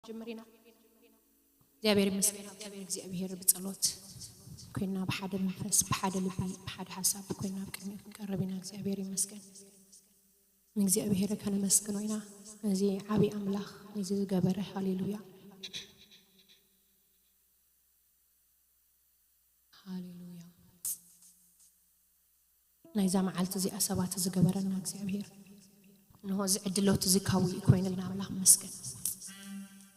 ክንጅምር ኢና። እግዚኣብሔር ይመስገን። ኣብ ቅድሚ እግዚኣብሔር ብጸሎት ኮይና፣ ብሓደ መንፈስ፣ ብሓደ ልቢ፣ ብሓደ ሓሳብ ኮይና ኣብ ቅድሚኡ ክንቀርብ ኢና። እግዚኣብሔር ይመስገን። ንእግዚኣብሔር ከነመስግኖ ኢና፣ ነዚ ዓብዪ ኣምላኽ ነዚ ዝገበረ። ሃሌሉያ፣ ሃሌሉያ። ናይዛ መዓልቲ እዚኣ ሰባት ዝገበረና እግዚኣብሔር፣ እንሆ እዚ ዕድሎት እዚ ካውኡ ኮይንልና ኣምላኽ መስገን።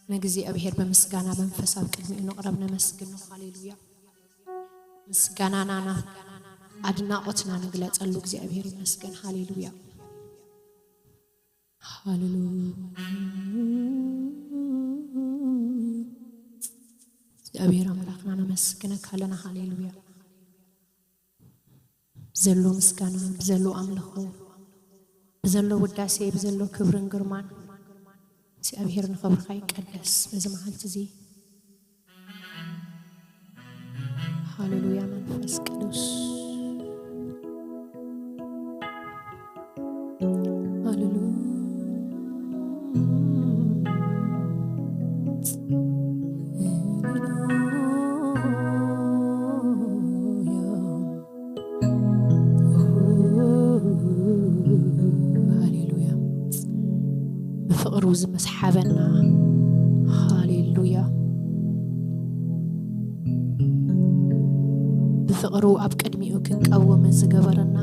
ንእግዚኣብሔር ብምስጋና መንፈስ ኣብ ቅድሚኡ ንቕረብ፣ ነመስግኖ። ሃሌሉያ። ምስጋናናና ኣድናቖትና ንግለጸሉ። እግዚኣብሔር ይመስገን። ሃሌሉያ፣ ሃሌሉያ። እግዚኣብሔር ኣምላኽና ነመስግነካ ኣለና። ሃሌሉያ። ብዘሎ ምስጋና፣ ብዘሎ ኣምልኾ፣ ብዘሎ ውዳሴ፣ ብዘሎ ክብርን ግርማን እግዚኣብሔር ንኽብርኻ ይቀደስ በዚ መዓልቲ እዚ። ሃሌሉያ መንፈስ ቅዱስ። ሃሌሉያ። ሃሌሉያ። ብፍቕሩ ዝመስሓበና። ሃሌሉያ። ብፍቕሩ ኣብ ቅድሚኡ ክንቀውም ዝገበረና።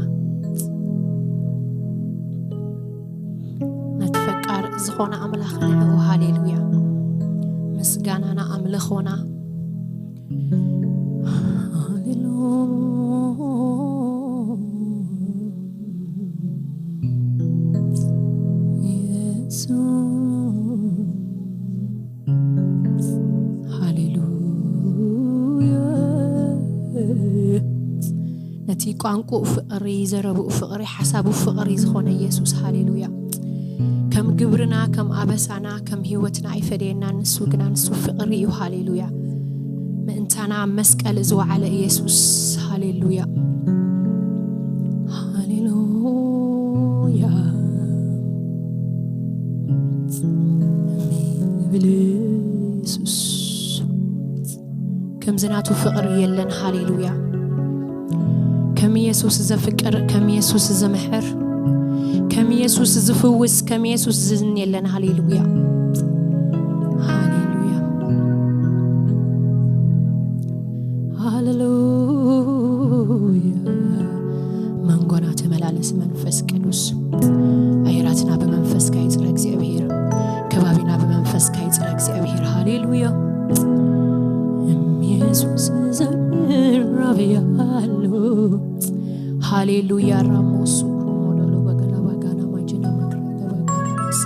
ነቲ ፈቃር ዝኾነ ኣምላኽ ንዕኡ። ሃሌሉያ። ምስጋናና ኣምልኾና። ሃሌሉያ። የሱስ። ሃሌሉያ። ነቲ ቋንቋኡ ፍቕሪ፣ ዘረብኡ ፍቕሪ፣ ሓሳቡ ፍቕሪ ዝኾነ ኢየሱስ፣ ሃሌሉያ። ከም ግብርና፣ ከም ኣበሳና፣ ከም ህይወትና ኣይፈደየና። ንሱ ግና፣ ንሱ ፍቕሪ እዩ። ሃሌሉያ። ምእንታና ኣብ መስቀል ዝወዓለ ኢየሱስ፣ ሃሌሉያ። ሃሌሉያ። ኢየሱስ። ከምዚ ናቱ ፍቕሪ የለን። ሃሌሉያ። ከም ኢየሱስ ዘፍቅር፣ ከም ኢየሱስ ዝምሕር፣ ከም ኢየሱስ ዝፍውስ፣ ከም ኢየሱስ ዝዝን የለን። ሃሌሉያ። ሃሌሉያ። ሃሌሉያ። መንጎና ተመላለስ መንፈስ ቅዱስ። ኣየራትና ብመንፈስካ ይጽረ እግዚኣብሔር። ከባቢና ብመንፈስካ ይጽረ እግዚኣብሔር። ሃሌሉያ። እም የሱስ ዘምር ኣበያሉ። ሃሌሉያ። ራሞሱ ሞዶሎ በገላ ባጋና ማጅና ማክራ ገበጋና ማሳ።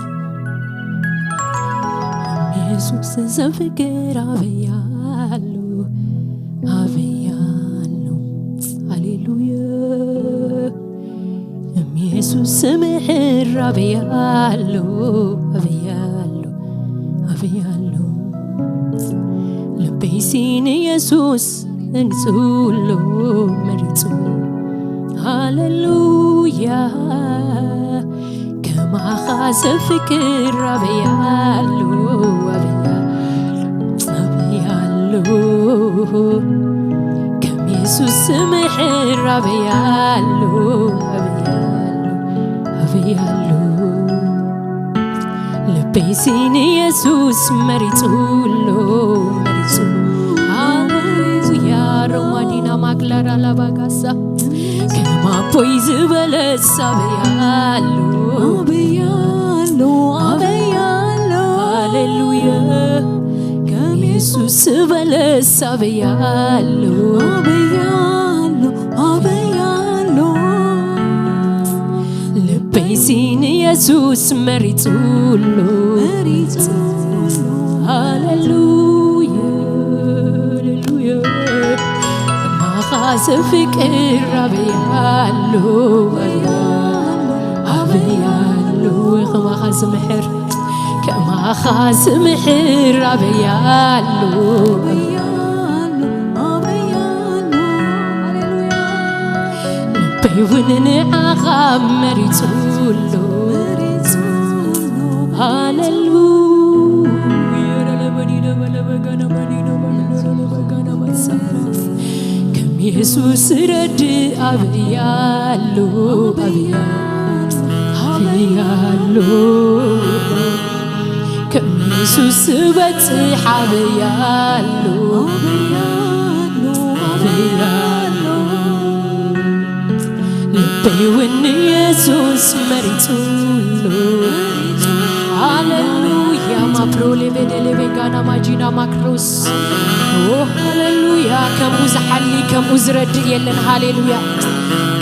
እም የሱስ ዘፍቅር ኣበያሉ፣ ኣበያሉ። ሃሌሉያ። እም የሱስ ስምሕር ኣበያሉ፣ ኣበያሉ፣ ኣበያሉ። ልበይሲ ንየሱስ መሪጹ፣ መሪጹ። ሃሌሉያ። ከማኻ ዘፍቅር ኣበያሉ፣ ኣበያሉ፣ ኣበያሉ። ከም የሱስ ዝምሕር ኣበያሉ፣ ኣበያሉ፣ ኣበያሉ። ልበይሲ ንየሱስ መሪጹ ኣሎ፣ መሪጹ። ሃሌሉያ። ሮማዲና ማግላራ ላባጋሳ። ከም ኣቦይ ዝበለስ ኣበይ ኣሎ? ኣበይ ኣሎ? ኣበይ ኣሎ? ሃሌሉያ። ከም የሱስ ዝበለስ ኣበይ ኣሎ? ኣበይ ኣሎ? ኣበይ ኣሎ? ልበይሲ ንየሱስ መሪጹ ኣሎ። መሪጹ ኣሎ። ሃሌሉያ፣ ሃሌሉያ። ከማኻ ዘፍቅር ኣበይ ኣሎ? ኣበይ ኣሎ? ከማኻ ዝምሕር፣ ከማኻ ዝምሕር ኣበይ ኣሎ? ኣበይ ኣሎ? ኣበይ ኣሎ? ሃሌሉያ። ልበይ እውን ንዓኻ መሪጹ ኣሎ። መሪጹ ኣሎ። ሃሌሉያ። ኢየሱስ ረድ ኣበይ ኣሎ ኣበይ ኣሎ ኣበይ ኣሎ ከም ኢየሱስ በጽሕ ኣበይ ኣሎ ኣበይ ኣሎ ልበይ እውን ኢየሱስ መሪጹ ኣሎ። ሃሌሉያ ማፕሮ ሌቤደሌቤ ጋና ማጂና ማክሮስ ሃሌሉያ። ከምኡ ዝሓሊ ከምኡ ዝረድእ የለን። ሃሌሉያ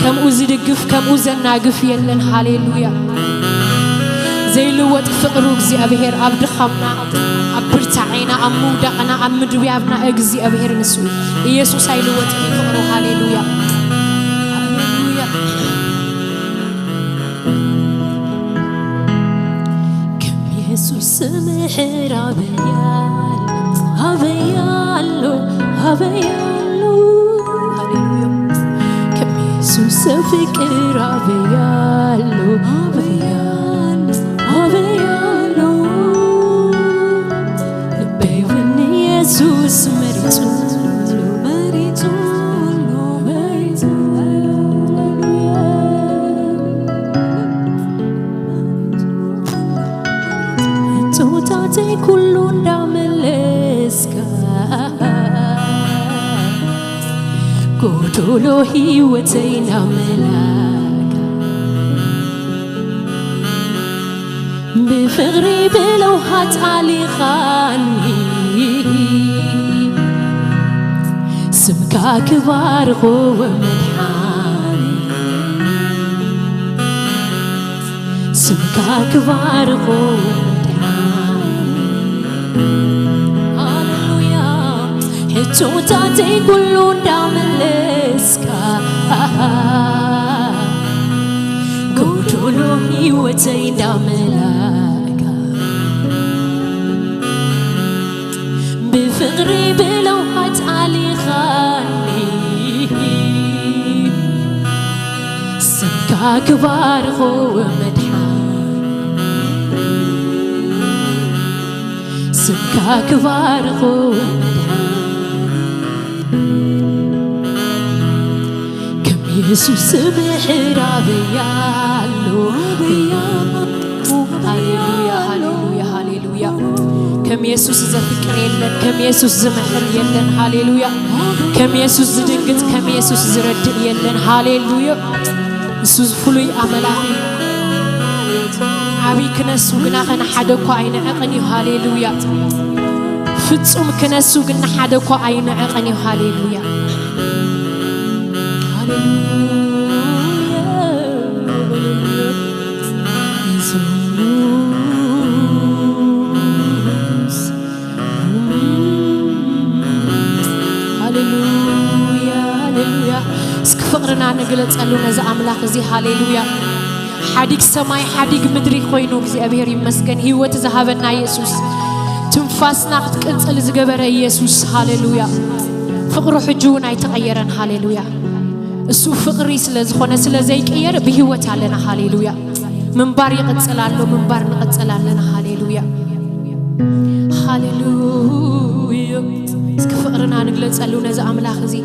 ከምኡ ዝድግፍ ከምኡ ዘናግፍ የለን። ሃሌሉያ ዘይልወጥ ፍቕሩ እግዚኣብሔር ኣብ ድኻምና ኣብ ብርታዔና ኣብ ምውዳቕና ኣብ ምድውያብና እግዚኣብሔር ንሱ ኢየሱስ ኣይልወጥ ፍቕሩ። ሃሌሉያ ሃሌሉያ። ከም ኢየሱስ ምሕር ኣበይ ኣሎ ኣበይ ኣሎ ኣበይ ኣሎ። ሃሌሉያ ከም ኢየሱስ ፍቅር ኣበይ ኣሎ ኣበይ ኣሎ ኣበይ ኣሎ። ልበይ እውን ኢየሱስ መሪጹ መሪጹ መሪጹ። ሃሌሉያ ሕቶታተይ ኩሉ እንዳመለስካ ጎዶሎ ህይወተይ እንዳመላእካ ብፍቕሪ ብለውሃት ኣሊኻኒ ስምካ ክባርኾ መድሓኒ ስምካ ክባርኾ መድሓኒ። ሃሌሉያ ሕቶታተይ ኩሉ እንዳመለስካ ጎዶሎ ህይወተይ እንዳመላእካ ብፍቕሪ ብለውሃት ኣሊኻኒ ስምካ ክባርኾ መድሓኒ ስምካ ክባርኾ መድሓኒ። ከም ኢየሱስ ምሕር ኣበይ ኣሎ ኣበይ ኣሎ። ሃሌሉያ ሃሌሉያ ሃሌሉያ። ከም ኢየሱስ ዘፍቅር የለን፣ ከም ኢየሱስ ዝምሕር የለን። ሃሌሉያ። ከም ኢየሱስ ዝድንግጽ፣ ከም ኢየሱስ ዝረድእ የለን። ሃሌሉያ። እሱ ፍሉይ ኣምላኽ እዩ። ዓብይ ክነሱ ግና ኸነ ሓደ እኳ ኣይንዕቕን እዩ። ሃሌሉያ። ፍጹም ክነሱ ግና ሓደ እኳ ኣይንዕቕን እዩ። ሃሌሉያ ሃሌሉያ። ኢየሱስ ሃሌሉያ ሃሌሉያ። እስኪ ፍቕርና ንግለጸሉ ነዚ ኣምላኽ እዚ። ሃሌሉያ። ሓዲግ ሰማይ ሓዲግ ምድሪ ኮይኑ እግዚኣብሔር ይመስገን። ህይወት ዝሃበና ኢየሱስ፣ ትንፋስና ክትቅጽል ዝገበረ ኢየሱስ። ሃሌሉያ። ፍቕሩ ሕጂ እውን ኣይተቐየረን። ሃሌሉያ። እሱ ፍቕሪ ስለ ዝኾነ ስለ ዘይቅየር ብህይወት ኣለና። ሃሌሉያ። ምንባር ይቕጽል ኣሎ፣ ምንባር ንቕጽል ኣለና። ሃሌሉያ ሃሌሉያ። እስኪ ፍቕርና ንግለጸሉ ነዚ ኣምላኽ እዚ፣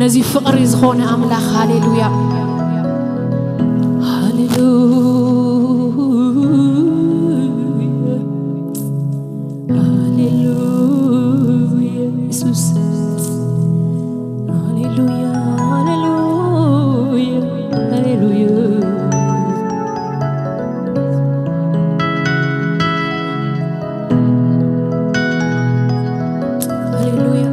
ነዚ ፍቕሪ ዝኾነ ኣምላኽ። ሃሌሉያ ሃሌሉያ ሃሌሉያ። ኢየሱስ ሃሌሉያ ሃሌሉያ ሃሌሉያ። ሃሌሉያ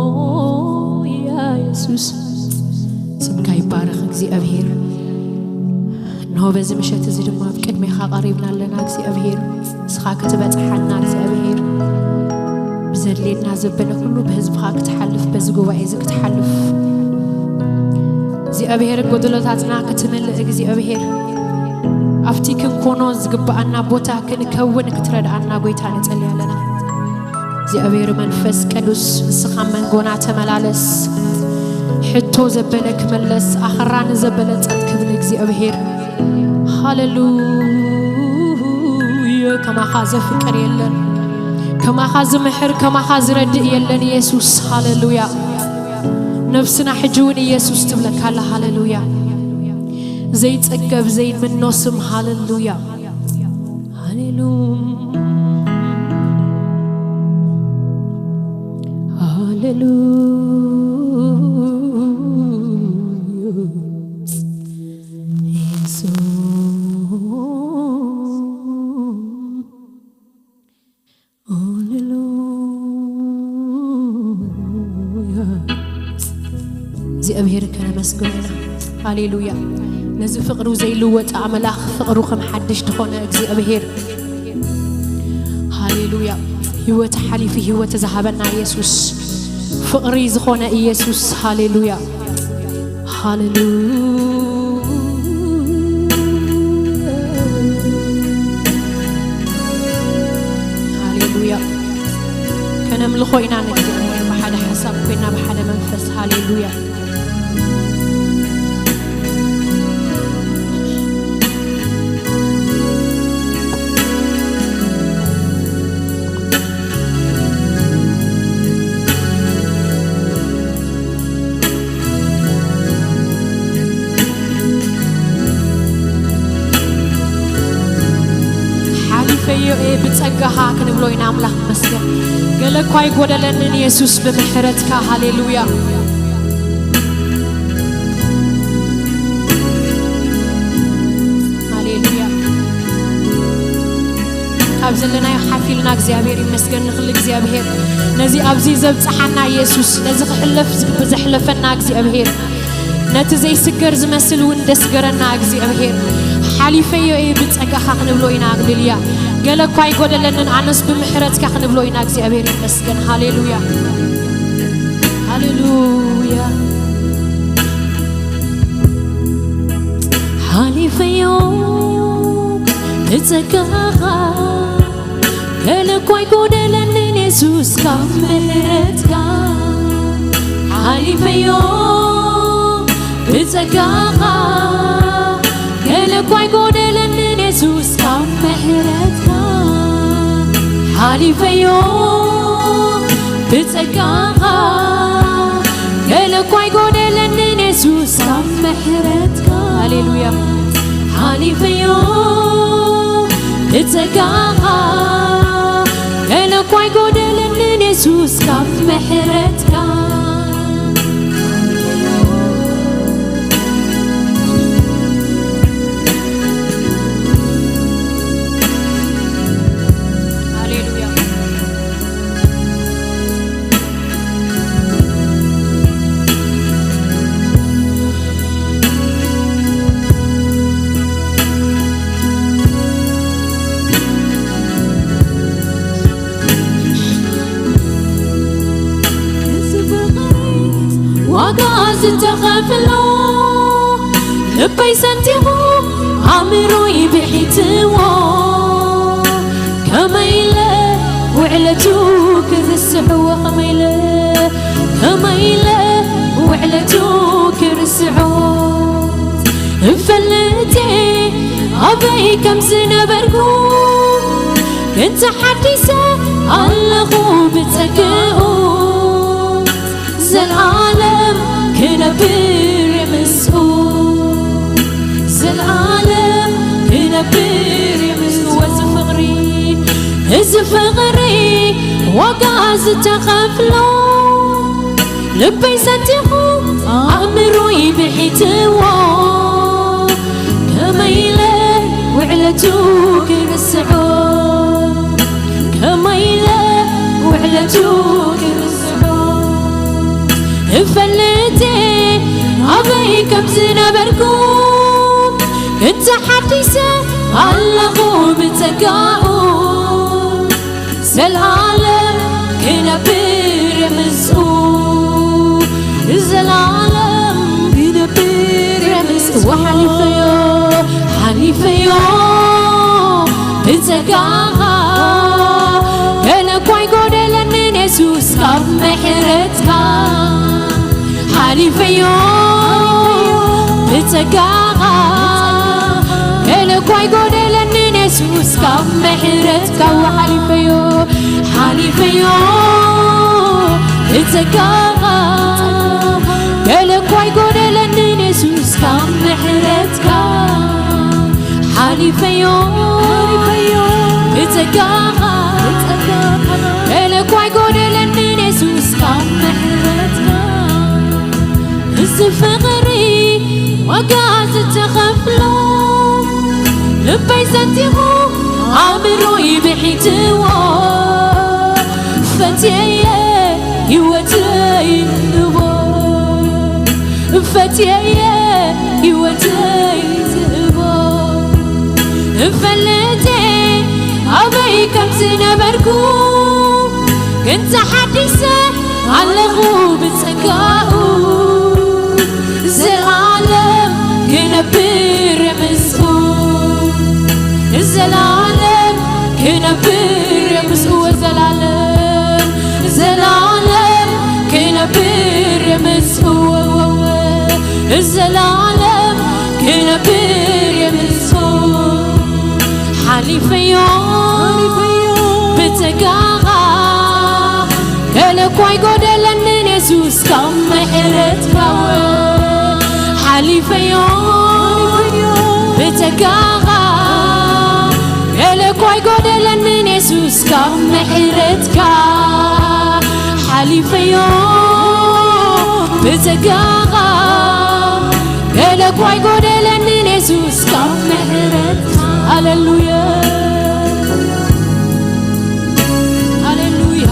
ሃሌሉያ። ኢየሱስ ስምካ ይባረኽ እግዚኣብሔር። እንሆ በዚ ምሸት እዚ ድማ ኣብ ቅድሜኻ ቀሪብና ኣለና እግዚኣብሔር። ንስኻ ክትበጽሓና እግዚኣብሔር፣ ብዘድልየና ዘበለ ኩሉ ብህዝብኻ ክትሓልፍ፣ በዚ ጉባኤ እዚ ክትሓልፍ እግዚኣብሔር፣ ጎደሎታትና ክትምልእ እግዚኣብሔር፣ ኣብቲ ክንኮኖ ዝግብኣና ቦታ ክንከውን ክትረድኣና ጎይታ ንጸሊ ኣለና። እግዚኣብሔር መንፈስ ቅዱስ ንስኻ መንጎና ተመላለስ። ሕቶ ዘበለ ክመለስ፣ ኣኸራኒ ዘበለ ጸጥ ክብል እግዚኣብሔር። ሃሌሉያ። ከማኻ ዘፍቅር የለን፣ ከማኻ ዝምሕር ከማኻ ዝረድእ የለን ኢየሱስ። ሃሌሉያ። ነፍስና ሕጂ እውን ኢየሱስ ትብለካ ኣላ። ሃሌሉያ። ዘይጽገብ ዘይምኖ ስም። ሃሌሉያ። ሃሌሉያ። ሃሌሉያ። ኢየሱስ። ሃሌሉያ። እግዚኣብሔር ከነመስግኖ ኢና። ሃሌሉያ። ነዚ ፍቕሩ ዘይልወጥ ኣምላኽ፣ ፍቕሩ ከም ሓድሽ ዝኾነ እግዚኣብሔር። ሃሌሉያ። ህይወት ሓሊፊ ህይወት ዝሃበና ኢየሱስ፣ ፍቕሪ ዝኾነ ኢየሱስ። ሃሌሉያ። ሃሌሉያ። ሃሌሉያ። ከነምልኾ ኢና ንእግዚኣብሔር ብሓደ ሓሳብ ኮይና ብሓደ መንፈስ። ሃሌሉያ። ሓሊፈዮ እየ ብጸጋኻ ክንብሎ ኢና። ኣምላኽ ይመስገን። ገለ እኳ ኣይጎደለንን ኢየሱስ ብምሕረትካ። ሃሌሉያ። ሃሌሉያ። ካብ ዘለናዮ ሓፍ ኢልና እግዚኣብሔር ይመስገን። ንኽል እግዚኣብሔር ነዚ ኣብዚ ዘብጽሓና ኢየሱስ፣ ነዚ ክሕለፍ ዝግብ-፣ ዘሕለፈና እግዚኣብሔር፣ ነቲ ዘይስገር ዝመስል እውን ደስገረና እግዚኣብሔር። ሓሊፈዮ እየ ብጸጋኻ ክንብሎ ኢና። ሃሌሉያ። ገለ እኳ ኣይጎደለንን ኣነስ ብምሕረትካ ክንብሎ ኢና። እግዚኣብሔር ይመስገን። ሃሌሉያ። ሃሌሉያ። ሓሊፈዮ ብጸጋኻ፣ ገለ እኳ ኣይጎደለንን የሱስ ካብ ምሕረትካ። ሓሊፈዮ ብጸጋኻ፣ ገለ እኳ ኣይጎደለንን የሱስ ካብ ምሕረትካ። ሓሊፈዮ ብጸጋኻ፣ ገለ እኳ ኣይጎደለንን የሱስ ካብ ምሕረትካ። ሃሌሉያ። ሓሊፈዮ ብጸጋኻ፣ ገለ እኳ ኣይጎደለንን የሱስ ካብ ምሕረትካ። ሃሌሉያ። እዚ ፍቕሪ ዋጋ ዝተኸፍሎ፣ ልበይ ሰንጢቑ ኣእምሮይ ብሒትዎ። ከመይ ኢለ ውዕለቱ ክርስዕዎ፣ ከመይ ኢለ፣ ከመይ ኢለ ውዕለቱ ክርስዕዎ። እፈልጥ ኣበይ ከም ዝነበርኩ፣ ግን ተሓዲሰ ኣለኹ ብጸግኡ። ዘልኣለም ክነብር ምስኡ፣ ዘልኣለም ክነብር ምስኡ። እዚ ፍቕሪ፣ እዚ ፍቕሪ ዋጋ ዝተኸፍሎ፣ ልበይ ሰንጢቑ ኣእምሮይ ብሒትዎ። ከመይ ኢለ ውዕለቱ ክርስዖ፣ ከመይ ኢለ ውዕለቱ ክርስዖ። እፈልጥ ኣበይ ከም ዝነበርኩ፣ ግን ተሓዲሰ ኣለኹ ብጸጋኡ። ዘልኣለም ክነብር ምስኡ፣ ዘልኣለም ክነብር ምስኡ። ሓሊፈዮ፣ ሓሊፈዮ ብጸጋኻ፣ ገለ እኳ ኣይጎደለንን የሱስ ካብ ምሕረትካ። ሓሊፈዮ ብጸጋኻ፣ ገለ እኳ ኣይጎደለንን የሱስ ካብ ምሕረትካ። ሓሊፈዮ፣ ሓሊ ብጸጋኻ ገለ እኳ ኣይጎደለንን የሱስ ካብ ምሕረትካ ሓሊፈዮ ብጸጋኻ ገለ እኳ ኣይጎደለንን የሱስ ካብ ምሕረትካ እዚ ፍቕሪ ዋጋ ዝተኸፍሎ ልበይ ሰንጢቑ ኣእምሮይ ብሒትዎ ፈትየየ ህይወተይ ዝህቦ ፈትየየ ህይወተይ ዝህቦ እፈልጥ ኣበይ ከም ዝነበርኩ ግን ተሓዲሰ ኣለኹ ብጸጋኡ ዘላለም ክነብር ምስኡ ዘላለም ክነብር ምስኡ ዘላለም ዘላለም ክነብር ምስኡ ዘላለም ክነብር ምስኡ ሓሊፈዮ ብጸጋኻ ገለ እኳ ኣይጎደለንን የሱስ ካብ ምሕረትካ ሓሊፈዮ ብጸጋኻ ገለ እኳ ኣይጎደለንን የሱስ ካብ ምሕረትካ ሓሊፈዮ ብጸጋኻ ገለ እኳ ኣይጎደለንን የሱስ ካብ ምሕረት ሃሌሉያ ሃሌሉያ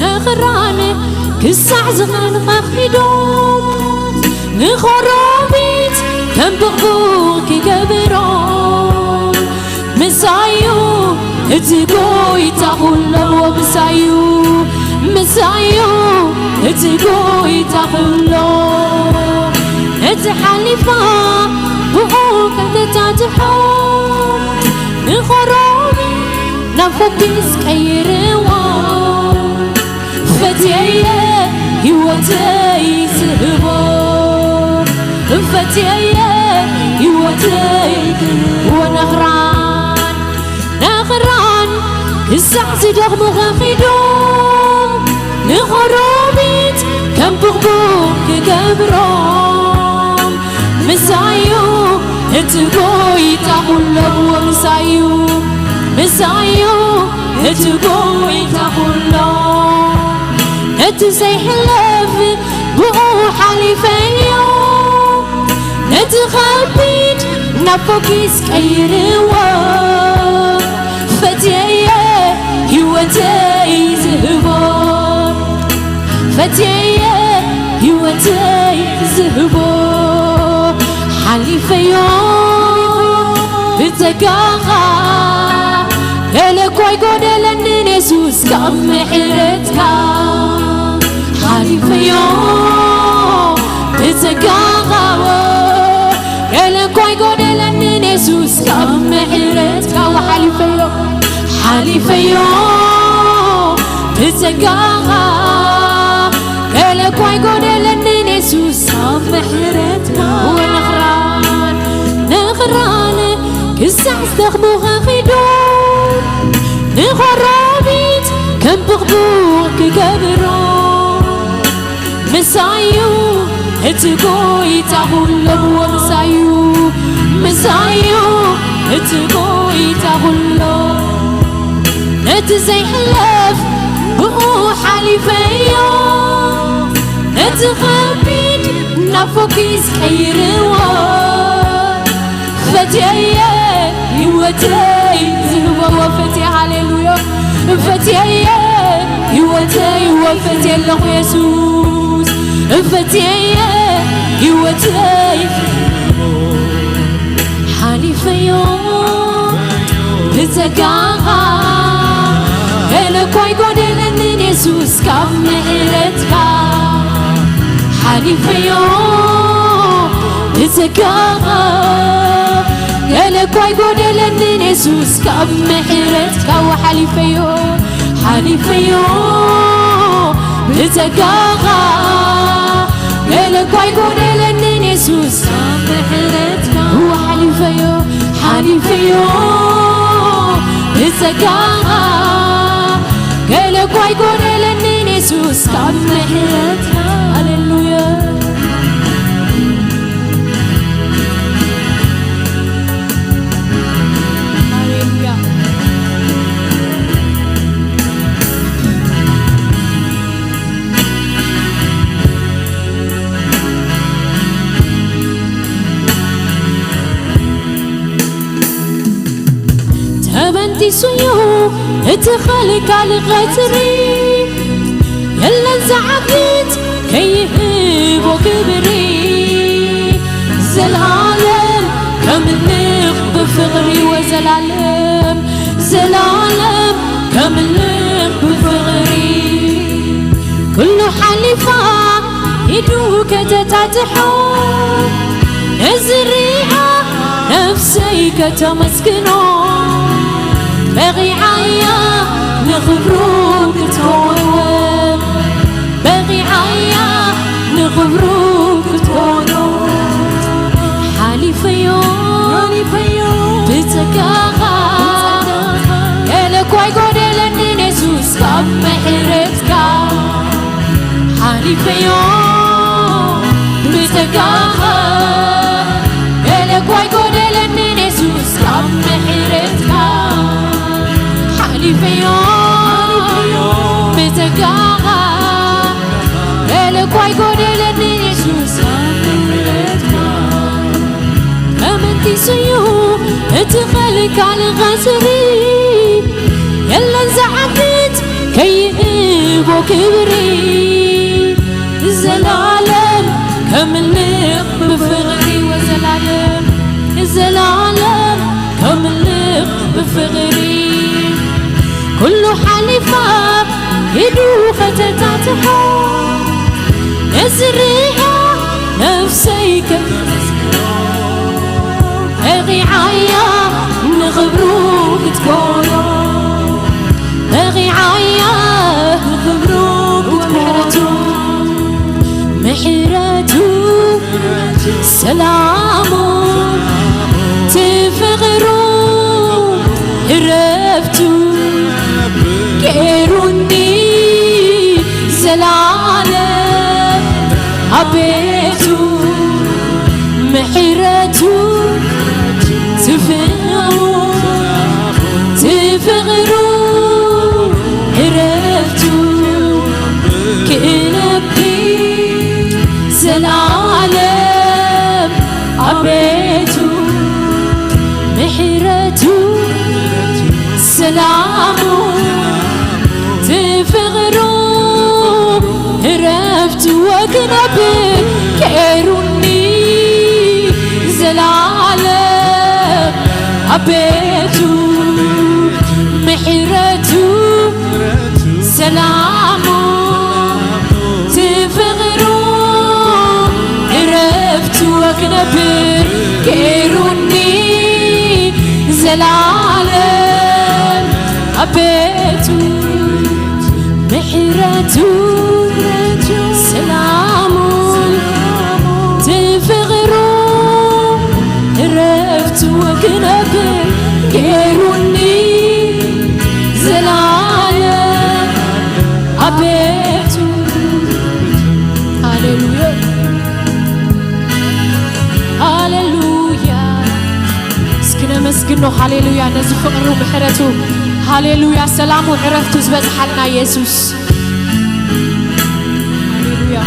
ነኽራን ክሳዕ ዝኸንኻ ኺዶም ንኸሮቢት ከም ብቕቡቕ ክገብሮም ምሳዩ እቲ ጎይታ ኩሎ ምሳዩ ምሳዩ እቲ ጎይታ ኩሎ ነቲ ሓሊፋ ብኡ ከተታትሖ ንኸሮቢት ናብ ፈዲስ ቀይርዎ ፈትየየ ህይወተይ ዝህቦ ፈትየየ ህይወተይ ወነኽራን ነኽራን ክሳዕ ዝደኽሙ ኸኺዶም ንኸሮቢት ከም ብቕቡቕ ክገብሮም ምሳዩ እቲ ጎይታ ኩሎም ምሳዩ ምሳዩ እቲ ጎይታ ኩሎም ነቲ ዘይሕለፍ ብኡ ሓሊፈዮ ነቲ ኸቢድ ናብ ፎኪስ ቀይርዎ ፈትየየ ህይወተይ ዝህቦ ፈትየየ ህይወተይ ዝህቦ ሓሊፈዮ ብጸጋኻ ገለ እኳ ኣይጎደለንን የሱስ ካብ ምሕረትካ ሓሊፈዮ ብጸጋኻ ገለ እኳ ኣይጎደለንን የሱስ ካብ ምሕረትካ ሓሊፈዮ ሓሊፈዮ ብጸጋኻ ገለ እኳ ኣይጎደለንን የሱስ ካብ ምሕረትካ ወነኽራን ነኽራን ክሳዕ ዝተኽሙ ኸኺዶም ንኸሮቢት ከም ብቕቡቕ ክገብሮም ምሳዩ እቲ ጎይታ ኩሎም ምሳዩ ምሳዩ እቲ ጎይታ ኩሎ ነቲ ዘይሕለፍ ብኡ ሓሊፈዮ ነቲ ኸቢድ ናብ ፎኪስ ቀይርዎ ፈትየየ ህይወተይ ዝህበዎ ፈትየ ሃሌሉያ ፈትየየ ህይወተይ ወፈትየ ኣለኹ የሱስ ፈትየየ ህይወተይ ሓሊፈዮ ብጸጋኻ ገለ እኳ ኣይጎደለንን የሱስ ካብ ምሕረትካ ሓሊፈዮ ብጸጋኻ ገለ እኳ ኣይጎደለንን የሱስ ካብ ምሕረትካ ሓሊፈዮ፣ ሓሊፈዮ ብጸጋኻ። ገለ እኳ ኣይጎደለንን የሱስ ካብ ምሕረትካ ሓሊፈዮ፣ ሓሊፈዮ ብጸጋኻ። ገለ እኳ ኣይጎደለንን የሱስ ካብ ምሕረትካ። ሃሌሉያ። ሃሌሉያ። ተበንጢሱ'ዩ እቲ ኸልካሊ ቐጽሪ፣ የለን ዝዓግት ከይህቦ ክብሪ። ዘላለም ከምልኽ ብፍቕሪ፣ ወዘላለም፣ ዘላለም ከምልኽ ብፍቕሪ። ኩሉ ሓሊፋ ኢዱ ከተጣጥሖ፣ ነዚ ሪኣ ነፍሰይ ከተመስግኖ። በቒዓያ ንኽብሩ ክትኮኖ፣ በቒዓያ ንኽብሩ ክትኮኖ። ሓሊፈዮ፣ ሓሊፈዮ ብጸጋኻ፣ ብጸጋኻ። ገለ እኳ ኣይጎደለንን የሱስ ካብ ምሕረትካ። ሓሊፈዮ ብጸጋኻ፣ ገለ እኳ ኣይጎደለንን የሱስ ካብ ምሕረትካ። ሓሊፈዮ ብጸጋኻ፣ ገለ እኳ ኣይጎደለንን የሱስ ካብ ምሕረትካ። ተመንጢሱ'ዩ እቲ ኸልካሊ ቐጽሪ፣ የለን ዝዓግት ከይህቦ ክብሪ። ዘላለም ከምልኽ ብፍቕሪ፣ ወዘላለም፣ ዘላለም ከምልኽ ብፍቕሪ። ኩሉ ሓሊፋ ኢዱ ከተጣጥሖ፣ ነዚ ሪኣ ነፍሰይ ከተመስግኖ። በቒዓያ ንኽብሩ ክትኮኖ፣ በቒዓያ ንኽብሩ ክትኮኖ። ምሕረቱ፣ ሰላሙ፣ እቲ ፍቕሩ፣ ዕረፍቱ ገይሩኒ ዘላለም። ኣቤቱ ምሕረቱ፣ ትፍቕሩ፣ ትፍቕሩ፣ ዕረፍቱ ክእለኪ ዘላለም። ኣቤቱ ምሕረቱ፣ ሰላሙ፣ ትፍቕሩ፣ ዕረፍቱ ወክነብር ገይሩኒ ዘላለም። ኣቤቱ ምሕረቱ፣ ሰላሙ፣ ትፍቕሩ፣ ዕረፍቱ ወክነብር ገይሩኒ ዘላለም። ኣቤቱ ምሕረቱ፣ ሰላሙ፣ ትፍቕሩ፣ ዕረፍቱ ወክነብር ገይሩኒ ዘላለም። ኣቤቱ ሃሌሉያ፣ ሃሌሉያ። እስኪ ነመስግኖ። ሃሌሉያ፣ ነዚ ፍቕሩ ምሕረቱ፣ ሃሌሉያ፣ ሰላሙ ዕረፍቱ ዝበጽሓልና የሱስ። ሃሌሉያ።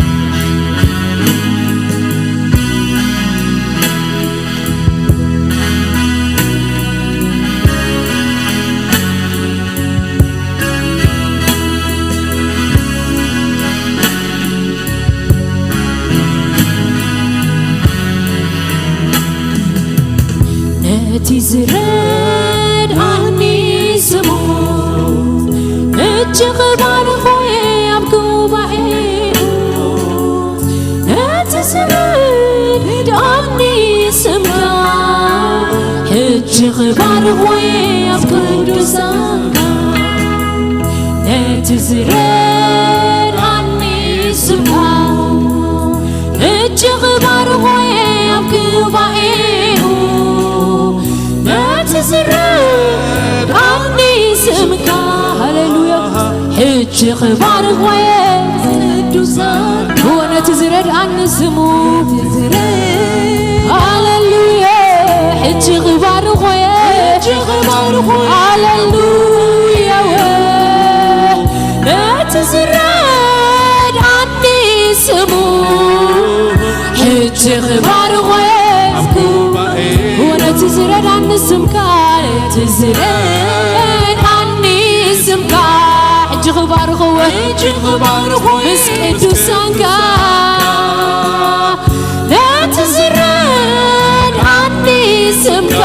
ነቲ ዝረድኣኒ ስሙ፣ እጅ ኽባርኾ ኣብ ጉባኤኡ። ነቲ ዝረድኣኒ ስምካ፣ ሕጂ ክባርኽ ወይ ኣብ ቅዱሳንካ ነቲ ዝረድኣኒ ስምካ እጅ ክባርኽ ወይ ኣብ ጉባኤኡ ነቲ ዝረድኣኒ ስምካ ሃሌሉያ ሕጂ ክባርኽ ወይ ቅዱሳን ነቲ ዝረድኣኒ ስሙ ሃሌሉያ ሕጂ ክባርኽ ወይ ሃሌሉያ ነቲ ዝረድኣኒ ስሙ ሕጂ ክባርኽ ወይ ነቲ ዝረድኣኒ ስምካ ነቲ ዝረድኣኒ ስምካ ሕጂ ክባርኽ ወይ ምስ ቅዱሳንካ ነቲ ዝረድኣኒ ስምካ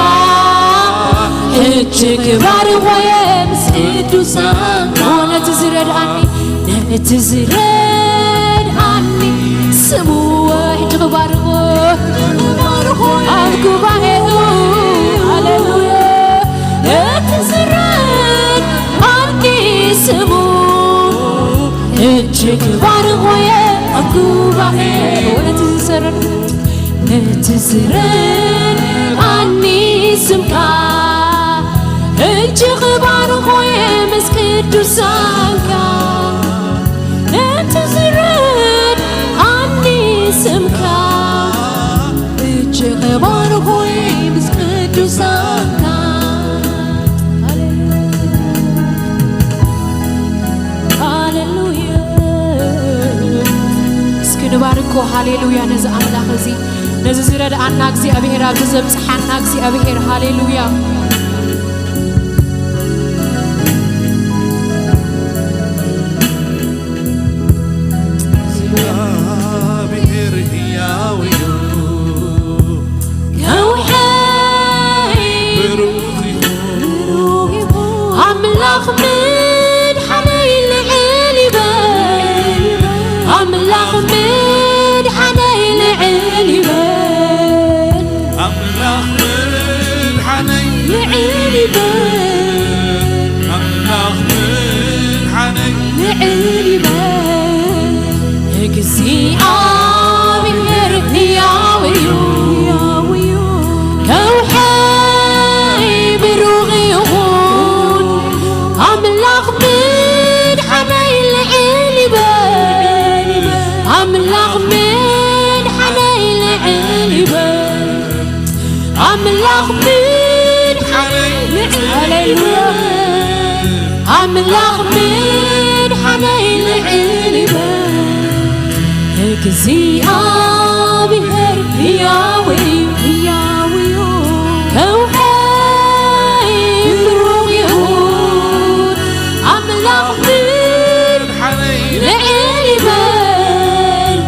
ሕጂ ክባርኽ ወይ ምስ ቅዱሳንካ ነቲ ዝረድኣኒ ነቲ ዝረድኣኒ ስሙ ሕጂ ክባርኽ ኣብ ጉባኤኡ ሃሌሉያ ነቲ ዝረድኣኒ ስሙ ሕጂ ክባርኽ ወይ ኣብ ጉባኤ ነቲ ዝሰረድ ነቲ ዝረድኣኒ ስምካ ሕጂ ክባርኽ ወይ ምስ ቅዱሳንካ ነቲ ዝረድኣኒ ስምካ ሕጂ ክባርኽ ወይ ምስ ቅዱሳንካ ሃሌሉያ እስኪ ንባርኮ ሃሌሉያ ነዚ ኣምላኽ እዚ ነዚ ዝረድኣና እግዚኣብሔር ኣብዚ ዘብፅሓና እግዚኣብሔር ሃሌሉያ እግዚኣብሔር ሕያው እዩ ከውሐይ ብሩኽ ይኹን ኣምላኽ ምድሓነይ ልዕል ይበል ኣምላኽ ምድሓነይ ልዕል ይበል ኣምላኽ ምድሓነይ ልዕል ይበል ኣምላኽ ምድሓነይ ልዕል ይበል እግዚኣብሔር ሕያው እዩ ከውሐይ ብሩኽ ይኹን ኣምላኽ ምድሓነይ ልዕል ይበል ኣምላኽ ምድሓነይ ልዕል ይበል ኣምላኽ ምድሓነይ ልዕል ይበል ኣምላኽ ምድሓነይ ልዕል ይበል እግዚኣብሔር ሕያው እዩ ሕያው እዩ ከውሐይ ብሩኽ ይኹን ኣምላኽ ምድሓነይ ልዕል ይበል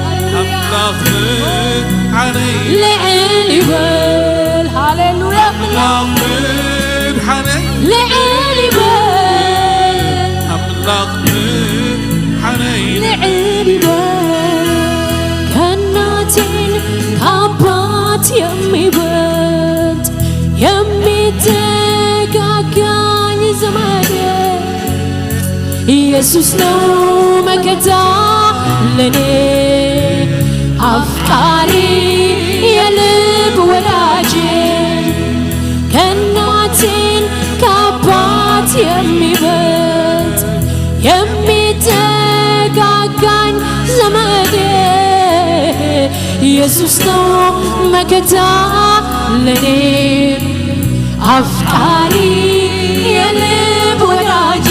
ኣምላኽ ምድሓነይ ልዕል ይበል ሃሌሉያ ኣምላኽ ምድሓነይ ልዕል ይበል ኣምላኽ ምድሓነይ ልዕል ይበል ከእናቴን ከአባት የሚበልጥ የሚተካካኝ ዘመዴ ኢየሱስ ነው መከታ ለኔ አፍቃሪ የልብ ወዳጄ ከእናቴን ከአባት የሚበልጥ የሚተካካኝ ዘመዴ ኢየሱስ ነው መከታ ለኔ አፍቃሪ የልብ ወዳጄ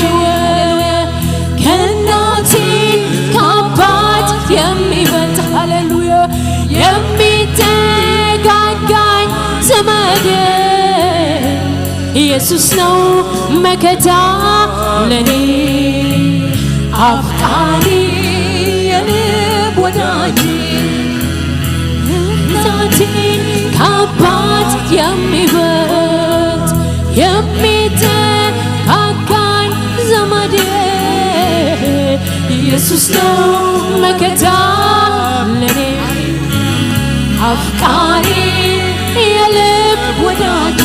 ከእናቴ ከአባት የሚበልጥ ሃሌሉያ የሚተካካኝ ዘመዴ ኢየሱስ ነው መከታ ለኔ አፍቃሪ የልብ ወዳጄ ከእናቴ ከአባት የሚበልጥ የሚተካካኝ ዘመዴ ኢየሱስ ነው መከታ ለኔ አፍቃሪ የልብ ወዳጄ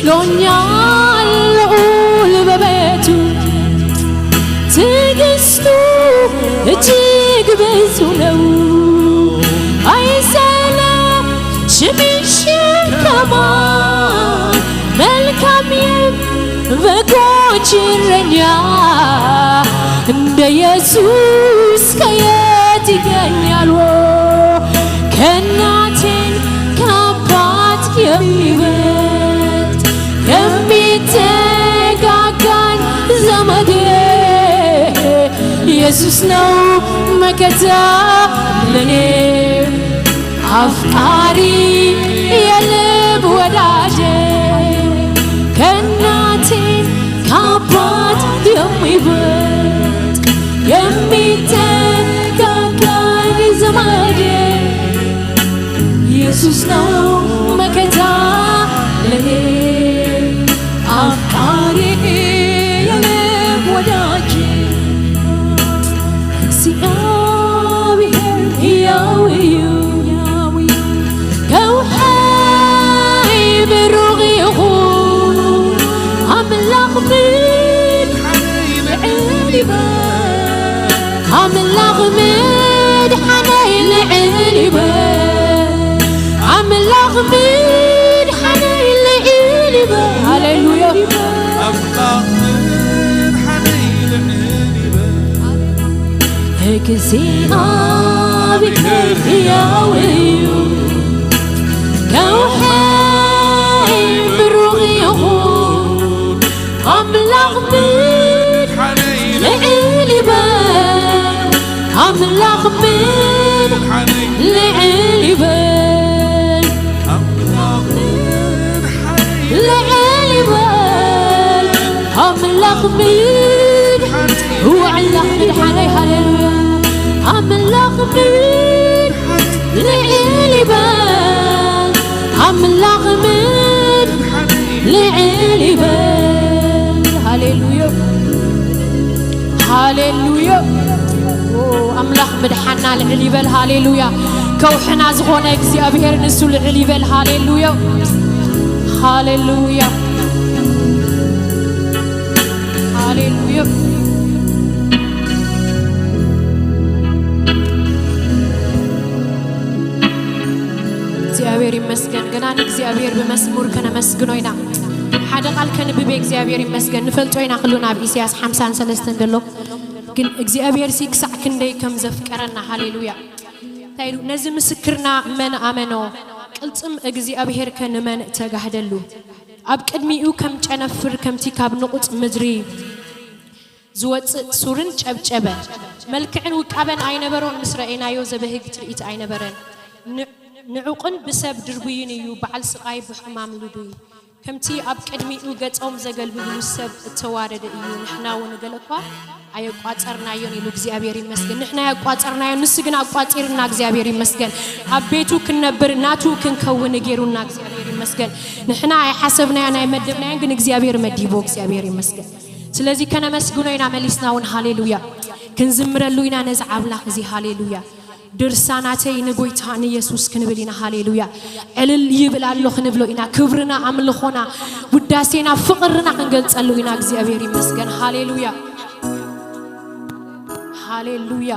ዶኛል ልዑል በቤቱ ትዕግስቱ እጅግ ብዙ ነው። አይሰለችም፣ ይሸከማል። መልካም የበጎች እረኛ እንደ ኢየሱስ ከየት ይገኛል? ከእናቴን ከአባት የሚበልጥ የሚተካካኝ ዘመዴ ኢየሱስ ነው መከታ ለኔ። አፍቃሪ የልብ ወዳጄ ከእናቴ ከአባት የሚበልጥ የሚተካካኝ ዘመዴ ኢየሱስ ነው መከታ ለኔ። አፍቃሪ የልብ ወዳጄ እግዚአብሔር ሕያው እዩ። ከውሓይ ብሩኽ ይኹን ኣምላኽ ምድሓነይ ልዕል ይበል። ኣምላኽ ምድሓነይ ልዕል ይበል። ኣምላኽ ምድሓነይ ልዕል ይበል። ሃሌሉያ። ኣምላኽ ምድሓነይ ልዕል ይበል። እግዚኣብሔር ሕያው እዩ። ከውሓይ ብሩኽ ይኹን ኣምላኽ ምድሓነይ ልዕል ይበል። ኣምላኽ ምድሓነይ ልዕል ይበል። ኣምላኽ ምድሓነይ ልዕል ይበል። ኣምላኽ ምድሓነይ፣ ኣምላኽ ምድሓነይ፣ ሃሌሉያ። ኣምላኽ ምድሓነይ ልዕል ይበል። ኣምላኽ ምድሓነይ ልዕል ይበል። ሃሌሉያ፣ ሃሌሉያ። ኦ፣ ኣምላኽ ምድሓና ልዕል ይበል። ሃሌሉያ። ከውሕና ዝኾነ እግዚኣብሔር ንሱ ልዕል ይበል። ሃሌሉያ፣ ሃሌሉያ፣ ሃሌሉያ። እግዚኣብሔር ይመስገን። ገና ንእግዚኣብሔር ብመዝሙር ከነመስግኖ ኢና። ሓደ ቃል ከንብብ። እግዚኣብሔር ይመስገን። ንፈልጦ ኢና ኩሉና ኣብ ኢሳያስ ሓምሳን ሰለስተን ዘሎ። ግን እግዚኣብሔር ሲ ክሳዕ ክንደይ ከም ዘፍቀረና። ሃሌሉያ። እንታይ ኢሉ? ነዚ ምስክርና መን ኣመኖ? ቅልጽም እግዚኣብሔር ከ ንመን ተጋህደሉ? ኣብ ቅድሚኡ ከም ጨነፍር፣ ከምቲ ካብ ንቑጽ ምድሪ ዝወጽእ ሱርን ጨብጨበ። መልክዕን ውቃበን ኣይነበሮን፣ ምስ ረኣይናዮ ዘበህግ ትርኢት ኣይነበረን። ን-፣ ንዑቕን ብሰብ ድርቡይን እዩ፣ በዓል ስቓይ ብሕማም ልዱይ። ከምቲ ኣብ ቅድሚኡ ገጾም ዘገልብብሉ ሰብ እተዋረደ እዩ። ንሕና እውን ገለ እኳ ኣየቋጸርናዮን ኢሉ፣ እግዚኣብሔር ይመስገን። ንሕና ኣየቋጸርናዮን፣ ንሱ ግን ኣቋጺርና፣ እግዚኣብሔር ይመስገን። ኣብ ቤቱ ክንነብር ናቱ ክንከውን ገይሩና፣ እግዚኣብሔር ይመስገን። ንሕና ኣይሓሰብናዮን ኣይመደብናዮን፣ ግን እግዚኣብሔር መዲቦ፣ እግዚኣብሔር ይመስገን። ስለዚ ከነመስግኖ ኢና መሊስና እውን፣ ሃሌሉያ። ክንዝምረሉ ኢና ነዚ ኣምላኽ እዚ፣ ሃሌሉያ። ድርሳናተይ ንጎይታ ንየሱስ ክንብል ኢና፣ ሃሌሉያ። ዕልል ይብል ኣሎ ክንብሎ ኢና። ክብርና፣ ኣምልኾና፣ ውዳሴና፣ ፍቕርና ክንገልጸሉ ኢና። እግዚኣብሔር ይመስገን። ሃሌሉያ፣ ሃሌሉያ፣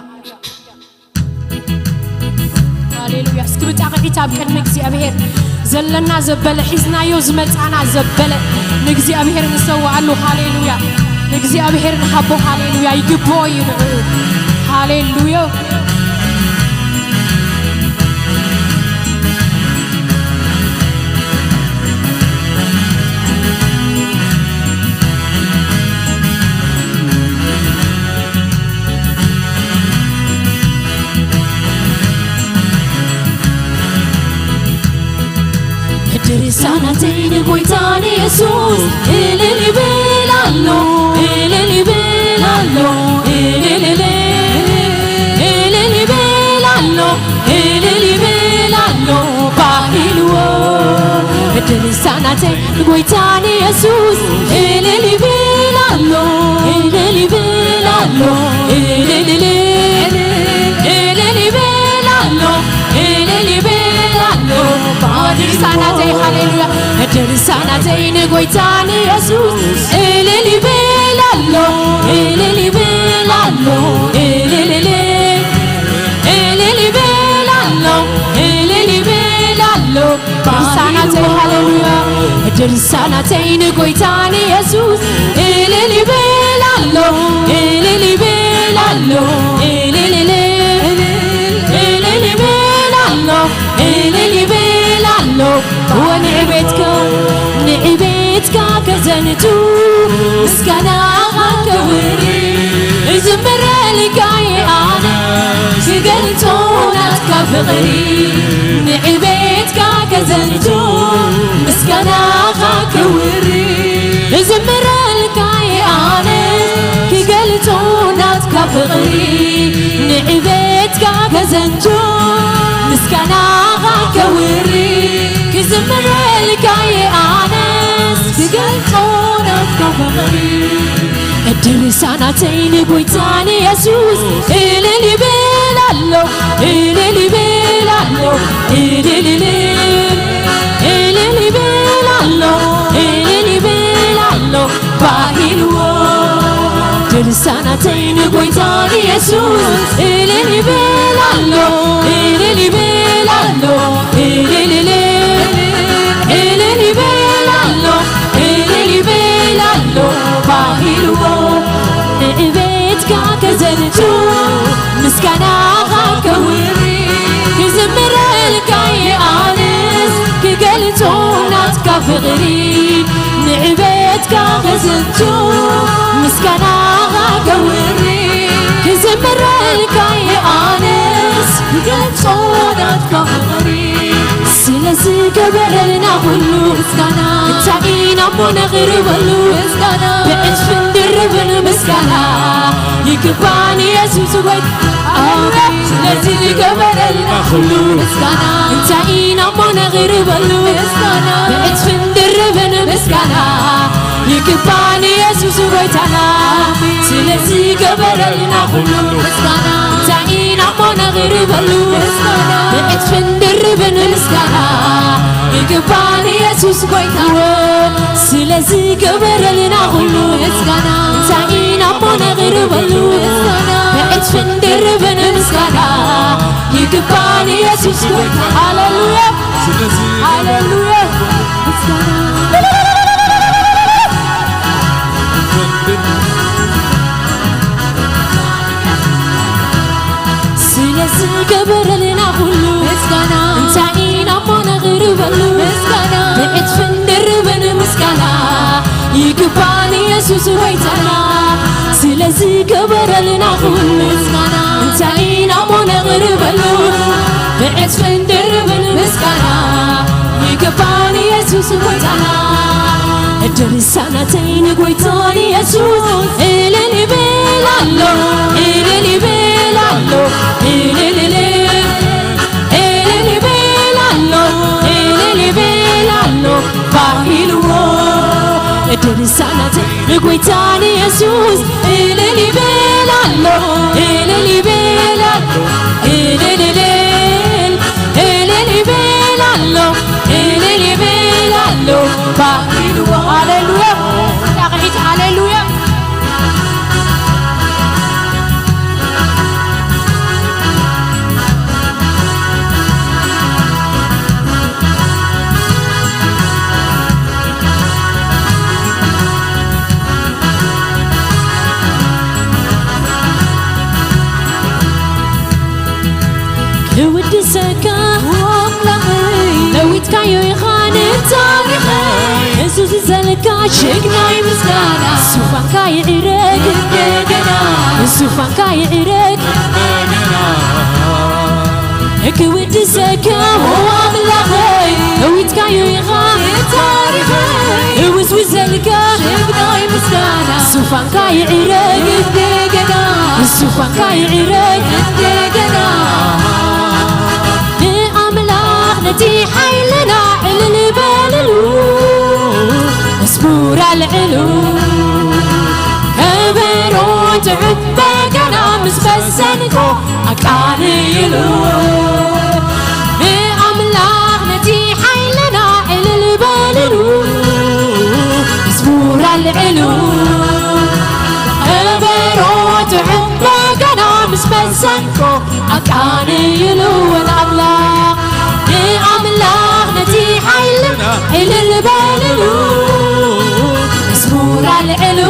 ሃሌሉያ። እስኪ ብጣቕዒት ኣብ ቅድሚ እግዚኣብሔር ዘለና ዘበለ፣ ሒዝናዮ ዝመጻና ዘበለ ንእግዚኣብሔር ንሰውኣሉ። ሃሌሉያ። ንእግዚኣብሔር ንሃቦ። ሃሌሉያ። ይግብኦ እዩ ንዕኡ። ሃሌሉያ። ድርሳናተይ ንጎይታ ንየሱስ እልል ይብል ኣሎ፣ እልል ይብል ኣሎ፣ እልል፣ እልል፣ እልል ይብል ኣሎ፣ እልል ይብል ኣሎ ባሂልዎ። ድርሳናተይ ንጎይታ ንየሱስ እልል ይብል ኣሎ፣ እልል ይብል ኣሎ፣ እልል፣ እልል፣ እልል ይብል ኣሎ፣ እልል ይብል ኣሎ። ድርሳናተይ፣ ሃሌሉያ፣ ድርሳናተይ ንጎ ጌታን ኢየሱስ እልል ይብል ኣሎ፣ እልል ይብል ኣሎ፣ እልል፣ እልል፣ እልል ይብል ኣሎ፣ እልል ይብል ኣሎ። ድርሳናተይ፣ ሃሌሉያ፣ ድርሳናተይ ንጎይታን ኢየሱስ እልል ይብል ኣሎ፣ እልል ይብል ኣሎ፣ እልል፣ እልል፣ እልል ይብል ኣሎ፣ እልል ይብል ኣሎ። እወ ንዕቤትካ፣ ንዕቤትካ ከዘንቱ፣ ምስጋናኻ ከውሪ፣ እዝምረልካ እየ ኣነ፣ ክገልጾ ናትካ ፍቕሪ። ንዕቤትካ ከዘንቱ፣ ምስጋናኻ ከውሪ፣ እዝምረልካ እየ ኣነ፣ ክገልጾ ናትካ ፍቕሪ። ንዕቤትካ ከዘንቱ፣ ምስጋናኻ ከውሪ፣ ክዝምረልካ እየ ኣነስ፣ ክገልጾ ናትካ ፍቕሪ። ድርሳናተይ ንጎይታ ንየሱስ እልል ይብል ኣሎ፣ እልል ይብል ኣሎ፣ እልል፣ እልል፣ እልል ይብል ኣሎ፣ እልል ይብል ኣሎ። ባሂልዎ ድርሳናተይ ንጎይታ ንየሱስ እልል ይብል ኣሎ፣ እልል ይብል ኣሎ፣ እልል፣ እልል፣ እልል ይብል ኣሎ፣ እልል ይብል ኣሎ። ባሂልዎ ንዕቤትካ ከዘንቱ፣ ምስጋናኻ ከውሪ፣ ክዝምረልካ እየ ኣነስ፣ ክገልጾ ናትካ ፍቕሪ። ንዕቤትካ ከዘንቱ፣ ምስጋናኻ ከውሪ፣ ክዝምረልካ እየ ኣነስ፣ ክገልጾ ናትካ ፍቕሪ። ስለ ዝገበረልና ኩሉ ምስጋና፣ እንታይ ኢና እሞ ነቕርበሉ ምስጋና? ብዕጽፍን ድርብን ምስጋና ይግባን የሱስ ወይ። ኣሜን። ስለ ዝገበረልና ኩሉ ምስጋና፣ እንታይ ኢና እሞ ነቕርበሉ ምስጋና? ብዕጽፍን ድርብን ምስጋና ይግባን የሱስ ጎይታና። ስለ ዝገበረልና ኩሉ ምስጋና፣ እንታይ ኢና እሞ ነቕርበሉ ምስጋና? ብዕጽፍን ድርብን ምስጋና ይግባን የሱስ ጎይታዎ። ስለ ዝገበረልና ኩሉ ምስጋና፣ እንታይ ኢና እሞ ነቕርበሉ ምስጋና? ብዕጽፍን ድርብን ምስጋና ይግባን የሱስ ጎይታ። ሃሌሉያ፣ ሃሌሉያ። ስለ ዝገበረልና ኩሉ ምስጋና፣ እንታይ ኢና እሞ ነቕርበሉ ምስጋና? ብዕጽፍን ድርብን ምስጋና ይግባን የሱስ ጎይታና። ስለ ዝገበረልና ኩሉ ምስጋና፣ እንታይ ኢና እሞ ነቕርበሉ? ብዕጽፍን ድርብን ምስጋና ይግባን የሱስ ጎይታና። ድርሳናተይ ንጎይታ ንየሱስ እልል ይብል ኣሎ፣ እልል ይብል ኣሎ፣ እልል፣ እልል፣ እልል ይብል ኣሎ፣ እልል ይብል ኣሎ። ባሂልዎ ድርሳናተይ ንጎይታ ንየሱስ እልል ይብል ኣሎ፣ እልል ይብል ኣሎ፣ እልል፣ እልል፣ እልል ይብል ኣሎ፣ እልል ይብል ኣሎ። ባሂልዎ። ሃሌሉያ። ዳቕዒት ሃሌሉያ። ክውድሰካ ኣምላኸይ፣ ለዊጥካዮ ኢኻ ንታሪኸይ። ህዙዝ ዘልካ ጅግናይ ምስጋና፣ ዙፋንካ ይዕረግ እንደገና፣ ዙፋንካ ይዕረግ እንደገና። ክውድሰካ ኣምላኸይ፣ ለዊጥካዮ ኢኻ ንታሪኸይ። ህውዝውዝ ዘልካ ጅግናይ ምስጋና፣ ዙፋንካ ይዕረግ እንደገና፣ ዙፋንካ ይዕረግ እንደገና። ንኣምላኽ ነቲ ሓይልና ዕልል በልሉ፣ መዝሙር ኣልዕሉ፣ ከበሮ ጥዑም በገና ምስ መሰንቆ ኣቃልሉ። ንኣምላኽ ነቲ ሓይልና ዕልል በልሉ፣ ሳንቆ ኣቃንይሉ ንኣምላኽ፣ ንኣምላኽ ነቲ ሓይልና ዕልል በልሉ። መዝሙር ኣልዕሉ፣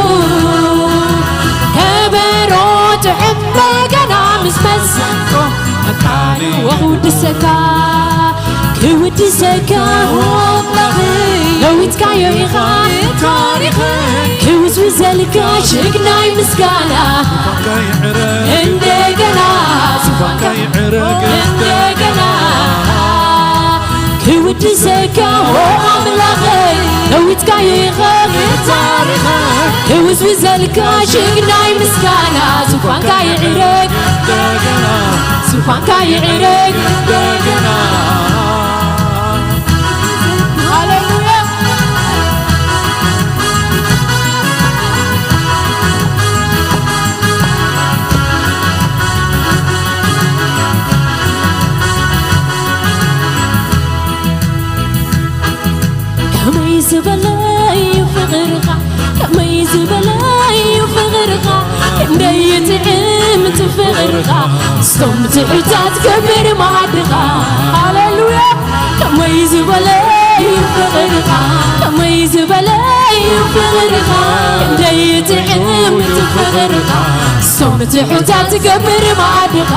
ከበሮ ጥዑም በገና ምስ መሳንቆ ኣቃንይዎ ክውድሰካ፣ ክውድሰካ ኣምላኽ፣ ለዊጥካዮ ኢኻ ታሪኸይ፣ ክውዝውዘልካ ሽግናይ ምስጋና እንደገና፣ እንደገና ክውድሰካ ኦ ኣምላኸይ፣ ለዊጥካዮ ኢኻ ታሪኸይ፣ ክውዝውዘልካ ሽግናይ ምስጋና፣ ዙፋንካ ይዕረግ፣ ዙፋንካ ይዕረግ። ሃሌሉያ። ከመይ ዝበለ እዩ ፍቕርኻ፣ ከመይ ዝበለ እዩ ፍቕርኻ፣ ክንደይ ይጥዕም እቲ ፍቕርኻ፣ ስቶም ትሑታት ክብሪ መኣድኻ። ሃሌሉያ። ከመይ ዝበለ እዩ ፍቕርኻ፣ ከመይ ዝበለ እዩ ፍቕርኻ፣ ክንደይ ይጥዕም እቲ ፍቕርኻ፣ ስቶም ትሑታት ክብሪ መኣድኻ።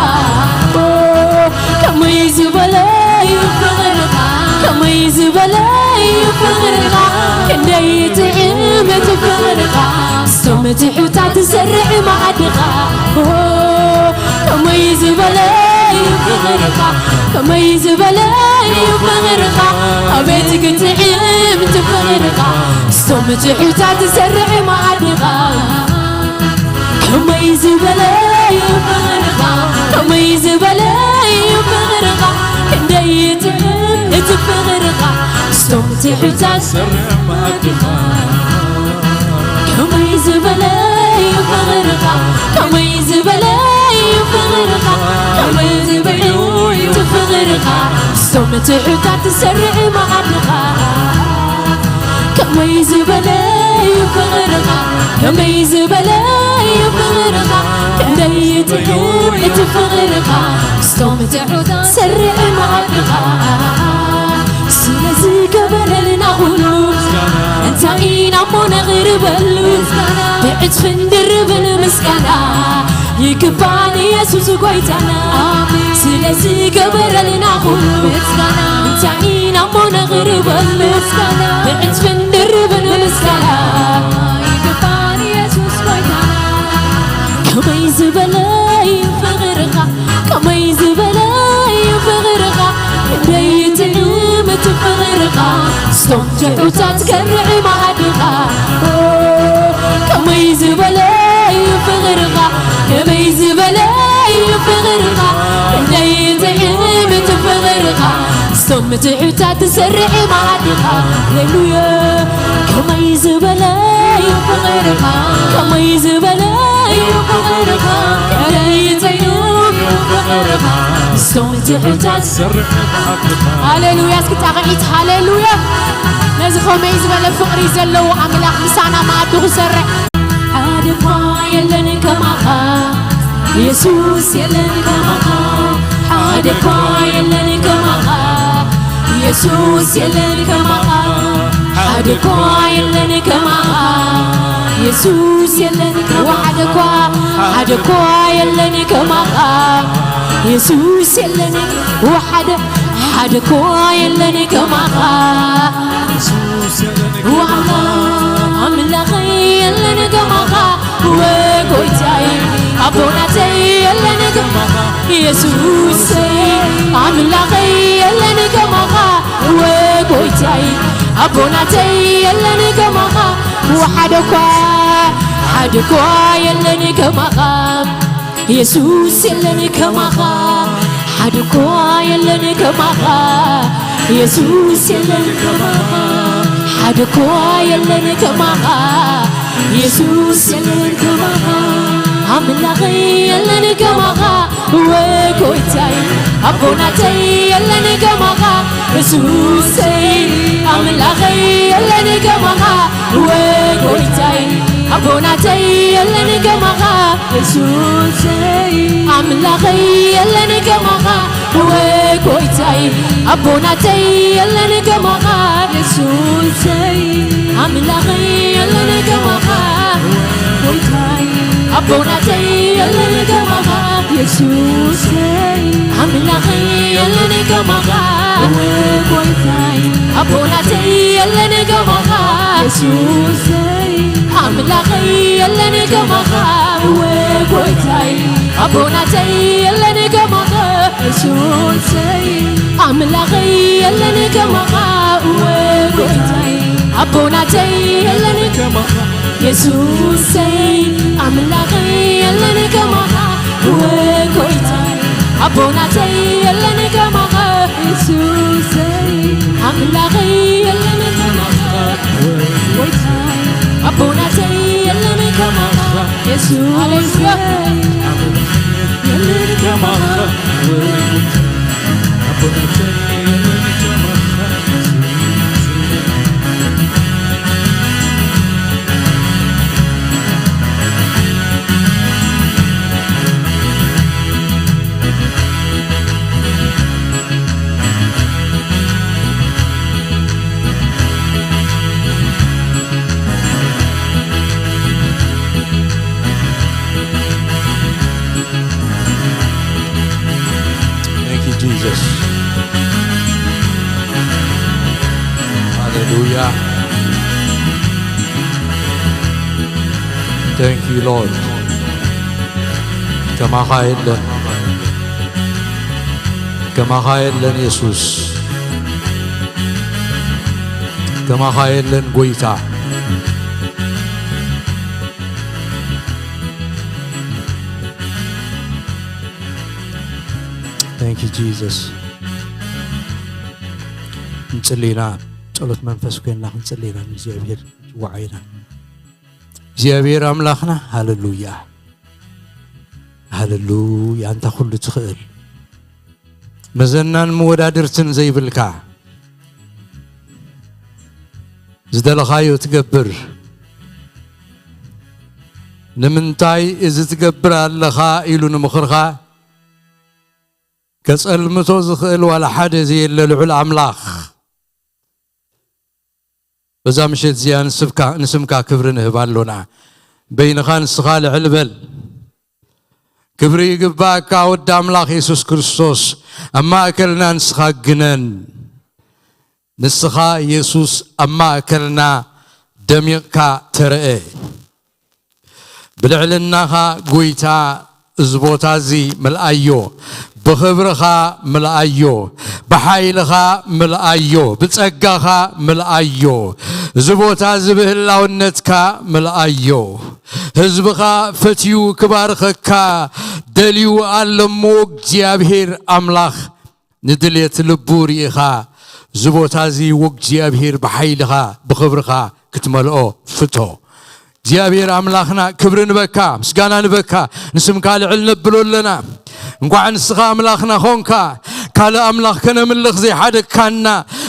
ከመይ ዝበለ እዩ ፍቕርኻ፣ ከመይ ዝበለ እዩ ፍቕርኻ፣ ክንደይ ይጥዕም እቲ ፍቕርኻ፣ ስቶም ትሑታት ዝሰርዕ መኣድኻ። ኦ፣ ከመይ ዝበለ እዩ ፍቕርኻ፣ ከመይ ዝበለ እዩ ፍቕርኻ፣ ኣቤት ክጥዕም እቲ ፍቕርኻ፣ ስቶም ትሑታት ዝሰርዕ መኣድኻ። ከመይ ዝበለ እዩ ፍቕርኻ፣ ከመይ ዝበለ እዩ ፍቕርኻ፣ ክንደይ ይጥዕም እቲ ፍቕርኻ፣ ስቶም ትሑታት ዝሰርዕ መኣድኻ። ከመይ ዝበለ እዩ ፍቕርኻ፣ ከመይ ዝበለ እዩ ፍቕርኻ፣ ከመይ ዝበለ እዩ ፍቕርኻ፣ ስቶም ትሑታት ዝሰርዕ መኣድኻ። ከመይ ዝበለ እዩ ፍቕርኻ፣ ከመይ ዝበለ እዩ ፍቕርኻ፣ ክንደይ ይጥዕም እቲ ፍቕርኻ፣ ስቶም ትሑታት ዝሰርዕ መኣድኻ። ስለ ዝገበረልና ኩሉ እንታይ ኢና እሞ ነቕርበሉ? ብዕጽፍን ድርብን ምስጋና ይግባን ኢየሱስ ጎይታና። ስለ ዝገበረልና ኩሉ እንታይ ኢና እሞ ነቕርበሉ? ብዕጽፍን ድርብን ምስጋና ይግባን ኢየሱስ ጎይታና። ከመይ ዝበለ እዩ ፍቕርኻ፣ ከመይ ዝበለ እዩ ፍቕርኻ፣ ክንደይ ይጥዕም እቲ ፍቕርኻ፣ ስቶም ትሑታት ከርዕ መኣድኻ። ኦ፣ ከመይ ዝበለ እዩ ፍቕርኻ፣ ከመይ ዝበለ እዩ ፍቕርኻ፣ ክንደይ ይጥዕም እቲ ፍቕርኻ፣ ስቶም ትሑታት ዝሰርዕ መኣድኻ። ሃሌሉያ። ከመይ ዝበለ እዩ ፍቕርኻ፣ ከመይ ዝበለ እዩ ፍቕርኻ፣ ከመይ ዝበለ እዩ ፍቕርኻ፣ ስቶም ትሑታት ዝሰርዕ መኣድኻ። ሃሌሉያ። እስኪ ጣቕዒት ሃሌሉያ። ነዚ ከመይ ዝበለ ፍቕሪ ዘለዎ ኣምላኽ ምሳና መኣዱ ክሰርዕ። ሓደ እኳ የለን ከማኻ፣ የሱስ የለን ከማኻ፣ ሓደ እኳ የለን ከማኻ፣ የሱስ የለን ከማኻ፣ ሓደ እኳ የለን ከማኻ፣ የሱስ የለን ከማኻ፣ ሓደ እኳ፣ ሓደ እኳ የለን ከማኻ፣ የሱስ የለን፣ ሓደ፣ ሓደ እኳ የለን ከማኻ። ኣምላኽ የለን ከማኻ፣ ወ ጎይታይ ኣቦናተይ የለን ከማኻ፣ የሱሰይ ኣምላኸይ የለን ከማኻ፣ ወ ጎይታይ ኣቦናተይ የለን ከማኻ፣ ወሓደ እኳ፣ ሓደ እኳ የለን ከማኻ። የሱስ የለን ከማኻ፣ ሓደ እኳ የለን ከማኻ። የሱስ የለን ከማኻ፣ ሓደ እኳ የለን ከማኻ። የሱስ የለን ከማኻ፣ ኣምላኸይ የለን ከማኻ። ወ ጎይታይ ኣቦናተይ የለን ከማኻ። የሱሰይ ኣምላኸይ የለን ከማኻ። ወ ጎይታይ ኣቦናተይ የለን ከማኻ የሱሰይ ኣምላኸይ የለን ከማኻ እወ ጎይታይ ኣቦናተይ የለን ከማኻ የሱሰይ ኣምላኸይ የለን ከማኻ ጎይታይ ኣቦናተይ የለን ከማኻ የሱሰይ ኣምላኸይ የለን ከማኻ እወ ጎይታይ ኣቦናተይ የለን ከማኻ የሱሰይ ኣምላኸይ የለን ከማኻ እወ ጎይታይ ኣቦናተይ የለን ከማኻ የሱሰይ ኣምላኸይ የለን ከማኻ እወ ጎይታይ ኣቦናተይ የለን ከማኻ የሱሰይ ኣምላኸይ የለን ከማኻ እወ ጎይታይ ኣቦናተይ የለን ከማኻ የሱሰይ ኣምላኸይ የለን ከማኻ እወ ጎይታይ ኣቦናተይ የለን ከማኻ የሱሰይ የለን ከማኻ እወ ጎይታይ ኣቦናተይ የለን ከማኻ Thank you, Jesus. Hallelujah. Thank you, Lord. ከማኻ የለን፣ ከማኻ የለን የሱስ፣ ከማኻ የለን ጎይታ። Thank you, Jesus. እንጽሊና ጸሎት መንፈስ ኮይንና ክንጽሊና ንእግዚኣብሔር ንጽዋዕ ኢና። እግዚኣብሔር ኣምላኽና ሃለሉያ፣ ሃለሉያ፣ ኣንታ ኩሉ ትኽእል፣ መዘናን መወዳድርትን ዘይብልካ፣ ዝደለኻዮ ትገብር፣ ንምንታይ እዚ ትገብር ኣለኻ ኢሉ ንምኽርኻ ከጸልምቶ ዝኽእል ዋላ ሓደ ዘየለ ልዑል ኣምላኽ፣ በዛ ምሸት እዚኣ ንስብካ-፣ ንስምካ ክብሪ ንህብ ኣሎና። በይንኻ ንስኻ ልዕል በል። ክብሪ ይግባእካ ወዲ ኣምላኽ የሱስ ክርስቶስ፣ ኣብ ማእከልና ንስኻ ግነን። ንስኻ የሱስ ኣብ ማእከልና ደሚቕካ ተረአ። ብልዕልናኻ ጎይታ እዚ ቦታ እዚ ምልኣዮ፣ ብኽብርኻ ምልኣዮ፣ ብሓይልኻ ምልኣዮ፣ ብጸጋኻ ምልኣዮ። እዚ ቦታ እዚ ብህላውነትካ ምልኣዮ። ህዝብኻ ፈትዩ ክባርኸካ ደልዩ ኣሎ እሞ፣ እግዚኣብሔር ኣምላኽ ንድልየት ልቡ ርኢኻ፣ እዚ ቦታ እዚ ወእግዚኣብሔር ብሓይልኻ ብኽብርኻ ክትመልኦ ፍቶ። እግዚኣብሔር ኣምላኽና፣ ክብሪ ንበካ፣ ምስጋና ንበካ፣ ንስምካ ልዕል ነብሎ ኣለና። እንኳዕ ንስኻ ኣምላኽና ኾንካ፣ ካልእ ኣምላኽ ከነምልኽ ዘይሓደግካና፣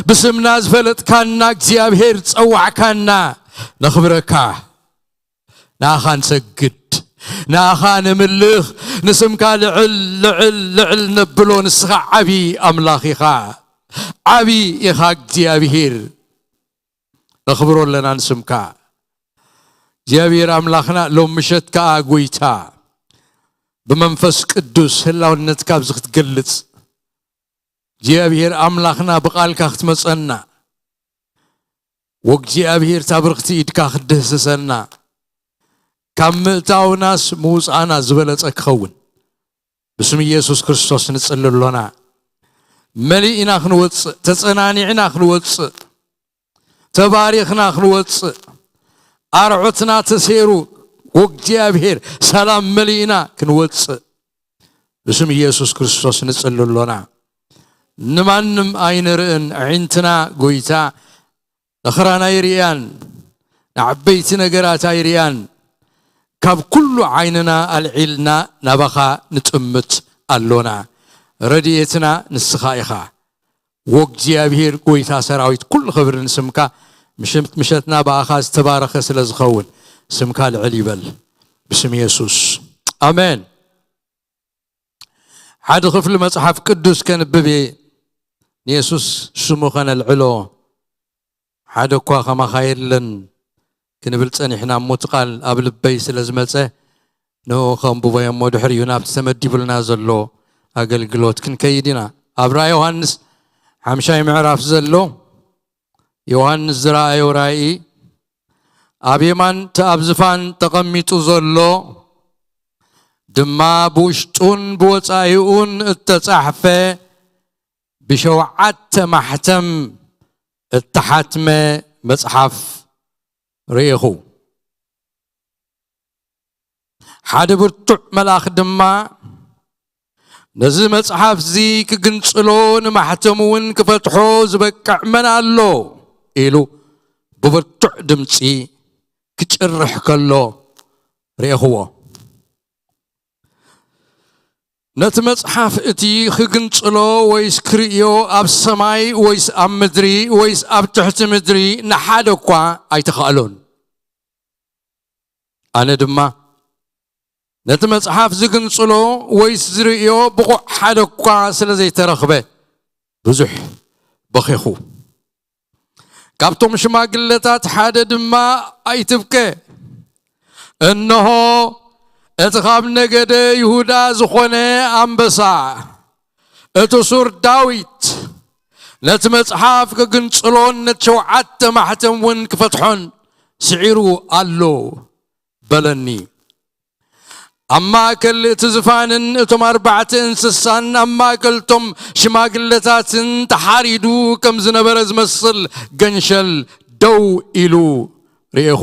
ብስምና ዝፈለጥካና እግዚኣብሔር ዝጸዋዕካና፣ ነኽብረካ። ንኣኻ ንሰግድ፣ ንኣኻ ነምልኽ፣ ንስምካ ልዕል፣ ልዕል፣ ልዕል ነብሎ። ንስኻ ዓቢ ኣምላኽ ኢኻ፣ ዓቢ ኢኻ እግዚኣብሔር። ነኽብሮ ኣለና ንስምካ። እግዚኣብሔር ኣምላኽና፣ ሎም ምሸት ከኣ ጎይታ፣ ብመንፈስ ቅዱስ ህላውነትካ ኣብዚ ክትገልጽ፣ እግዚኣብሔር ኣምላኽና፣ ብቓልካ ክትመጸና፣ ወእግዚኣብሔር እታ ብርኽቲ ኢድካ ክትድህስሰና፣ ካብ ምእታውናስ ምውጻእና ዝበለጸ ክኸውን፣ ብስም ኢየሱስ ክርስቶስ ንጽሊ ኣሎና። መሊእና ክንወጽእ፣ ተጸናኒዕና ክንወጽእ፣ ተባሪኽና ክንወጽእ፣ ኣርዑትና ተሴሩ፣ ወእግዚኣብሔር ሰላም መሊእና ክንወጽእ፣ ብስም ኢየሱስ ክርስቶስ ንጽሊ ኣሎና። ንማንም ኣይንርእን። ኣዒንትና ጎይታ፣ ንኽራን ኣይርእያን፣ ንዓበይቲ ነገራት ኣይርእያን። ካብ ኩሉ ዓይንና ኣልዒልና ናባኻ ንጥምት ኣሎና። ረድኤትና ንስኻ ኢኻ። ወእግዚኣብሔር ጎይታ ሰራዊት፣ ኩሉ ክብሪ ንስምካ። ምሽት-፣ ምሸትና ብኣኻ ዝተባረኸ ስለ ዝኸውን፣ ስምካ ልዕል ይበል። ብስም የሱስ፣ ኣሜን። ሓደ ክፍሊ መጽሓፍ ቅዱስ ከንብብ እየ። ንየሱስ ስሙ ኸነልዕሎ። ሓደ እኳ ኸማኻ የለን ክንብል ጸኒሕና፣ እሞ እቲ ቃል ኣብ ልበይ ስለ ዝመጸ ንኡ ኸንብቦ እየ። እሞ ድሕሪኡ ናብቲ ተመዲቡልና ዘሎ ኣገልግሎት ክንከይድ ኢና። ኣብ ራእይ ዮሃንስ ሓምሻይ ምዕራፍ ዘሎ፣ ዮሃንስ ዝረኣዮ ራእይ፣ ኣብ የማን እቲ ኣብ ዝፋን ተቐሚጡ ዘሎ ድማ ብውሽጡን ብወጻኢኡን እተጻሕፈ ብሸውዓተ ማሕተም እተሓትመ መጽሓፍ ርኢኹ። ሓደ ብርቱዕ መልኣኽ ድማ ነዚ መጽሓፍ እዚ ክግንጽሎ ንማሕተሙ እውን ክፈትሖ ዝበቅዕ መን ኣሎ? ኢሉ ብብርቱዕ ድምጺ ክጭርሕ ከሎ ርኤኽዎ። ነቲ መጽሓፍ እቲ ክግንጽሎ ወይስ ክርእዮ ኣብ ሰማይ ወይስ ኣብ ምድሪ ወይስ ኣብ ትሕቲ ምድሪ ንሓደ እኳ ኣይተኻእሎን። ኣነ ድማ ነቲ መጽሓፍ ዝግንጽሎ ወይስ ዝርእዮ ብቑዕ ሓደ እኳ ስለ ዘይተረኽበ ብዙሕ በኺኹ። ካብቶም ሽማግለታት ሓደ ድማ፣ ኣይትብከ፣ እንሆ እቲ ካብ ነገደ ይሁዳ ዝኾነ ኣንበሳ፣ እቲ ሱር ዳዊት፣ ነቲ መጽሓፍ ክግንጽሎን ነቲ ሸውዓተ ማሕተም እውን ክፈትሖን ስዒሩ ኣሎ በለኒ። ኣብ ማእከል እቲ ዝፋንን እቶም ኣርባዕተ እንስሳን ኣብ ማእከል እቶም ሽማግለታትን ተሓሪዱ ከም ዝነበረ ዝመስል ገንሸል ደው ኢሉ ርኤኹ።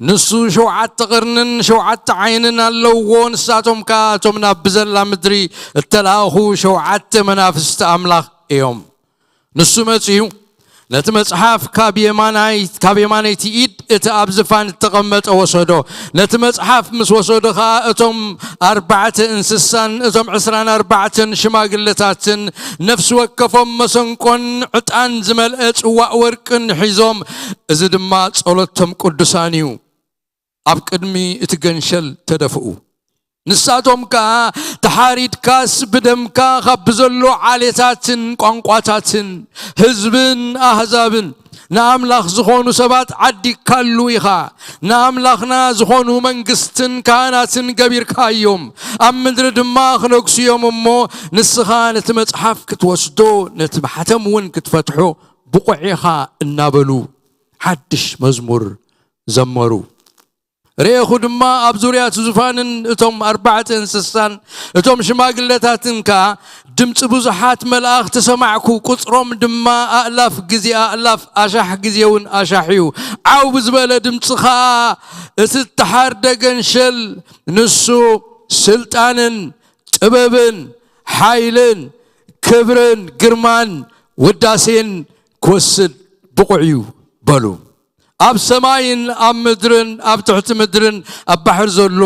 ንሱ ሸውዓተ ቐርንን ሸውዓተ ዓይንን ኣለውዎ። ንሳቶም ከኣ እቶም ናብ ብዘላ ምድሪ እተላእኹ ሸውዓተ መናፍስቲ ኣምላኽ እዮም። ንሱ መጺኡ ነቲ መጽሓፍ ካብ የማናይ-፣ ካብ የማነይቲ ኢድ እቲ ኣብ ዝፋን እተቐመጠ ወሰዶ። ነቲ መጽሓፍ ምስ ወሰዶ ኸኣ እቶም ኣርባዕተ እንስሳን እቶም ዕስራን ኣርባዕተን ሽማግለታትን ነፍሲ ወከፎም መሰንቆን ዕጣን ዝመልአ ጽዋእ ወርቅን ሒዞም፣ እዚ ድማ ጸሎቶም ቅዱሳን እዩ፣ ኣብ ቅድሚ እቲ ገንሸል ተደፍኡ። ንሳቶም ከኣ፣ ተሓሪድካስ ብደምካ ካብ ብዘሎ ዓሌታትን ቋንቋታትን ህዝብን ኣህዛብን ንኣምላኽ ዝኾኑ ሰባት ዓዲግካሉ ኢኻ። ንኣምላኽና ዝኾኑ መንግስትን ካህናትን ገቢርካዮም። ኣብ ምድሪ ድማ ክነግሱ እዮም እሞ፣ ንስኻ ነቲ መጽሓፍ ክትወስዶ፣ ነቲ ማሕተም እውን ክትፈትሖ ብቑዕ ኢኻ እናበሉ ሓድሽ መዝሙር ዘመሩ። ርኤኹ ድማ ኣብ ዙርያ እቲ ዙፋንን እቶም ኣርባዕተ እንስሳን እቶም ሽማግለታትን ከኣ ድምፂ ብዙሓት መላእኽቲ ሰማዕኩ። ቁፅሮም ድማ ኣእላፍ ግዜ ኣእላፍ፣ ኣሻሕ ግዜ እውን ኣሻሕ እዩ። ዓው ብዝበለ ድምፂ ኸኣ እቲ እተሓርደ ገንሸል፣ ንሱ ስልጣንን ጥበብን ሓይልን ክብርን ግርማን ውዳሴን ክወስድ ብቑዕ እዩ በሉ። ኣብ ሰማይን ኣብ ምድርን ኣብ ትሕቲ ምድርን ኣብ ባሕሪ ዘሎ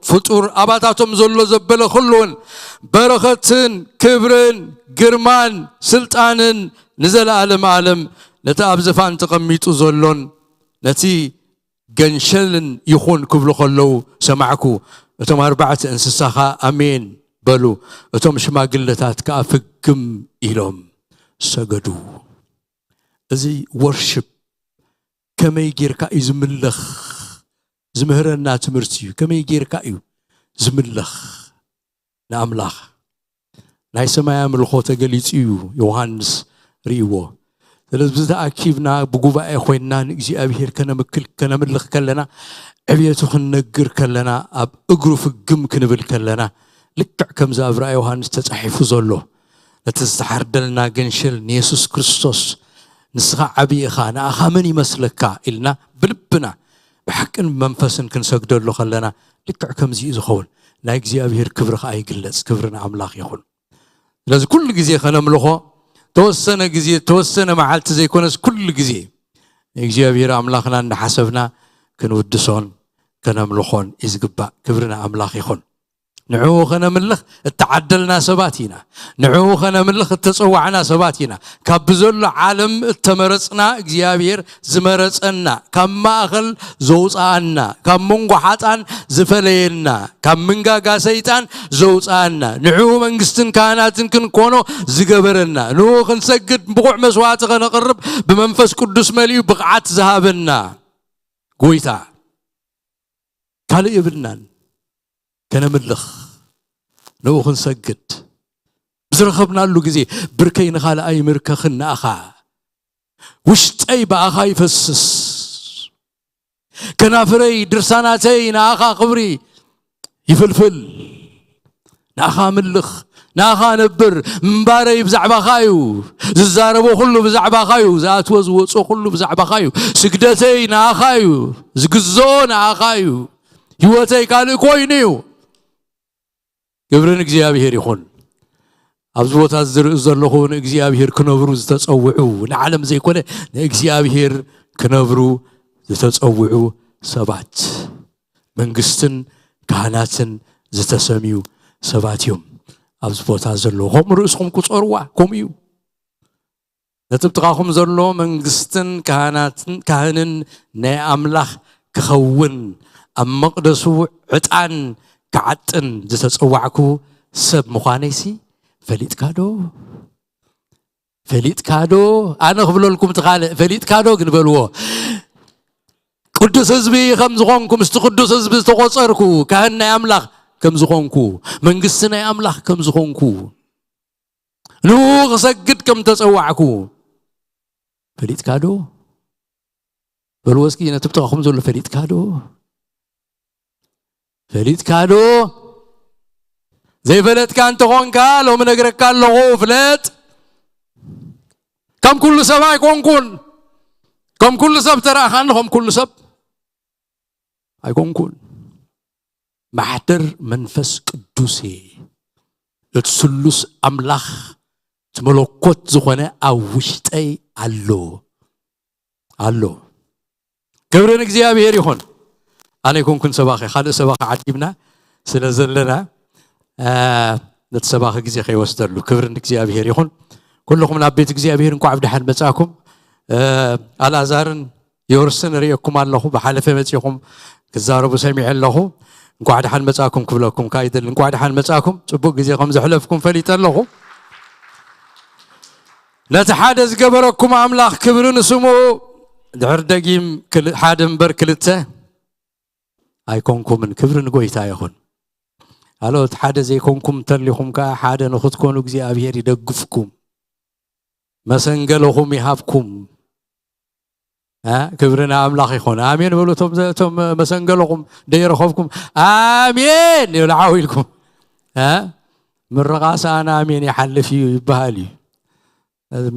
ፍጡር ኣባታቶም ዘሎ ዘበለ ኩሉን በረኸትን ክብርን ግርማን ስልጣንን ንዘለኣለም ዓለም ነቲ ኣብ ዝፋን ተቐሚጡ ዘሎን ነቲ ገንሸልን ይኹን ክብሉ ከለዉ ሰማዕኩ። እቶም ኣርባዕተ እንስሳ ኸኣ ኣሜን በሉ። እቶም ሽማግለታት ከኣ ፍግም ኢሎም ሰገዱ። እዚ ወርሽፕ ከመይ ጌርካ እዩ ዝምለኽ? ዝምህረና ትምህርቲ እዩ። ከመይ ጌርካ እዩ ዝምለኽ ንኣምላኽ? ናይ ሰማይ ኣምልኾ ተገሊጹ እዩ ዮሃንስ ርእይዎ። ስለዚ ብዚ ተኣኪብና ብጉባኤ ኮይንና ንእግዚኣብሔር ከነምክል-፣ ከነምልኽ ከለና፣ ዕብየቱ ክንነግር ከለና፣ ኣብ እግሩ ፍግም ክንብል ከለና፣ ልክዕ ከምዚ ኣብ ራእይ ዮሃንስ ተጻሒፉ ዘሎ፣ ነቲ ዝተሓርደልና ገንሸል ንየሱስ ክርስቶስ፣ "ንስኻ ዓቢ ኢኻ፣ ንኣኻ መን ይመስለካ?" ኢልና ብልብና ብሓቅን ብመንፈስን ክንሰግደሉ ከለና፣ ልክዕ ከምዚ እዩ ዝኸውን። ናይ እግዚኣብሔር ክብሪ ኸኣ ይግለጽ። ክብሪ ንኣምላኽ ይኹን። ስለዚ ኩሉ ግዜ ከነምልኾ፣ ተወሰነ ግዜ፣ ተወሰነ መዓልቲ ዘይኮነስ ኩሉ ግዜ ንእግዚኣብሔር ኣምላኽና እንዳሓሰብና ክንውድሶን ከነምልኾን እዩ ዝግባእ። ክብሪ ንኣምላኽ ይኹን። ንዕኡ ኸነምልኽ እተዓደልና ሰባት ኢና። ንዕኡ ኸነምልኽ እተጸዋዕና ሰባት ኢና። ካብ ብዘሎ ዓለም እተመረጽና፣ እግዚኣብሔር ዝመረጸና፣ ካብ ማእኸል ዘውፅኣና፣ ካብ መንጎ ሓጣን ዝፈለየና፣ ካብ ምንጋጋ ሰይጣን ዘውፅኣና፣ ንዕኡ መንግስትን ካህናትን ክንኮኖ ዝገበረና፣ ንኡ ክንሰግድ ብቑዕ መስዋዕቲ ከነቕርብ ብመንፈስ ቅዱስ መሊኡ ብቕዓት ዝሃበና ጎይታ ካልእ የብልናን። ከነምልኽ፣ ንኡ ክንሰግድ ብዝረኸብናሉ ግዜ፣ ብርከይ ንኻልኣይ ምርከኽን ንኣኻ፣ ውሽጠይ ብኣኻ ይፈስስ፣ ከናፍረይ ድርሳናተይ ንኣኻ ክብሪ ይፍልፍል። ንኣኻ ምልኽ፣ ንኣኻ ነብር። ምንባረይ ብዛዕባኻ እዩ። ዝዛረቦ ኩሉ ብዛዕባኻ እዩ። ዝኣትዎ ዝወፅኦ ኩሉ ብዛዕባኻ እዩ። ስግደተይ ንኣኻ እዩ። ዝግዝኦ ንኣኻ እዩ። ህይወተይ ካልእ ኮይኑ እዩ። ክብሪ ንእግዚኣብሔር ይኹን። ኣብዚ ቦታ ዝርኢ ዘለኹ ንእግዚኣብሔር ክነብሩ ዝተጸውዑ፣ ንዓለም ዘይኮነ ንእግዚኣብሔር ክነብሩ ዝተጸውዑ ሰባት፣ መንግስትን ካህናትን ዝተሰምዩ ሰባት እዮም ኣብዚ ቦታ ዘለዉ። ከምኡ ርእስኹም ቁጸርዋ፣ ከምኡ እዩ። ነቲ ጥቓኹም ዘሎ መንግስትን ካህናትን፣ ካህንን ናይ ኣምላኽ ክኸውን፣ ኣብ መቕደሱ ዕጣን ክዓጥን ዝተጸዋዕኩ ሰብ ምዃነይሲ ፈሊጥካ ዶ? ፈሊጥካ ዶ? ኣነ ክብለልኩም እቲ ካልእ፣ ፈሊጥካ ዶ ግን በልዎ። ቅዱስ ህዝቢ ከም ዝኾንኩ፣ ምስቲ ቅዱስ ህዝቢ ዝተቖጸርኩ፣ ካህን ናይ ኣምላኽ ከም ዝኾንኩ፣ መንግስቲ ናይ ኣምላኽ ከም ዝኾንኩ፣ ንኡ ክሰግድ ከም ተጸዋዕኩ ፈሊጥካ ዶ? በልዎ እስኪ ነቲ ብጥቓኹም ዘሎ፣ ፈሊጥካ ዶ? ፈሊጥካ ዶ? ዘይፈለጥካ እንተኾንካ፣ ሎሚ ነግረካ ኣለኹ፣ ፍለጥ። ከም ኩሉ ሰብ ኣይኮንኩን። ከም ኩሉ ሰብ ተረኣኻኒ፣ ከም ኩሉ ሰብ ኣይኮንኩን። ማሕደር መንፈስ ቅዱስ እየ። እቲ ስሉስ ኣምላኽ፣ እቲ መለኮት ዝኾነ ኣብ ውሽጠይ ኣሎ። ኣሎ። ክብሪ ንእግዚኣብሔር ይኹን። ኣነ ኣይኮንኩን ሰባኺ፣ ካልእ ሰባኺ ዓዲምና ስለ ዘለና፣ እ፣ ነቲ ሰባኺ ግዜ ከይወስደሉ። ክብሪ ንእግዚኣብሔር ይኹን። ኩልኹም ናብ ቤት እግዚኣብሔር እንኳዕ ብደሓን መጻእኩም። እ፣ ኣልኣዛርን ዮርስን ርእየኩም ኣለኹ። ብሓለፈ መጺኹም ክዛረቡ ሰሚዐ ኣለኹ። እንኳዕ ደሓን መጻእኩም ክብለኩም ከኣ ይደሊ። እንኳዕ ደሓን መጻእኩም። ጽቡቕ ግዜ ከም ዘሕለፍኩም ፈሊጠ ኣለኹ። ነቲ ሓደ ዝገበረኩም ኣምላኽ ክብሪ ንስሙ። ድሕር ደጊም ክል-፣ ሓደ እምበር ክልተ ኣይኮንኩምን። ክብሪ ንጎይታ ይኹን። ኣሎ፣ እቲ ሓደ ዘይኮንኩም እንተሊኹም ከኣ ሓደ ንኽትኮኑ እግዚኣብሔር ይደግፍኩም። መሰንገለኹም ይሃብኩም። እ፣ ክብሪ ንኣምላኽ ይኹን። ኣሜን በሉ። እቶም ዘ-፣ እቶም መሰንገለኹም ደይረኸብኩም፣ ኣሜን ይብሉ ዓው ኢልኩም። እ፣ ምርቓ ሰኣን ኣሜን ይሓልፍ እዩ ይበሃል እዩ።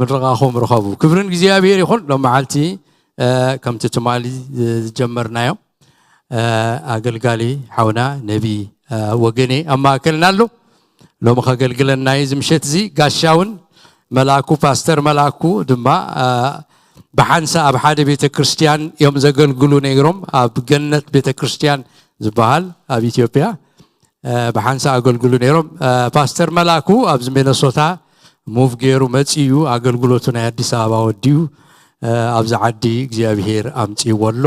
ምርቓኹም ርኸቡ። ክብሪ ንእግዚኣብሔር ይኹን። ሎም መዓልቲ፣ እ፣ ከምቲ ትማሊ ዝጀመርናዮ፣ እ፣ ኣገልጋሊ ሓውና ነቢ፣ እ፣ ወገኔ ኣብ ማእከልና ኣሎ። ሎሚ ከገልግለና እዩ እዚ ምሸት እዚ። ጋሻውን መላኩ፣ ፓስተር መላኩ ድማ፣ እ፣ ብሓንሳ ኣብ ሓደ ቤተ ክርስቲያን እዮም ዘገልግሉ ነይሮም፣ ኣብ ገነት ቤተ ክርስቲያን ዝበሃል ኣብ ኢትዮጵያ። እ፣ ብሓንሳእ ኣገልግሉ ነይሮም። እ፣ ፓስተር መላኩ ኣብዚ ሚነሶታ ሙቭ ገይሩ መጺኡ ኣገልግሎቱ ናይ ኣዲስ ኣበባ ወዲኡ፣ እ፣ ኣብዚ ዓዲ እግዚኣብሄር ኣምጺእዎ ኣሎ።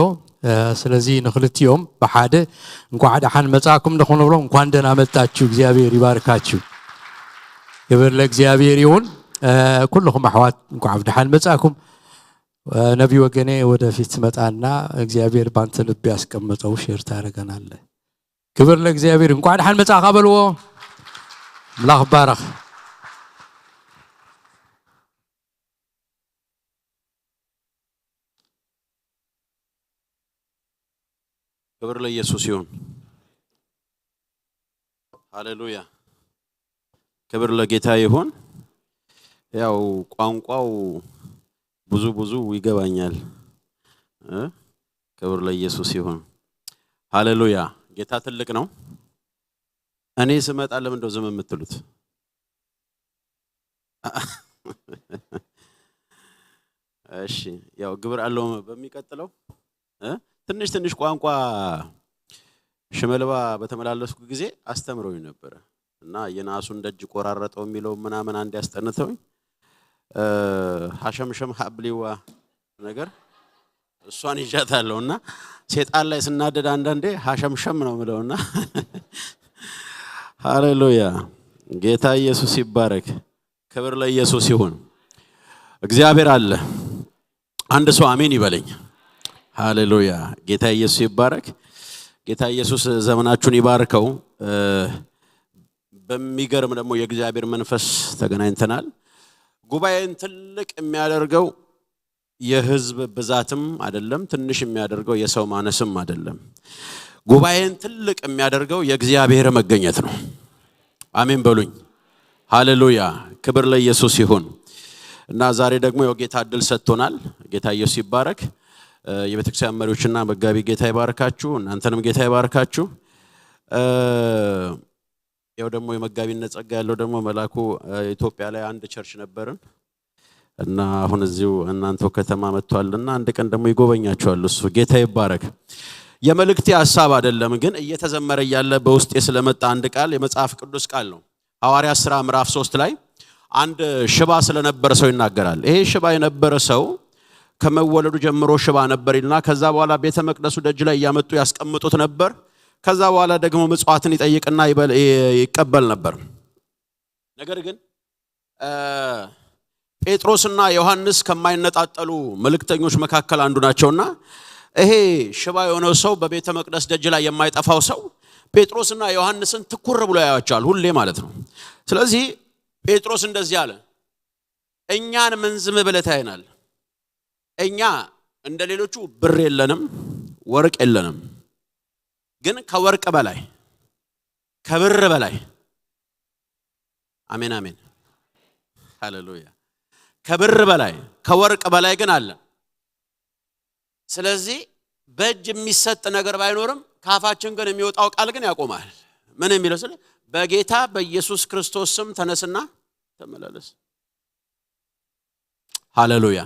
እ፣ ስለዚ ንኽልቲኦም ብሓደ እንኳዕ ደሓን መጻእኩም ንኽንብሎም፣ እንኳን ደህና መጣችሁ፣ እግዚኣብሄር ይባርካችሁ። ክብር ለእግዚኣብሔር ይሁን። እ፣ ኩልኹም ኣሕዋት እንኳዕ ብደሓን መጻእኩም። እ፣ ነቢ ወገኔ ወደፊት መጣና፣ እግዚኣብሔር ባንተ ልብ ያስቀመጠው ሼር ታደርገናለህ። ክብር ለእግዚኣብሔር። እንኳዕ ደሓን መጻእካ በልዎ። ኣምላኽ ይባረኽ። ክብር ለኢየሱስ ይሁን። ሃሌሉያ። ክብር ለጌታ ይሁን። ያው ቋንቋው ብዙ ብዙ ይገባኛል። እ? ክብር ለኢየሱስ ይሁን። ሃሌሉያ። ጌታ ትልቅ ነው። እኔ ስመጣ ለምን እንደው ዝም የምትሉት? እሺ፣ ያው ግብር አለው በሚቀጥለው፣ እ? ትንሽ ትንሽ ቋንቋ ሽመልባ በተመላለስኩ ጊዜ አስተምረውኝ ነበረ እና የነሐሱን ደጅ ቆራረጠው የሚለው ምናምን አንድ ያስጠንተውኝ፣ እ፣ ሐሸምሸም ሀብሊዋ ነገር እሷን ይዣታለሁ። እና ሴጣን ላይ ስናደድ አንዳንዴ ሐሸምሸም ነው የምለው። እና ሃሌሉያ፣ ጌታ ኢየሱስ ይባረክ። ክብር ለኢየሱስ ይሁን። እግዚአብሔር አለ። አንድ ሰው አሜን ይበለኝ። ሃሌሉያ፣ ጌታ ኢየሱስ ይባረክ። ጌታ ኢየሱስ ዘመናችሁን ይባርከው። እ፣ በሚገርም ደግሞ የእግዚአብሔር መንፈስ ተገናኝተናል። ጉባኤን ትልቅ የሚያደርገው የህዝብ ብዛትም አይደለም፣ ትንሽ የሚያደርገው የሰው ማነስም አይደለም። ጉባኤን ትልቅ የሚያደርገው የእግዚአብሔር መገኘት ነው። አሜን በሉኝ። ሃሌሉያ፣ ክብር ለኢየሱስ ይሁን። እና ዛሬ ደግሞ ያው ጌታ እድል ሰጥቶናል። ጌታ ኢየሱስ ይባረክ። እ፣ የቤተክርስቲያን መሪዎችና መጋቢ ጌታ ይባርካችሁ፣ እናንተንም ጌታ ይባርካችሁ። እ፣ ያው ደግሞ የመጋቢነት ጸጋ ያለው ደግሞ መልአኩ፣ እ፣ ኢትዮጵያ ላይ አንድ ቸርች ነበርን እና አሁን እዚሁ እናንተው ከተማ መጥቷልና አንድ ቀን ደግሞ ይጎበኛችኋል እሱ። ጌታ ይባረክ። የመልእክቴ ሐሳብ አይደለም ግን እየተዘመረ እያለ በውስጤ ስለመጣ አንድ ቃል የመጽሐፍ ቅዱስ ቃል ነው። ሐዋርያ ሥራ ምዕራፍ ሶስት ላይ አንድ ሽባ ስለነበረ ሰው ይናገራል። ይሄ ሽባ የነበረ ሰው ከመወለዱ ጀምሮ ሽባ ነበር ይልና ከዛ በኋላ ቤተ መቅደሱ ደጅ ላይ እያመጡ ያስቀምጡት ነበር። ከዛ በኋላ ደግሞ ምጽዋትን ይጠይቅና ይበል-፣ ይ-፣ ይቀበል ነበር። ነገር ግን፣ እ፣ ጴጥሮስና ዮሐንስ ከማይነጣጠሉ መልእክተኞች መካከል አንዱ ናቸውና ይሄ ሽባ የሆነው ሰው በቤተ መቅደስ ደጅ ላይ የማይጠፋው ሰው ጴጥሮስና ዮሐንስን ትኩር ብሎ ያያቸዋል ሁሌ ማለት ነው። ስለዚህ ጴጥሮስ እንደዚህ አለ፣ «እኛን ምን ዝም ብለህ ታየናል? እኛ እንደ ሌሎቹ ብር የለንም፣ ወርቅ የለንም፣ ግን ከወርቅ በላይ፣ ከብር በላይ» አሜን፣ አሜን፣ ሃሌሉያ። «ከብር በላይ፣ ከወርቅ በላይ ግን አለ። ስለዚህ በእጅ የሚሰጥ ነገር ባይኖርም ካፋችን ግን የሚወጣው ቃል ግን ያቆማል።» ምን የሚለው ስለ «በጌታ በኢየሱስ ክርስቶስ ስም ተነስና ተመላለስ።» ሃሌሉያ፣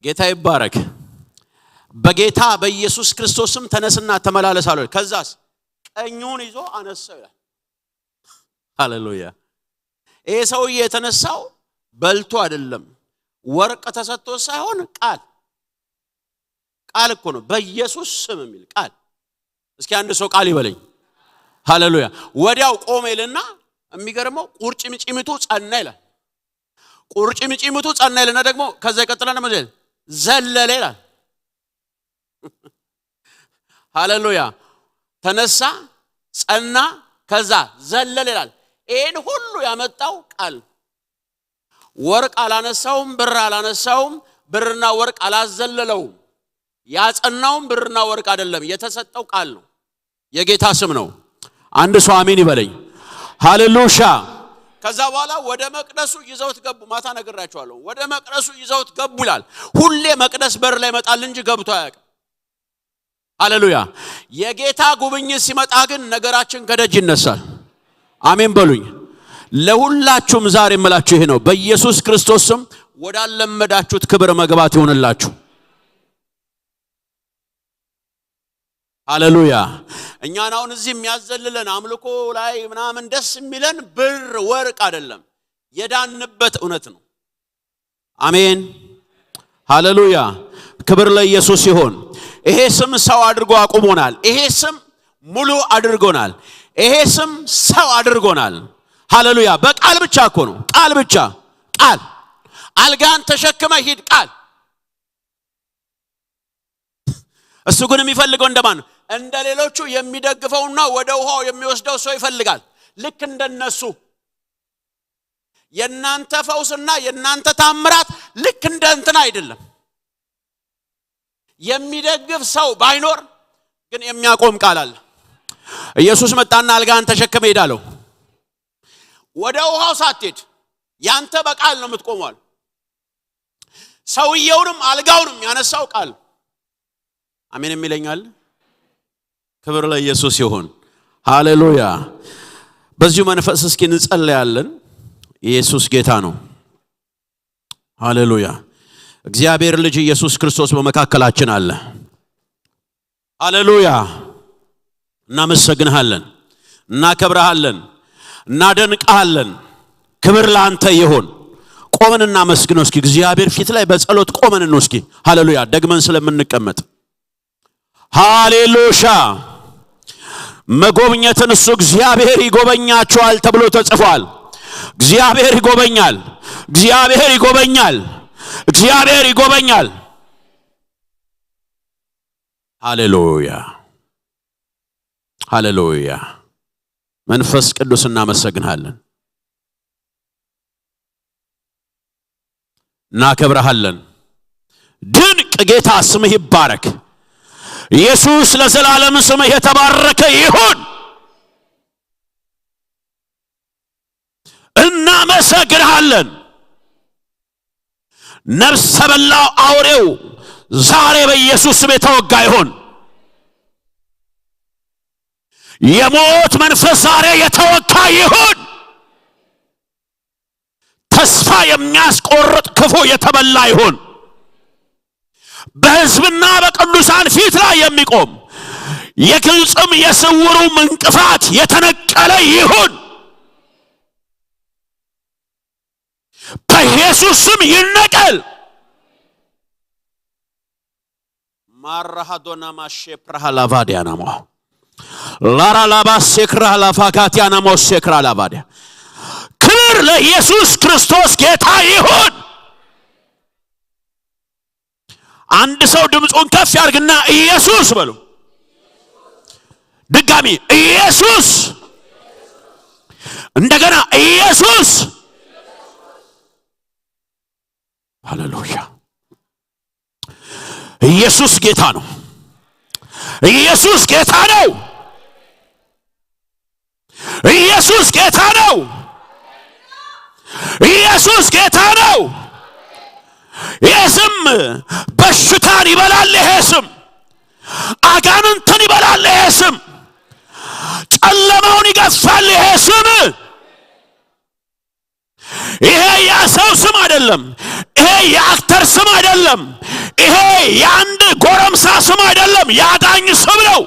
ጌታ ይባረክ። «በጌታ በኢየሱስ ክርስቶስ ስም ተነስና ተመላለስ» አለው። ከዛስ ቀኙን ይዞ አነሳው ይላል። ሃሌሉያ። ይሄ ሰውዬ የተነሳው በልቶ አይደለም፣ ወርቅ ተሰጥቶ ሳይሆን ቃል፣ ቃል እኮ ነው፣ «በኢየሱስ ስም» የሚል ቃል። እስኪ አንድ ሰው ቃል ይበለኝ። ሃሌሉያ። ወዲያው ቆመ ይልና የሚገርመው ቁርጭምጭሚቱ ጸና ይላል። ቁርጭምጭሚቱ ጸና ይልና ደግሞ ከዛ ይቀጥላል ደግሞ ዘለለ ይላል። ሃሌሉያ። ተነሳ፣ ጸና፣ ከዛ ዘለለ ይላል። ይሄን ሁሉ ያመጣው ቃል። ወርቅ አላነሳውም፣ ብር አላነሳውም፣ ብርና ወርቅ አላዘለለውም። ያጸናውም ብርና ወርቅ አይደለም፣ የተሰጠው ቃል ነው። የጌታ ስም ነው። አንድ ሰው አሜን ይበለኝ። ሃሌሉያ። ከዛ በኋላ ወደ መቅደሱ ይዘውት ገቡ። ማታ ነግራችኋለሁ። «ወደ መቅደሱ ይዘውት ገቡ» ይላል። ሁሌ መቅደስ በር ላይ ይመጣል እንጂ ገብቶ አያውቅም። ሃሌሉያ። የጌታ ጉብኝት ሲመጣ ግን ነገራችን ከደጅ ይነሳል። አሜን በሉኝ። ለሁላችሁም ዛሬ የምላችሁ ይሄ ነው። በኢየሱስ ክርስቶስ ስም ወዳለመዳችሁት ክብር መግባት ይሆንላችሁ። ሃሌሉያ። እኛን አሁን እዚህ የሚያዘልለን አምልኮ ላይ ምናምን ደስ የሚለን ብር ወርቅ አይደለም፣ የዳንበት እውነት ነው። አሜን፣ ሃሌሉያ። ክብር ለኢየሱስ ይሁን። ይሄ ስም ሰው አድርጎ አቁሞናል። ይሄ ስም ሙሉ አድርጎናል። ይሄ ስም ሰው አድርጎናል። ሃሌሉያ። በቃል ብቻ እኮ ነው፣ ቃል ብቻ፣ ቃል። «አልጋን ተሸክመ ሂድ» ቃል። እሱ ግን የሚፈልገው እንደማን ነው? እንደ ሌሎቹ የሚደግፈውና ወደ ውሃው የሚወስደው ሰው ይፈልጋል። ልክ እንደነሱ የእናንተ ፈውስና የእናንተ ታምራት ልክ እንደ እንትና አይደለም። የሚደግፍ ሰው ባይኖር ግን የሚያቆም ቃል አለ። ኢየሱስ መጣና «አልጋን ተሸክመ ሂድ» አለው። ወደ ውሃው ሳትሄድ ያንተ በቃል ነው የምትቆመው አለ። ሰውየውንም አልጋውንም ያነሳው ቃል። አሜን የሚለኛል? ክብር ለኢየሱስ ይሁን። ሃሌሉያ። በዚሁ መንፈስ እስኪ እንጸለያለን። ኢየሱስ ጌታ ነው። ሃሌሉያ። እግዚአብሔር ልጅ ኢየሱስ ክርስቶስ በመካከላችን አለ። ሃሌሉያ። እናመሰግንሃለን፣ እናከብረሃለን፣ እናደንቀሃለን። ክብር ለአንተ ይሁን። ቆመን እናመስግነው እስኪ። እግዚአብሔር ፊት ላይ በጸሎት ቆመን ነው እስኪ። ሃሌሉያ። ደግመን ስለምንቀመጥ ሃሌሉሻ። መጎብኘትን እሱ እግዚአብሔር ይጎበኛችኋል ተብሎ ተጽፏል። እግዚአብሔር ይጎበኛል። እግዚአብሔር ይጎበኛል። እግዚአብሔር ይጎበኛል። ሃሌሉያ። ሃሌሉያ። መንፈስ ቅዱስ እናመሰግንሃለን፣ እናከብረሃለን። ድንቅ ጌታ ስምህ ይባረክ። ኢየሱስ ለዘላለም ስምህ የተባረከ ይሁን። እናመሰግንሃለን። ነፍሰ በላው አውሬው ዛሬ በኢየሱስ ስም የተወጋ ይሁን። የሞት መንፈስ ዛሬ የተወጋ ይሁን። ተስፋ የሚያስቆርጥ ክፉ የተበላ ይሁን። በሕዝብና በቅዱሳን ፊት ላይ የሚቆም የግልጽም የስውሩም እንቅፋት የተነቀለ ይሁን። በኢየሱስ ስም ይነቀል። ማራሃዶና ማሼ ፕራሃ ላቫዲያናሞ ላራ ላባ ሴክራ ላፋካቲያናሞ ሴክራ ላቫዲያ። ክብር ለኢየሱስ ክርስቶስ ጌታ ይሁን። አንድ ሰው ድምፁን ከፍ ያርግና ኢየሱስ በሉ። ድጋሚ ኢየሱስ፣ እንደገና ኢየሱስ። ሃሌሉያ። ኢየሱስ ጌታ ነው። ኢየሱስ ጌታ ነው። ኢየሱስ ጌታ ነው። ኢየሱስ ጌታ ነው። ይሄ ስም በሽታን ይበላል። ይሄ ስም አጋንንትን ይበላል። ይሄ ስም ጨለማውን ይገፋል። ይሄ ስም ይሄ የሰው ስም አይደለም። ይሄ የአክተር ስም አይደለም። ይሄ የአንድ ጎረምሳ ስም አይደለም። ያዳኝ ስም ነው።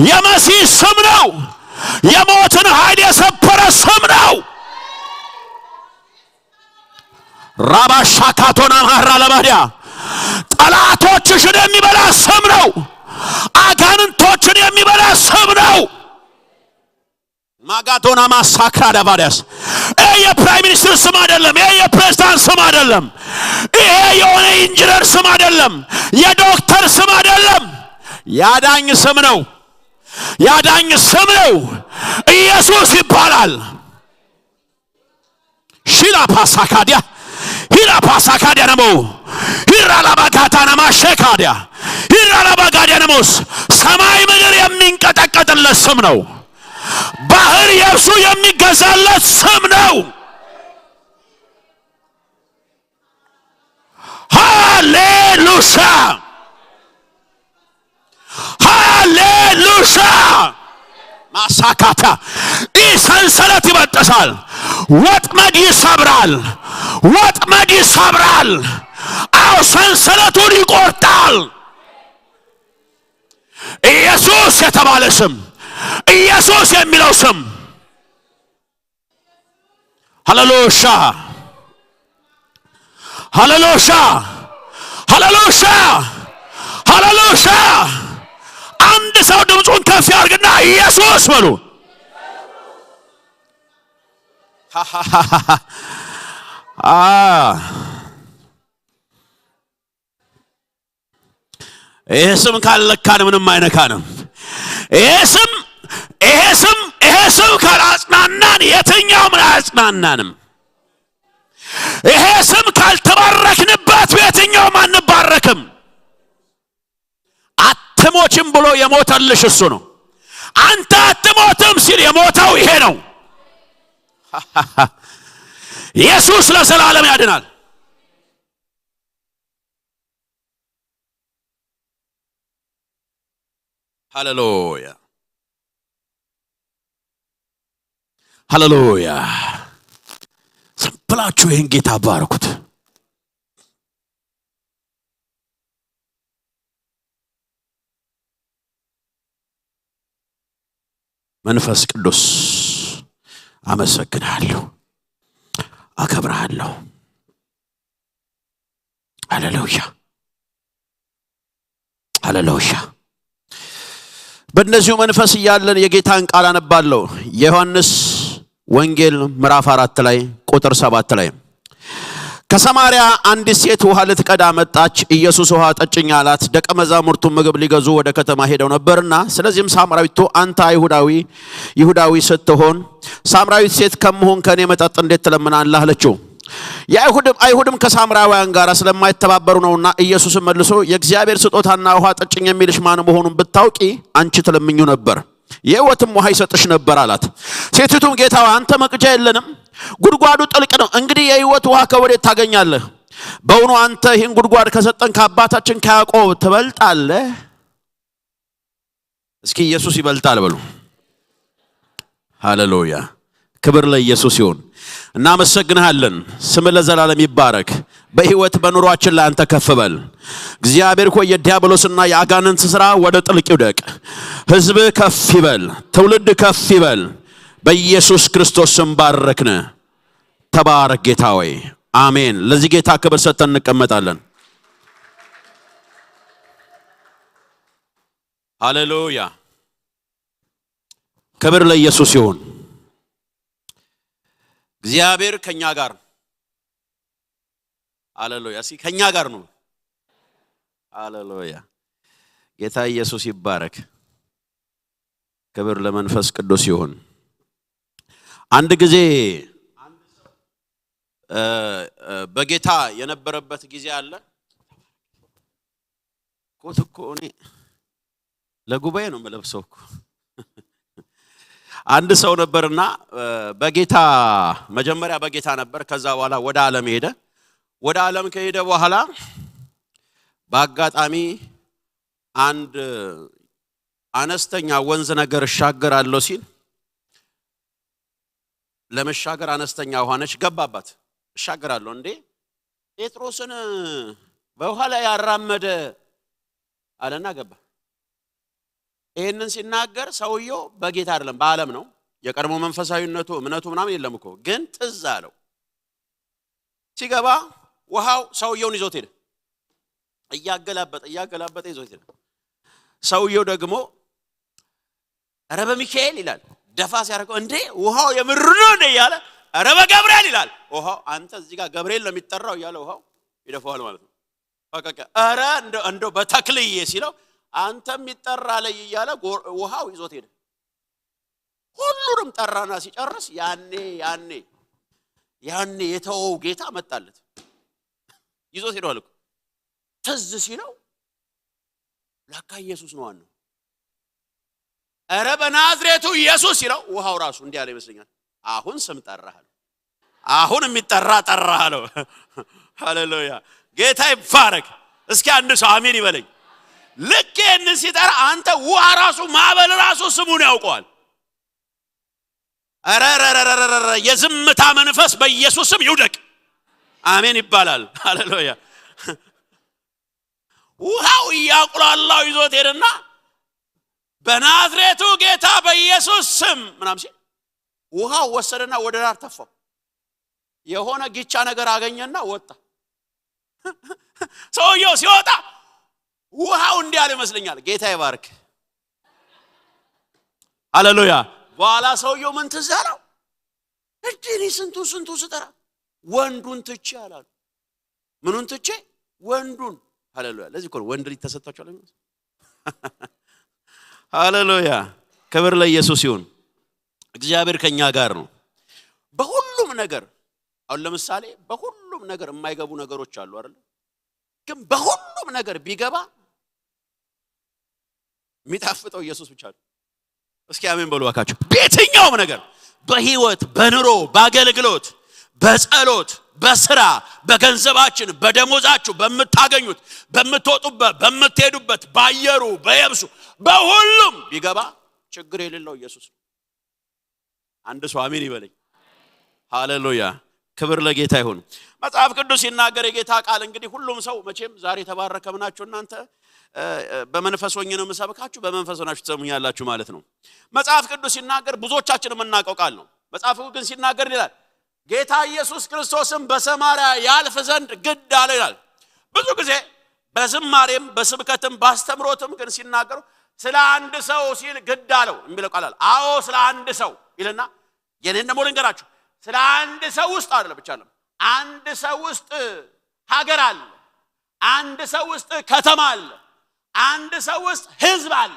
የመሲህ ስም ነው። የሞትን ኃይል የሰበረ ስም ነው። ራባሻካቶና ማራ ለባዲያ ጠላቶችሽን የሚበላ ስም ነው። አጋንንቶችን የሚበላ ስም ነው። ማጋዶና ማሳክራ ዳባዲያስ። ይሄ የፕራይም ሚኒስትር ስም አይደለም። ይሄ የፕሬዝዳንት ስም አይደለም። ይሄ የሆነ ኢንጂነር ስም አይደለም። የዶክተር ስም አይደለም። ያዳኝ ስም ነው። ያዳኝ ስም ነው። ኢየሱስ ይባላል። ሺላ ፓሳካዲያ፣ ሂላ ፓሳካዲያ ነሞ፣ ሂራ ላባጋታ ነማ ሼካዲያ፣ ሂራ ላባጋዲያ ነሞስ። ሰማይ ምድር የሚንቀጠቀጥለት ስም ነው። ባህር የብሱ የሚገዛለት ስም ነው። ሃሌሉያ። ሃሌሉያ። ማሳካታ። ይህ ሰንሰለት ይበጠሳል። ወጥመድ ይሰብራል። ወጥመድ ይሰብራል። አዎ፣ ሰንሰለቱን ይቆርጣል። ኢየሱስ የተባለ ስም፣ ኢየሱስ የሚለው ስም። ሃሌሉያ። ሃሌሉያ። ሃሌሉያ። ሃሌሉያ። አንድ ሰው ድምፁን ከፍ ያርግና ኢየሱስ በሉ። አ፣ ይሄ ስም ካልነካን ምንም አይነካንም። ይሄ ስም፣ ይሄ ስም፣ ይሄ ስም ካላጽናናን የትኛውም አያጽናናንም። ይሄ ስም ካልተባረክንበት በየትኛውም አንባረክም። አትሞችም ብሎ የሞተልሽ እሱ ነው። አንተ አትሞትም ሲል የሞተው ይሄ ነው። ኢየሱስ ለዘላለም ያድናል። ሃሌሉያ። ሃሌሉያ። ዝም ብላችሁ ይህን ጌታ ባርኩት። መንፈስ ቅዱስ፣ አመሰግንሃለሁ፣ አከብርሃለሁ። ሃሌሉያ፣ ሃሌሉያ። በእንደዚሁ መንፈስ እያለን የጌታን ቃል አነባለሁ። የዮሐንስ ወንጌል ምዕራፍ አራት ላይ ቁጥር ሰባት ላይ፣ ከሰማርያ አንዲት ሴት ውሃ ልትቀዳ መጣች። ኢየሱስ «ውሃ ጠጭኝ» አላት። ደቀ መዛሙርቱ ምግብ ሊገዙ ወደ ከተማ ሄደው ነበርና፣ ስለዚህም ሳምራዊቱ «አንተ አይሁዳዊ፣ ይሁዳዊ ስትሆን ሳምራዊት ሴት ከመሆን ከእኔ መጠጥ እንዴት ትለምናለህ?» አለችው። የአይሁድም አይሁድም ከሳምራውያን ጋር ስለማይተባበሩ ነውና። ኢየሱስም መልሶ «የእግዚአብሔር ስጦታና «ውሃ ጠጭኝ» የሚልሽ ማን መሆኑን ብታውቂ አንቺ ትለምኚው ነበር፣ የሕይወትም ውሃ ይሰጥሽ ነበር» አላት። ሴቲቱም «ጌታ ሆይ፣ አንተ መቅጃ የለንም፣ ጉድጓዱ ጥልቅ ነው፣ እንግዲህ የሕይወት ውሃ ከወዴት ታገኛለህ? በውኑ አንተ ይህን ጉድጓድ ከሰጠን ከአባታችን ከያዕቆብ ትበልጣለህ?» እስኪ «ኢየሱስ ይበልጣል» በሉ። ሃሌሉያ፣ ክብር ለኢየሱስ ይሁን። እናመሰግንሃለን። ስም ለዘላለም ይባረክ። በሕይወት በኑሯችን ላይ አንተ ከፍ በል። እግዚአብሔር ሆይ፣ የዲያብሎስና የአጋንንት ሥራ ወደ ጥልቅ ይውደቅ። ሕዝብ ከፍ ይበል። ትውልድ ከፍ ይበል። በኢየሱስ ክርስቶስ ስም ባረክን። ተባረክ ጌታ ሆይ። አሜን። ለዚህ ጌታ ክብር ሰጥተን እንቀመጣለን። ሃሌሉያ፣ ክብር ለኢየሱስ ይሁን። እግዚአብሔር ከኛ ጋር። ሃሌሉያ፣ እስኪ «ከኛ ጋር ነው።» ሃሌሉያ፣ ጌታ ኢየሱስ ይባረክ። ክብር ለመንፈስ ቅዱስ ይሁን። አንድ ጊዜ እ፣ እ፣ በጌታ የነበረበት ጊዜ አለ። ኮት እኮ እኔ ለጉባኤ ነው የምለብሰው እኮ። አንድ ሰው ነበርና፣ እ፣ በጌታ፣ መጀመሪያ በጌታ ነበር፣ ከዛ በኋላ ወደ ዓለም ሄደ። ወደ ዓለም ከሄደ በኋላ በአጋጣሚ አንድ አነስተኛ ወንዝ ነገር እሻገራለሁ ሲል፣ ለመሻገር አነስተኛ ውሃ ነች፣ ገባባት። «እሻገራለሁ እንዴ? ጴጥሮስን በውሃ ላይ ያራመደ» አለና ገባ። ይህንን ሲናገር ሰውየው በጌታ አይደለም፣ በዓለም ነው። የቀድሞ መንፈሳዊነቱ፣ እምነቱ ምናምን የለም እኮ፣ ግን ትዝ አለው። ሲገባ ውሃው ሰውየውን ይዞት ሄደ። እያገላበጠ፣ እያገላበጠ ይዞት ሄደ። ሰውየው ደግሞ «ኧረ በሚካኤል» ይላል። ደፋ ሲያደርገው «እንዴ፣ ውሃው የምር ነው እንዴ?» እያለ «ኧረ በገብርኤል» ይላል። ውሃው «አንተ እዚህ ጋር ገብርኤል ነው የሚጠራው» እያለ ውሃው ይደፋዋል ማለት ነው። ፈቀቀ። «ኧረ እንደው፣ እንደው በተክልዬ» ሲለው «አንተ የሚጠራ ላይ» እያለ ጎ-፣ ውሃው ይዞት ሄደ። ሁሉንም ጠራና ሲጨርስ ያኔ፣ ያኔ፣ ያኔ የተወው ጌታ መጣለት። ይዞት ሄደዋል እኮ። ትዝ ሲለው ለካ ኢየሱስ ነው ዋናው። «ኧረ በናዝሬቱ ኢየሱስ» ሲለው ውሃው ራሱ እንዲህ ያለ ይመስለኛል። «አሁን ስም ጠራህ» አለው። «አሁን የሚጠራ ጠራህ» አለው። ሃሌሉያ፣ ጌታ ይባረክ። እስኪ አንድ ሰው አሜን ይበለኝ። ልክ ይህንን ሲጠራ አንተ ውሃ ራሱ፣ ማዕበል ራሱ ስሙን ያውቀዋል። ኧረ፣ ኧረ፣ ኧረ፣ ኧረ፣ ኧረ፣ የዝምታ መንፈስ በኢየሱስ ስም ይውደቅ። አሜን ይባላል። ሃሌሉያ። ውሃው እያቁላላው ይዞት ሄደና «በናዝሬቱ ጌታ በኢየሱስ ስም» ምናምን ሲል ውሃው ወሰደና ወደ ዳር ተፋው። የሆነ ጊቻ ነገር አገኘና ወጣ። ሰውየው ሲወጣ ውሃው እንዲህ አለ ይመስለኛል። ጌታ ይባርክ። ሃሌሉያ። በኋላ ሰውየው ምን ትዝ አለው? «እንዴ፣ እኔ ስንቱን ስንቱን ስጠራ ወንዱን ትቼ» አላሉ። ምኑን ትቼ? ወንዱን። ሃሌሉያ። ለዚህ እኮ ነው ወንድ ልጅ ተሰጥቷቸዋል የሚሉት። ሃሌሉያ። ክብር ለኢየሱስ ይሁን። እግዚአብሔር ከኛ ጋር ነው በሁሉም ነገር። አሁን ለምሳሌ በሁሉም ነገር የማይገቡ ነገሮች አሉ አይደል? ግን በሁሉም ነገር ቢገባ የሚጣፍጠው ኢየሱስ ብቻ ነው። እስኪ አሜን በሉ እባካችሁ። በየትኛውም ነገር፣ በህይወት፣ በኑሮ፣ በአገልግሎት፣ በጸሎት፣ በስራ፣ በገንዘባችን፣ በደሞዛችሁ፣ በምታገኙት፣ በምትወጡበት፣ በምትሄዱበት፣ በአየሩ፣ በየብሱ፣ በሁሉም ቢገባ ችግር የሌለው ኢየሱስ ነው። አንድ ሰው አሜን ይበለኝ። ሃሌሉያ፣ ክብር ለጌታ ይሁን። መጽሐፍ ቅዱስ ሲናገር የጌታ ቃል እንግዲህ ሁሉም ሰው መቼም ዛሬ የተባረከም ናችሁ እናንተ። እ፣ እ፣ በመንፈስ ሆኜ ነው የምሰብካችሁ፣ በመንፈስ ሆናችሁ ትሰሙኛላችሁ ማለት ነው። መጽሐፍ ቅዱስ ሲናገር ብዙዎቻችን የምናውቀው ቃል ነው። መጽሐፉ ግን ሲናገር ይላል፣ «ጌታ ኢየሱስ ክርስቶስም በሰማርያ ያልፍ ዘንድ ግድ አለው» ይላል። ብዙ ጊዜ በዝማሬም በስብከትም በአስተምሮትም ግን ሲናገሩ ስለ አንድ ሰው ሲል ግድ አለው የሚለው ቃል አለ። አዎ፣ ስለ አንድ ሰው ይልና፣ የኔን ደግሞ ልንገራችሁ፣ ስለ አንድ ሰው ውስጥ አይደለም ብቻ አለም፣ አንድ ሰው ውስጥ ሀገር አለ፣ አንድ ሰው ውስጥ ከተማ አለ፣ አንድ ሰው ውስጥ ህዝብ አለ።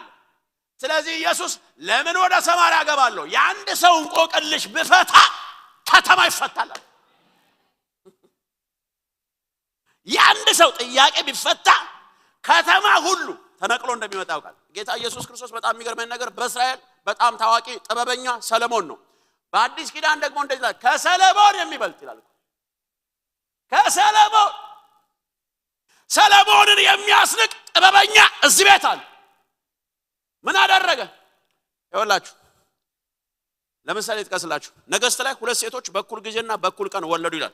ስለዚህ ኢየሱስ «ለምን ወደ ሰማርያ እገባለሁ? የአንድ ሰው እንቆቅልሽ ብፈታ ከተማ ይፈታል» አለ። የአንድ ሰው ጥያቄ ቢፈታ ከተማ ሁሉ ተነቅሎ እንደሚመጣ ያውቃል። ጌታ ኢየሱስ ክርስቶስ፣ በጣም የሚገርመኝ ነገር፣ በእስራኤል በጣም ታዋቂ ጥበበኛ ሰለሞን ነው። በአዲስ ኪዳን ደግሞ እንደዚህ ይላል፣ «ከሰለሞን የሚበልጥ» ይላል። ከሰለሞን፣ ሰለሞንን የሚያስንቅ ጥበበኛ እዚህ ቤት አለ። ምን አደረገ? ይኸውላችሁ፣ ለምሳሌ ልጥቀስላችሁ። ነገሥት ላይ ሁለት ሴቶች በኩል ጊዜና በኩል ቀን ወለዱ ይላል።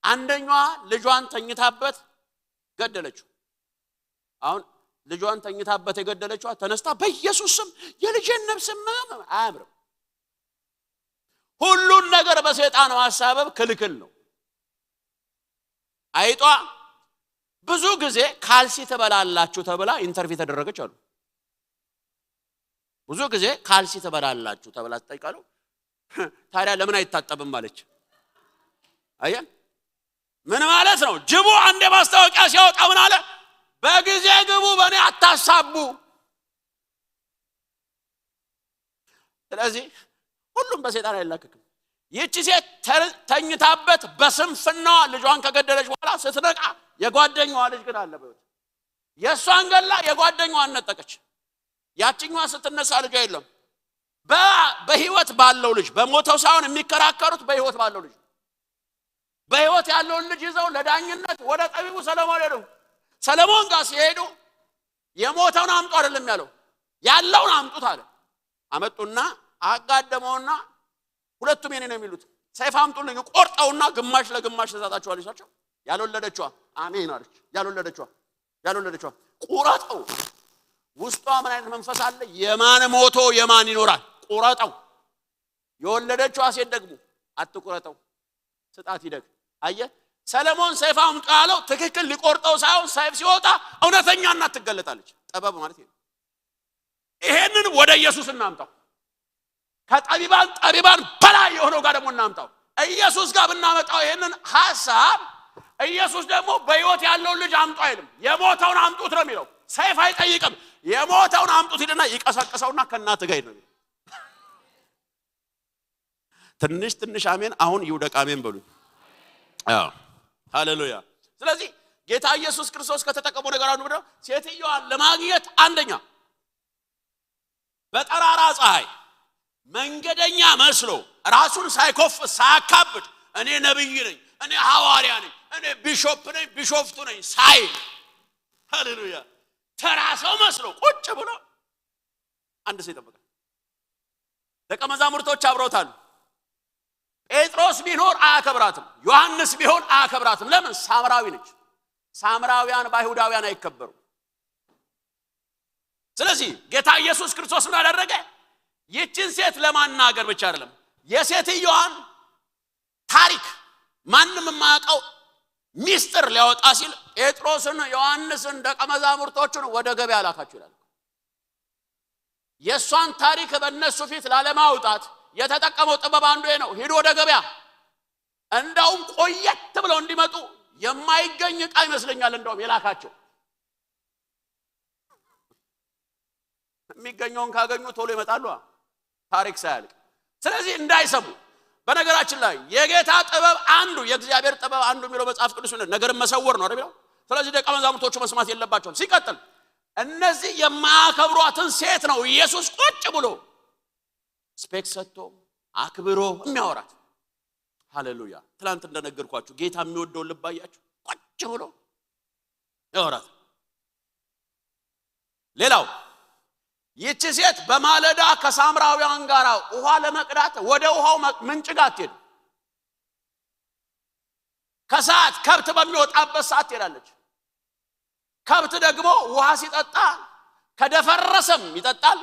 አንደኛዋ ልጇን ተኝታበት ገደለችው። አሁን ልጇን ተኝታበት የገደለችዋ ተነስታ «በኢየሱስ ስም የልጄን ነፍስ» ምናምን አያምርም። ሁሉን ነገር በሰይጣን ማሳበብ ክልክል ነው። አይጧ ብዙ ጊዜ «ካልሲ ትበላላችሁ» ተብላ ኢንተርቪው ተደረገች አሉ። ብዙ ጊዜ «ካልሲ ትበላላችሁ» ተብላ ትጠይቃሉ። «ታዲያ ለምን አይታጠብም?» አለች። አየህ፣ ምን ማለት ነው? ጅቡ አንድ ማስታወቂያ ሲያወጣ ምን አለ? «በጊዜ ግቡ፣ በእኔ አታሳቡ።» ስለዚህ ሁሉም በሰይጣን አይላከክም። ይቺ ሴት ተር-፣ ተኝታበት በስንፍናዋ ልጇን ከገደለች በኋላ ስትነቃ የጓደኛዋ ልጅ ግን አለ በሕይወት። የእሷን ገላ የጓደኛዋን ነጠቀች። ያችኛዋ ስትነሳ ልጇ የለም። በ-፣ በሕይወት ባለው ልጅ፣ በሞተው ሳይሆን የሚከራከሩት በሕይወት ባለው ልጅ። በሕይወት ያለውን ልጅ ይዘው ለዳኝነት ወደ ጠቢቡ ሰለሞን ሄዱ። ሰለሞን ጋር ሲሄዱ «የሞተውን አምጡ» አይደለም ያለው፣ «ያለውን አምጡት» አለ። አመጡና አጋደመውና «ሁለቱም የኔ ነው የሚሉት፣ ሰይፍ አምጡልኝ፣ ቆርጠውና ግማሽ ለግማሽ እሰጣችኋለሁ» ሲላቸው፣ ያልወለደችዋ «አሜን» አለች። ያልወለደችዋ፣ ያልወለደችዋ «ቁረጠው።» ውስጧ ምን አይነት መንፈስ አለ? የማን ሞቶ የማን ይኖራል? «ቁረጠው።» የወለደችዋ ሴት ደግሞ «አትቁረጠው፣ ስጣት ይደግ።» አየህ፣ ሰለሞን ሰይፍ አምጡ ያለው ትክክል ሊቆርጠው ሳይሆን፣ ሰይፍ ሲወጣ እውነተኛ እናት ትገለጣለች። ጥበብ ማለት ይሄ ነው። ይሄንን ወደ ኢየሱስ እናምጣው። ከጠቢባን ጠቢባን በላይ የሆነው ጋር ደግሞ እናምጣው። ኢየሱስ ጋር ብናመጣው ይሄንን ሐሳብ፣ ኢየሱስ ደግሞ «በሕይወት ያለውን ልጅ አምጡ» አይልም። «የሞተውን አምጡት» ነው የሚለው። ሰይፍ አይጠይቅም። «የሞተውን አምጡት» ይልና ይቀሰቅሰውና «ከእናትህ ጋር ሂድ» ነው የሚለው። ትንሽ ትንሽ አሜን አሁን ይውደቅ፣ አሜን በሉ። አዎ፣ ሃሌሉያ። ስለዚህ ጌታ ኢየሱስ ክርስቶስ ከተጠቀመው ነገር አንዱ ምንድነው? ሴትዮዋን ለማግኘት አንደኛ በጠራራ ፀሐይ መንገደኛ መስሎ ራሱን ሳይኮፍ ሳያካብድ «እኔ ነብይ ነኝ፣ እኔ ሐዋርያ ነኝ፣ እኔ ቢሾፕ ነኝ፣ ቢሾፍቱ ነኝ» ሳይል፣ ሃሌሉያ፣ ተራ ሰው መስሎ ቁጭ ብሎ አንድ ሰው ይጠብቃል። ደቀ መዛሙርቶች አብረውታል። ጴጥሮስ ቢኖር አያከብራትም፣ ዮሐንስ ቢሆን አያከብራትም። ለምን? ሳምራዊ ነች። ሳምራውያን በአይሁዳውያን አይከበሩም። ስለዚህ ጌታ ኢየሱስ ክርስቶስ ምን አደረገ? ይችን ሴት ለማናገር ብቻ አይደለም፣ የሴትዮዋን ታሪክ ማንም የማያውቀው ሚስጥር ሊያወጣ ሲል ጴጥሮስን፣ ዮሐንስን፣ ደቀ መዛሙርቶቹን ወደ ገበያ ላካቸው ይላል። የእሷን ታሪክ በእነሱ ፊት ላለማውጣት የተጠቀመው ጥበብ አንዱ ይሄ ነው። «ሂዱ ወደ ገበያ፣ እንዳውም ቆየት ብለው እንዲመጡ፣ የማይገኝ ዕቃ ይመስለኛል እንዳውም የላካቸው። የሚገኘውን ካገኙ ቶሎ ይመጣሉ፣ ታሪክ ሳያልቅ። ስለዚህ እንዳይሰሙ።» በነገራችን ላይ የጌታ ጥበብ አንዱ፣ የእግዚአብሔር ጥበብ አንዱ የሚለው መጽሐፍ ቅዱስ ምን ነገርን መሰወር ነው አይደል የሚለው? ስለዚህ ደቀ መዛሙርቶቹ መስማት የለባቸውም። ሲቀጥል እነዚህ የማያከብሯትን ሴት ነው ኢየሱስ ቁጭ ብሎ ስፔክ ሰጥቶ አክብሮ የሚያወራት። ሃሌሉያ። ትላንት እንደነገርኳችሁ ጌታ የሚወደውን ልብ አያችሁ፣ ቁጭ ብሎ ያወራት። ሌላው ይቺ ሴት በማለዳ ከሳምራውያን ጋር ውሃ ለመቅዳት ወደ ውሃው መ-፣ ምንጭ ጋር አትሄድም። ከሰዓት ከብት በሚወጣበት ሰዓት ትሄዳለች። ከብት ደግሞ ውሃ ሲጠጣ ከደፈረሰም ይጠጣል፣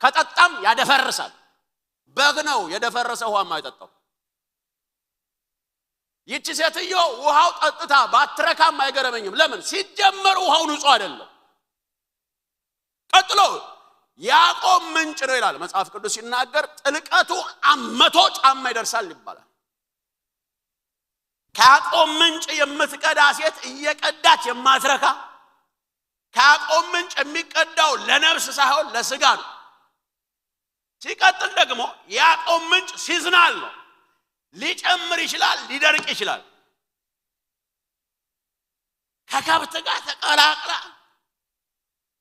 ከጠጣም ያደፈርሳል። በግ ነው የደፈረሰ ውሃ የማይጠጣው። ይቺ ሴትዮ ውሃው ጠጥታ ባትረካም አይገረመኝም። ለምን? ሲጀመር ውሃው ንጹህ አይደለም። ቀጥሎ ያዕቆብ ምንጭ ነው ይላል መጽሐፍ ቅዱስ ሲናገር፣ ጥልቀቱ መቶ ጫማ ይደርሳል ይባላል። ከያዕቆብ ምንጭ የምትቀዳ ሴት እየቀዳች የማትረካ፣ ከያዕቆብ ምንጭ የሚቀዳው ለነፍስ ሳይሆን ለስጋ ነው። ሲቀጥል ደግሞ ያዕቆብ ምንጭ ሲዝናል ነው። ሊጨምር ይችላል፣ ሊደርቅ ይችላል። ከከብት ጋር ተቀላቅላ፣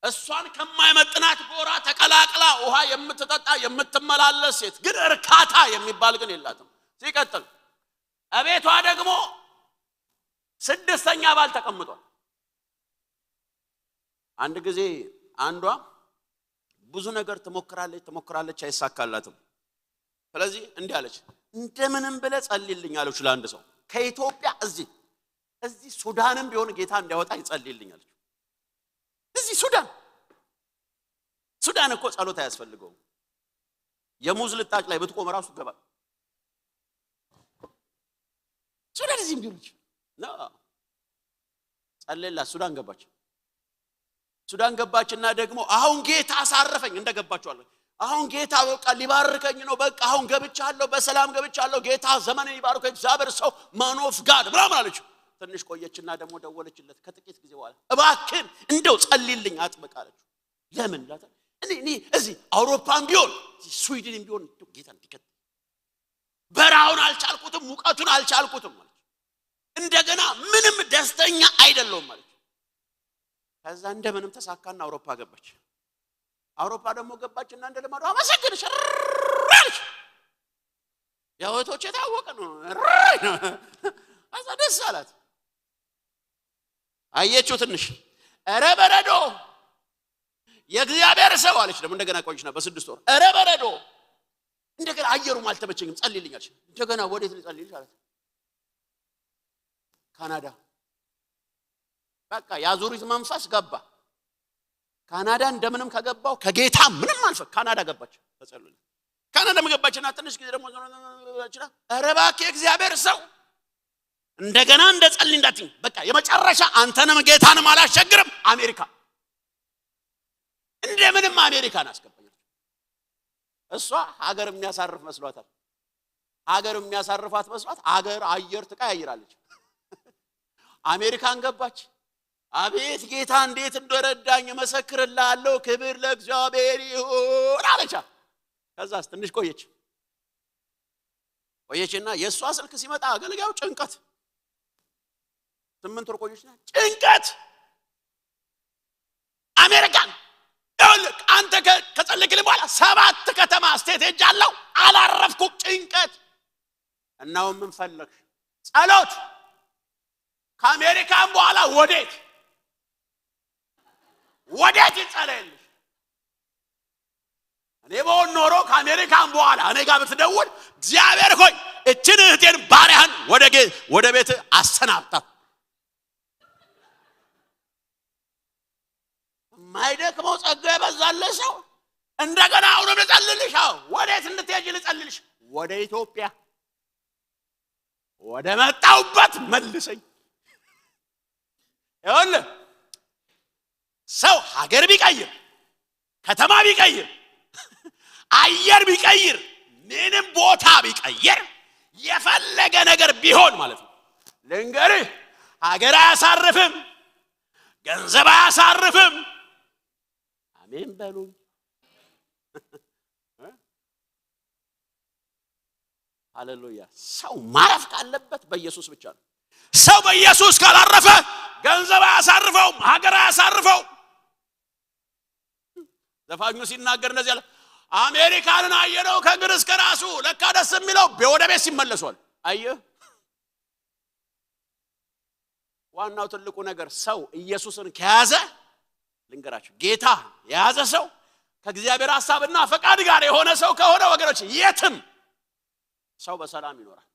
እሷን ከማይመጥናት ጎራ ተቀላቅላ ውሃ የምትጠጣ የምትመላለስ ሴት ግን እርካታ የሚባል ግን የላትም። ሲቀጥል እቤቷ ደግሞ ስድስተኛ ባል ተቀምጧል። አንድ ጊዜ አንዷ ብዙ ነገር ትሞክራለች ትሞክራለች፣ አይሳካላትም። ስለዚህ እንዲህ አለች፣ «እንደምንም ብለህ ጸልይልኝ» አለች ለአንድ ሰው ከኢትዮጵያ። «እዚህ እዚህ ሱዳንም ቢሆን ጌታ እንዲያወጣ ይጸልይልኝ» አለች። እዚህ ሱዳን ሱዳን እኮ ጸሎት አያስፈልገውም። የሙዝ ልጣጭ ላይ ብትቆም ራሱ ይገባል። ሱዳን እዚህም ቢሆን ጸለላ ሱዳን ገባች። ሱዳን ገባችና ደግሞ «አሁን ጌታ አሳረፈኝ» እንደገባችኋለሁ። «አሁን ጌታ በቃ ሊባርከኝ ነው፣ በቃ አሁን ገብቻለሁ፣ በሰላም ገብቻለሁ፣ ጌታ ዘመኔን ይባርከው፣ እግዚአብሔር ሰው ማን ኦፍ ጋድ» ምናምን አለችው። ትንሽ ቆየችና ደግሞ ደወለችለት ከጥቂት ጊዜ በኋላ፣ «እባክህን እንደው ጸልይልኝ አጥብቅ» አለችው። «ለምን?» ላታ «እኔ እኔ እዚህ አውሮፓም ቢሆን እዚህ ስዊድንም ቢሆን እንደው ጌታ እንዲከት በረሃውን አልቻልኩትም፣ ሙቀቱን አልቻልኩትም» ማለት እንደገና ምንም ደስተኛ አይደለሁም ማለት። ከዛ እንደምንም ተሳካና አውሮፓ ገባች። አውሮፓ ደግሞ ገባችና እንደ ልማዱ አመሰግን ሽራልሽ የወቶች የታወቀ ነው። ራይ ነው። ከዛ ደስ አላት። አየችው ትንሽ፣ «ኧረ በረዶ የእግዚአብሔር ሰው» አለች። ደግሞ እንደገና ቆይችና በስድስት ወር «ኧረ በረዶ እንደገና አየሩም አልተመቸኝም፣ ጸልይልኝ» አለች። እንደገና «ወዴት ልጸልይልሽ?» አላት። «ካናዳ» በቃ የአዙሪት መንፈስ ገባ። ካናዳ እንደምንም ከገባው ከጌታ ምንም አልፈ ካናዳ ገባች። ተጸልዩ ካናዳ ገባችና ትንሽ ጊዜ ደግሞ ችላ «ኧረ እባክህ የእግዚአብሔር ሰው እንደገና እንደ ጸልይ እንዳትኝ፣ በቃ የመጨረሻ አንተንም ጌታንም አላስቸግርም አሜሪካ» እንደምንም አሜሪካን አስገባኝ። እሷ ሀገር የሚያሳርፍ መስሏታል። ሀገር የሚያሳርፋት መስሏት ሀገር አየር ትቀያይራለች። አሜሪካን ገባች። «አቤት ጌታ እንዴት እንደረዳኝ እመሰክርልሃለሁ፣ ክብር ለእግዚአብሔር ይሁን» አለቻት። ከዛስ ትንሽ ቆየች። ቆየችና የእሷ ስልክ ሲመጣ አገልጋዩ ጭንቀት፣ ስምንት ወር ቆየችና «ጭንቀት አሜሪካን ይኸውልህ አንተ ከጸለይክልኝ በኋላ ሰባት ከተማ ስቴት ሄጃለሁ፣ አላረፍኩም። ጭንቀት» እናው ምን ፈለግሽ? ጸሎት። «ከአሜሪካን በኋላ ወዴት ወዴት ይጸለይልሽ?» እኔ በሆን ኖሮ ከአሜሪካን በኋላ እኔ ጋር ብትደውል «እግዚአብሔር ሆይ እችን እህቴን ባሪያህን ወደ ጌ- ወደ ቤት አሰናብታት» የማይደክመው ጸጋ የበዛለት ሰው እንደገና «አሁንም ልጸልልሽ»? አዎ። «ወዴት እንድትሄጂ ልጸልልሽ?» «ወደ ኢትዮጵያ ወደ መጣሁበት መልሰኝ» ይኸውልህ ሰው ሀገር ቢቀይር ከተማ ቢቀይር አየር ቢቀይር ምንም ቦታ ቢቀይር የፈለገ ነገር ቢሆን ማለት ነው። ልንገርህ ሀገር አያሳርፍም፣ ገንዘብ አያሳርፍም። አሜን በሉኝ። ሃሌሉያ። ሰው ማረፍ ካለበት በኢየሱስ ብቻ ነው። ሰው በኢየሱስ ካላረፈ ገንዘብ አያሳርፈውም፣ ሀገር አያሳርፈውም። ዘፋኙ ሲናገር እንደዚህ አለ፣ «አሜሪካንን አየነው ከእግር እስከ ራሱ፣ ለካ ደስ የሚለው ወደ ቤት ሲመለሷል።» አየህ፣ ዋናው ትልቁ ነገር ሰው ኢየሱስን ከያዘ፣ ልንገራችሁ፣ ጌታ የያዘ ሰው ከእግዚአብሔር ሐሳብና ፈቃድ ጋር የሆነ ሰው ከሆነ ወገኖች የትም ሰው በሰላም ይኖራል።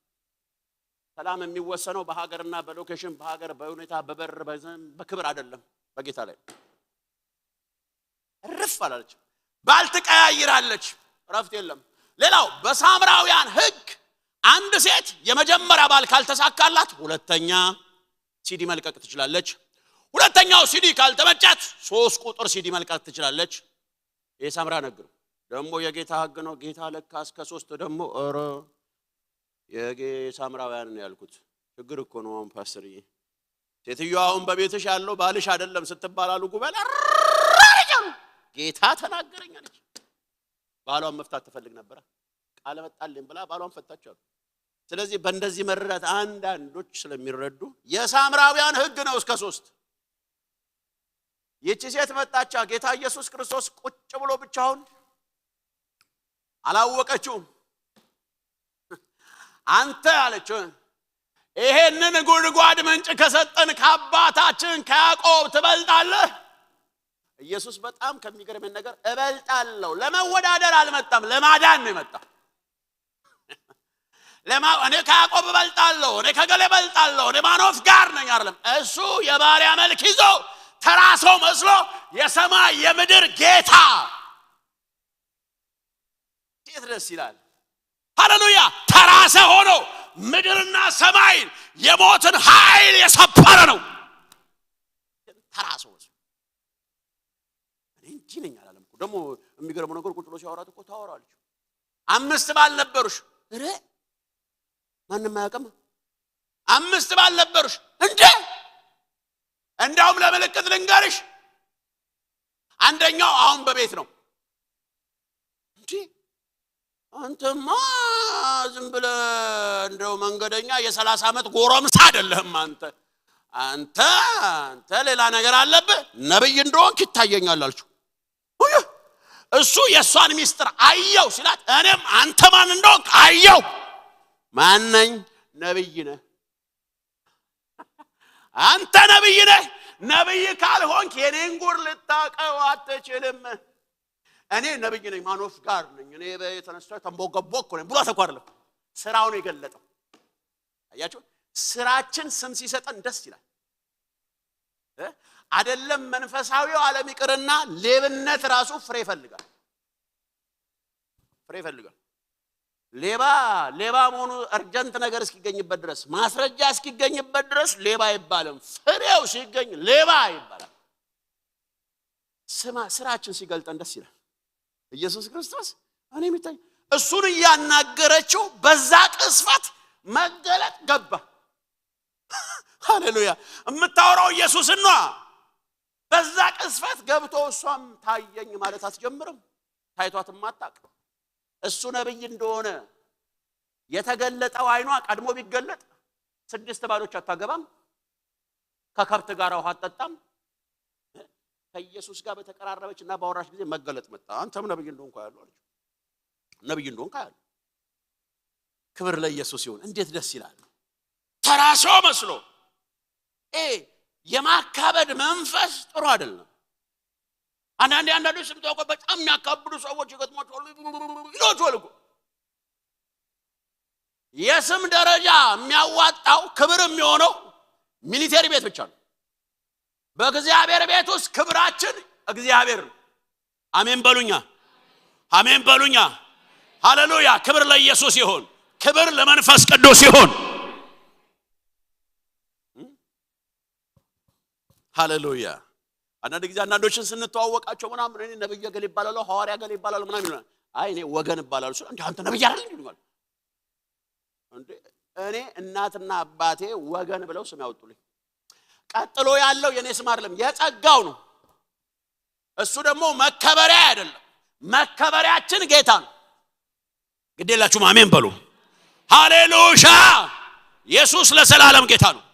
ሰላም የሚወሰነው በሀገርና በሎኬሽን፣ በሀገር፣ በሁኔታ፣ በበር፣ በዘም፣ በክብር አይደለም። በጌታ ላይ እርፍ አላለች። ባል ትቀያይራለች፣ እረፍት የለም። ሌላው በሳምራውያን ህግ አንድ ሴት የመጀመሪያ ባል ካልተሳካላት ሁለተኛ ሲዲ መልቀቅ ትችላለች። ሁለተኛው ሲዲ ካልተመቻት ሶስት ቁጥር ሲዲ መልቀቅ ትችላለች። የሳምራን ህግ ነው። ደግሞ የጌታ ህግ ነው። ጌታ ለካ እስከ ሶስት ደግሞ ኧረ የጌ ሳምራውያን ነው ያልኩት። ችግር እኮ ነው አሁን ፓስተርዬ። ሴትዮዋ አሁን በቤትሽ ያለው ባልሽ አይደለም ስትባል አሉ ጉባኤ ላይ ራርጃሉ። ጌታ ተናገረኝ አለች። ባሏን መፍታት ትፈልግ ነበረ። ቃል መጣልኝ ብላ ባሏን ፈታች አሉ። ስለዚህ በእንደዚህ መረዳት አንዳንዶች ስለሚረዱ የሳምራውያን ህግ ነው እስከ ሶስት። ይቺ ሴት መጣቻ። ጌታ ኢየሱስ ክርስቶስ ቁጭ ብሎ ብቻውን አላወቀችውም። አንተ አለችው ይሄንን ጉድጓድ ምንጭ ከሰጠን ከአባታችን ከያዕቆብ ትበልጣለህ። ኢየሱስ በጣም ከሚገርመኝ ነገር እበልጣለሁ ለመወዳደር አልመጣም፣ ለማዳን ነው የመጣ። ለማ እኔ ከያዕቆብ እበልጣለሁ፣ እኔ ከገሌ እበልጣለሁ፣ እኔ ማኖፍ ጋር ነኝ አይደለም። እሱ የባሪያ መልክ ይዞ ተራ ሰው መስሎ የሰማይ የምድር ጌታ እንዴት ደስ ይላል! ሃሌሉያ! ተራ ሰው ሆኖ ምድርና ሰማይን የሞትን ኃይል የሰበረ ነው። ተራ ሰው መስሎ እኔ እንዲህ ነኝ አላለም እኮ። ደግሞ የሚገርመው ነገር ቁጭ ብሎ ሲያወራት እኮ ታወራለች። አምስት ባል ነበሩሽ? ኧረ ማንም አያውቅም። አምስት ባል ነበሩሽ እንዴ? እንዳውም ለምልክት ልንገርሽ፣ አንደኛው አሁን በቤት ነው። እንዴ አንተማ ዝም ብለህ እንደው መንገደኛ የሰላሳ ዓመት ጎረምሳ አይደለህም አንተ። አንተ አንተ ሌላ ነገር አለብህ። ነብይ እንደሆንክ ይታየኛል አለችው። ውይ፣ እሱ የእሷን ሚስጥር አየው ሲላት እኔም አንተ ማን እንደሆንክ አየው። ማነኝ? ነብይ ነህ። አንተ ነብይ ነህ። ነብይ ካልሆንክ የኔን ጉድ ልታቀው አትችልም። እኔ ነብይ ነኝ፣ ማኖፍ ጋር ነኝ፣ እኔ የተነሳ ተንቦገቦክ ነኝ ብሎ ተኳርለ ስራውን የገለጠው። አያችሁ፣ ስራችን ስም ሲሰጠን ደስ ይላል። እ? አይደለም መንፈሳዊው ዓለም ይቅርና ሌብነት ራሱ ፍሬ ይፈልጋል። ፍሬ ይፈልጋል። ሌባ ሌባ መሆኑ እርጀንት ነገር እስኪገኝበት ድረስ፣ ማስረጃ እስኪገኝበት ድረስ ሌባ አይባልም። ፍሬው ሲገኝ ሌባ ይባላል። ስማ፣ ስራችን ሲገልጠን ደስ ይላል። ኢየሱስ ክርስቶስ እኔ የሚታይ እሱን እያናገረችው በዛ ቅስፈት መገለጥ ገባ። ሃሌሉያ! የምታወራው ኢየሱስን ነዋ። በዛ ቅስፈት ገብቶ እሷም ታየኝ ማለት አትጀምርም። ታይቷትም አታውቅ። እሱ ነብይ እንደሆነ የተገለጠው አይኗ ቀድሞ ቢገለጥ ስድስት ባሎች አታገባም፣ ከከብት ጋር ውሃ አትጠጣም። ከኢየሱስ ጋር በተቀራረበች እና ባወራች ጊዜ መገለጥ መጣ። አንተም ነብይ እንደሆንኩ ያሉ አለች። ነብይ እንደሆንኩ ያሉ። ክብር ለኢየሱስ ይሁን። እንዴት ደስ ይላል! ተራ ሰው መስሎ እ የማካበድ መንፈስ ጥሩ አይደለም። አንዳንዴ አንዳንዶች ስም ታውቀው በጣም የሚያካብዱ ሰዎች ይገጥሟቸዋል፣ ይሏቸዋል እኮ። የስም ደረጃ የሚያዋጣው ክብር የሚሆነው ሚሊቴሪ ቤት ብቻ ነው። በእግዚአብሔር ቤት ውስጥ ክብራችን እግዚአብሔር ነው። አሜን በሉኛ፣ አሜን በሉኛ። ሃሌሉያ! ክብር ለኢየሱስ ይሁን፣ ክብር ለመንፈስ ቅዱስ ይሁን። ሃሌሉያ! አንዳንድ ጊዜ አንዳንዶችን ስንተዋወቃቸው ምናምን እኔ ነብይ ገል ይባላሉ፣ ሐዋርያ ገል ይባላሉ ምናምን ይሉናል። አይ እኔ ወገን እባላለሁ ስል እንዴ አንተ ነብይ አይደል እንዴ ይሉኛል። እንዴ እኔ እናትና አባቴ ወገን ብለው ስም ያወጡልኝ። ቀጥሎ ያለው የኔ ስም አይደለም የጸጋው ነው። እሱ ደግሞ መከበሪያ አይደለም፣ መከበሪያችን ጌታ ነው። ግዴላችሁም አሜን በሉ። ሃሌሉያ! ኢየሱስ ለዘላለም ጌታ ነው።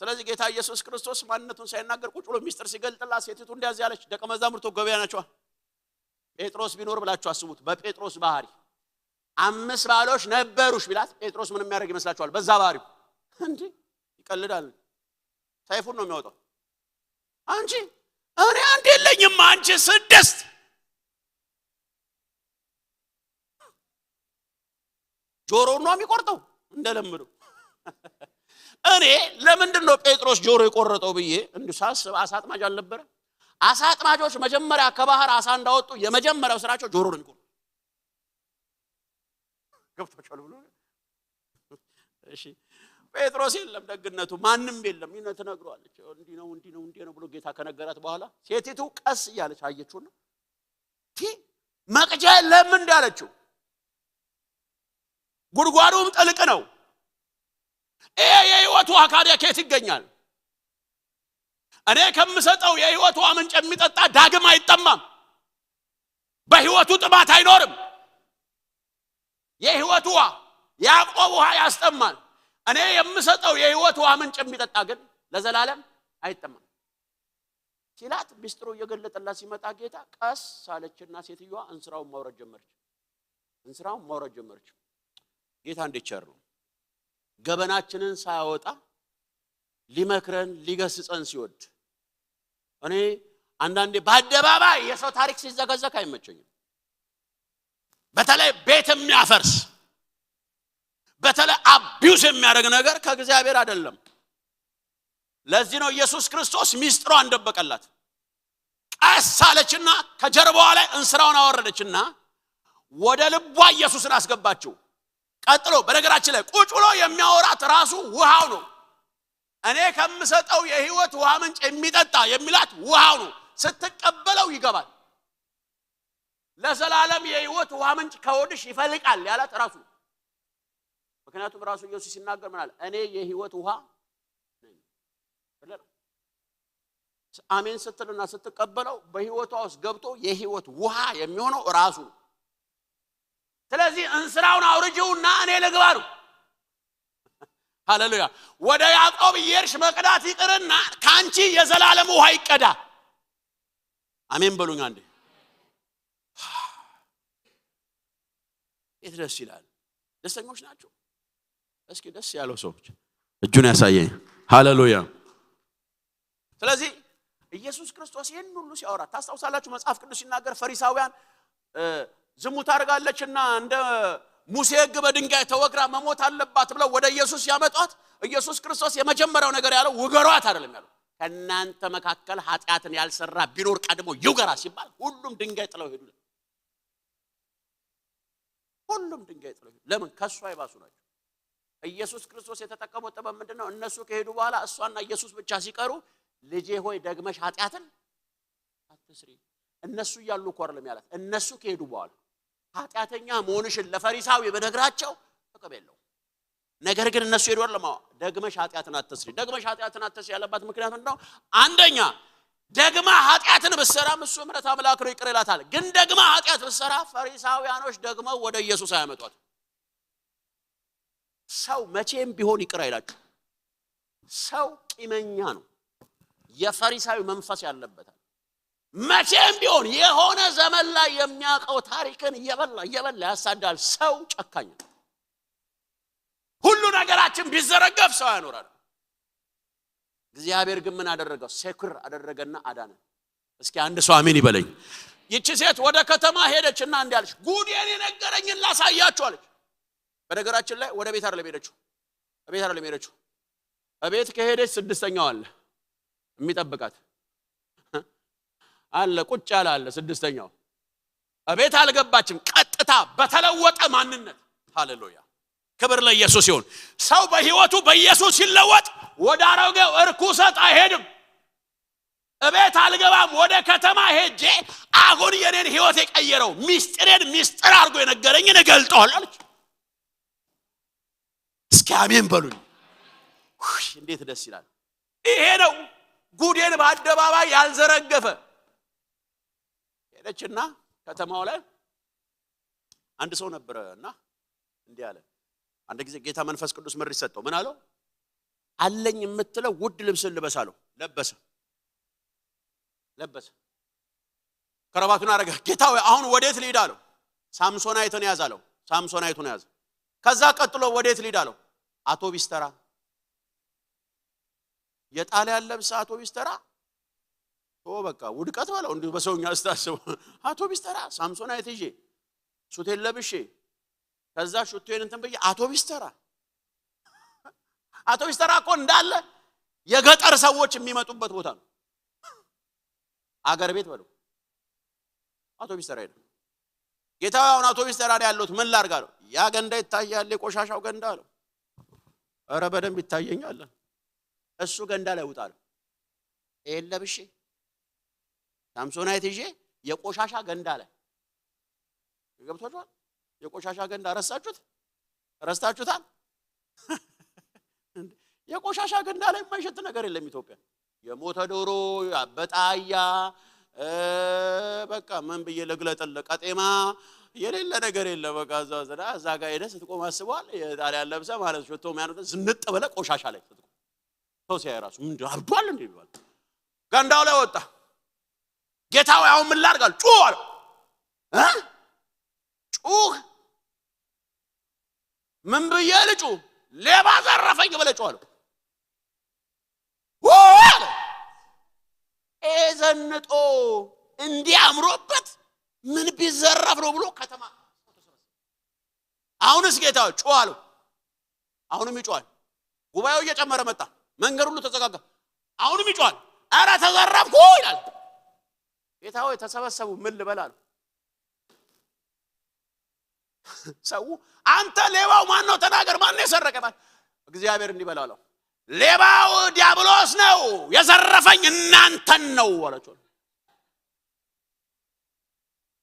ስለዚህ ጌታ ኢየሱስ ክርስቶስ ማንነቱን ሳይናገር ቁጭ ብሎ ሚስጥር ሲገልጥላት ሴቲቱ እንዲያዝ ያለች ደቀ መዛሙርቱ ገበያ ናቸዋ። ጴጥሮስ ቢኖር ብላችሁ አስቡት። በጴጥሮስ ባህሪ አምስት ባሎች ነበሩሽ ቢላት ጴጥሮስ ምን የሚያደርግ ይመስላችኋል? በዛ ባህሪው እንዴ ይቀልዳል። ሰይፉን ነው የሚያወጣው። አንቺ እኔ አንድ የለኝም፣ አንቺ ስድስት። ጆሮውን ነው የሚቆርጠው እንደለምደው። እኔ ለምንድን ነው ጴጥሮስ ጆሮ የቆረጠው ብዬ እንዲሁ ሳስብ፣ አሳ አጥማጅ አልነበረ? አሳ አጥማጆች መጀመሪያ ከባህር አሳ እንዳወጡ የመጀመሪያው ስራቸው ጆሮ ነው የሚቆርጡ። ገብቷችኋል ብሎ፣ እሺ፣ ጴጥሮስ የለም ደግነቱ፣ ማንም የለም። ይነ ትነግሯለች፣ እንዲህ ነው፣ እንዲህ ነው፣ እንዲህ ነው ብሎ ጌታ ከነገራት በኋላ ሴቲቱ ቀስ እያለች አየችውና፣ ቲ መቅጃ የለም እንዳለችው፣ ጉድጓዱም ጥልቅ ነው። ይሄ የህይወት ውሃ ካዲያ ከየት ይገኛል? እኔ ከምሰጠው የህይወት ውሃ ምንጭ የሚጠጣ ዳግም አይጠማም። በህይወቱ ጥማት አይኖርም። የህይወት ውሃ፣ ያዕቆብ ውሃ ያስጠማል። እኔ የምሰጠው የህይወት ውሃ ምንጭ የሚጠጣ ግን ለዘላለም አይጠማም ሲላት፣ ምስጢሩ እየገለጠላት ሲመጣ ጌታ ቀስ አለችና ሴትዮዋ እንስራውን ማውረድ ጀመረች። እንስራውን ማውረድ ጀመረች። ጌታ እንዴት ቸር ነው! ገበናችንን ሳያወጣ ሊመክረን ሊገስጸን ሲወድ፣ እኔ አንዳንዴ በአደባባይ የሰው ታሪክ ሲዘገዘግ አይመቸኝም። በተለይ ቤት የሚያፈርስ፣ በተለይ አቢዩዝ የሚያደርግ ነገር ከእግዚአብሔር አይደለም። ለዚህ ነው ኢየሱስ ክርስቶስ ሚስጥሯን ደበቀላት። ቀስ አለችና ከጀርባዋ ላይ እንስራውን አወረደችና ወደ ልቧ ኢየሱስን አስገባችው። ቀጥሎ በነገራችን ላይ ቁጭ ብሎ የሚያወራት ራሱ ውሃው ነው። እኔ ከምሰጠው የህይወት ውሃ ምንጭ የሚጠጣ የሚላት ውሃው ነው። ስትቀበለው ይገባል። ለዘላለም የህይወት ውሃ ምንጭ ከሆድሽ ይፈልቃል ያላት ራሱ ነው። ምክንያቱም ራሱ ኢየሱስ ሲናገር ምን አለ? እኔ የህይወት ውሃ ነኝ። አሜን ስትልና ስትቀበለው በህይወቷ ውስጥ ገብቶ የህይወት ውሃ የሚሆነው ራሱ ነው። ስለዚህ እንስራውን አውርጂውና እኔ ልግባ ነው። ሃሌሉያ! ወደ ያዕቆብ እየሄድሽ መቅዳት ይቅርና ከአንቺ የዘላለም ውሃ ይቀዳ። አሜን በሉኝ አንዴ። የት ደስ ይላል። ደስተኞች ናቸው? እስኪ ደስ ያለው ሰዎች እጁን ያሳየኝ። ሃሌሉያ! ስለዚህ ኢየሱስ ክርስቶስ ይህን ሁሉ ሲያወራ ታስታውሳላችሁ። መጽሐፍ ቅዱስ ሲናገር ፈሪሳውያን ዝሙት አድርጋለችና እንደ ሙሴ ህግ በድንጋይ ተወግራ መሞት አለባት ብለው ወደ ኢየሱስ ያመጧት። ኢየሱስ ክርስቶስ የመጀመሪያው ነገር ያለው ውገሯት አይደለም ያለው። ከእናንተ መካከል ኃጢአትን ያልሰራ ቢኖር ቀድሞ ይውገራ ሲባል ሁሉም ድንጋይ ጥለው ሄዱ። ሁሉም ድንጋይ ጥለው ሄዱ። ለምን? ከእሷ የባሱ ናቸው። ኢየሱስ ክርስቶስ የተጠቀመው ጥበብ ምንድን ነው? እነሱ ከሄዱ በኋላ እሷና ኢየሱስ ብቻ ሲቀሩ ልጄ ሆይ ደግመሽ ኃጢአትን አትስሪ። እነሱ እያሉ እኮ አይደለም ያላት፣ እነሱ ከሄዱ በኋላ ኃጢአተኛ መሆንሽን ለፈሪሳዊ በነግራቸው ጥቅም የለው። ነገር ግን እነሱ ሄዱ አይደለም። ደግመሽ ኃጢአትን አትስሪ፣ ደግመሽ ኃጢአትን አትስሪ ያለባት ምክንያት ምንድን ነው? አንደኛ ደግማ ኃጢአትን ብትሰራም እሱ ምሕረት አምላክ ነው ይቅር ይላታል። ግን ደግማ ኃጢአት ብትሰራ ፈሪሳውያኖች ደግመው ወደ ኢየሱስ አያመጧት። ሰው መቼም ቢሆን ይቅር አይላችሁ። ሰው ቂመኛ ነው። የፈሪሳዊ መንፈስ ያለበታል። መቼም ቢሆን የሆነ ዘመን ላይ የሚያውቀው ታሪክን እየበላ እየበላ ያሳዳል። ሰው ጨካኝ ነው። ሁሉ ነገራችን ቢዘረገፍ ሰው ያኖራል። እግዚአብሔር ግን ምን አደረገው? ሴኩር አደረገና አዳነ። እስኪ አንድ ሰው አሜን ይበለኝ። ይቺ ሴት ወደ ከተማ ሄደችና እንዲህ አለች፣ ጉዴን የነገረኝን ላሳያችሁ አለች። በነገራችን ላይ ወደ ቤት አይደለም ሄደችው፣ ቤት አይደለም ሄደችው። ቤት ከሄደች ስድስተኛው አለ የሚጠብቃት አለ፣ ቁጭ ያለ አለ ስድስተኛው። ቤት አልገባችም። ቀጥታ በተለወጠ ማንነት፣ ሃሌሉያ፣ ክብር ለኢየሱስ ይሁን። ሰው በህይወቱ በኢየሱስ ሲለወጥ ወደ አሮጌው እርኩሰት አይሄድም። እቤት አልገባም፣ ወደ ከተማ ሄጄ አሁን የኔን ህይወት የቀየረው ሚስጥሬን ሚስጥር አድርጎ የነገረኝን እገልጠዋለሁ አለች። እስኪ አሜን በሉኝ። ውይ፣ እንዴት ደስ ይላል! ይሄ ነው ጉዴን በአደባባይ ያልዘረገፈ። ሄደችና ከተማው ላይ አንድ ሰው ነበረ እና እንዲህ አለ። አንድ ጊዜ ጌታ መንፈስ ቅዱስ ምሪት ሰጠው። ምን አለው? አለኝ የምትለው ውድ ልብስን ልበስ አለው። ለበሰ፣ ለበሰ። ከረባቱን አረገ። ጌታ ሆይ አሁን ወዴት ልሂድ አለው። ሳምሶናይትን ያዝ አለው። ሳምሶናይቱን ያዘ። ከዛ ቀጥሎ ወዴት ልሂድ አለው። አውቶቢስ ተራ። የጣሊያን ለብሰ አውቶቢስ ተራ ቶ በቃ ውድቀት በለው። እንዲሁ በሰውኛ ስታስበው አውቶቢስ ተራ ሳምሶናይት ይዤ ሱቴን ለብሼ ከዛ ሽቶዬን እንትን ብዬ አውቶቢስ ተራ አውቶቡስ ተራ እኮ እንዳለ የገጠር ሰዎች የሚመጡበት ቦታ ነው። አገር ቤት በሉ። አውቶቡስ ተራ ሄደ። ጌታ ሆይ፣ አሁን አውቶቡስ ተራ ላይ ያለሁት ምን ላርግ አለው። ያ ገንዳ ይታያል፣ የቆሻሻው ገንዳ አለው። ኧረ በደንብ ይታየኛል። እሱ ገንዳ ላይ ውጣ አለው። ይሄን ለብሼ ሳምሶናይት ይዤ የቆሻሻ ገንዳ ላይ ገብቷችኋል? የቆሻሻ ገንዳ ረሳችሁት? ረስታችሁታል? እንዴ፣ የቆሻሻ ገንዳ ላይ የማይሸት ነገር የለም ኢትዮጵያ። የሞተ ዶሮ፣ ያበጠ አህያ፣ እ፣ በቃ ምን ብዬ ልግለጥልህ? ቀጤማ የሌለ ነገር የለ። በቃ እዛ፣ እዛ፣ እዛ ጋር ሄደህ ስትቆም አስበዋል? የጣሊያን ለብሰህ ማለት ሽቶ ምናምን ዝንጥ ብለህ ቆሻሻ ላይ ስትቆም ሰው ሲያይ ራሱ «ምንድን አብዷል እንዴ?» ይባል። ገንዳው ላይ ወጣ። «ጌታ ሆይ፣ አሁን ምን ላድርግ?» አለ። «ጩህ» አለ። እ? «ጩህ? ምን ብዬ ልጩህ? ሌባ ዘረፈኝ ብለህ ጩህ» አለው። «ው!» አለ። ይሄ ዘንጦ እንዲያምሮበት «ምን ቢዘረፍ ነው?» ብሎ ከተማ «አሁንስ ጌታ ሆይ ጩህ» አለው። አሁንም ይጮሃል። ጉባኤው እየጨመረ መጣ። መንገድ ሁሉ ተዘጋጋ። አሁንም ይጮሃል። «ኧረ ተዘረፍኩ» ይላል። «ጌታ ሆይ ተሰበሰቡ፣ ምን ልበል?» አሉ። ሰው «አንተ ሌባው ማን ነው? ተናገር፣ ማን ነው የሰረቀ?» ማለት «እግዚአብሔር እንዲህ በል» አለው። «ሌባው ዲያብሎስ ነው፣ የዘረፈኝ እናንተን ነው» አላቸው።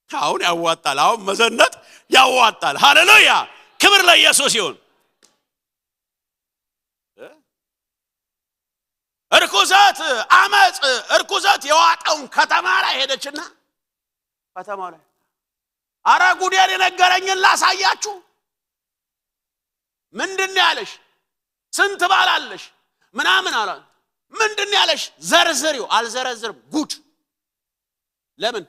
አሁን ያዋጣል። አሁን መዘነጥ ያዋጣል። ሃሌሉያ! ክብር ለኢየሱስ ይሁን። እ? እርኩሰት፣ አመፅ፣ እርኩሰት የዋጠውን ከተማ ላይ ሄደችና ከተማው ላይ «አረ ጉዴን የነገረኝን ላሳያችሁ። ምንድን ነው ያለሽ? ስንት ባል አለሽ?» ምናምን አላት። «ምንድን ነው ያለሽ? ዘርዝሪው።» «አልዘረዝርም። ጉድ!» ለምን?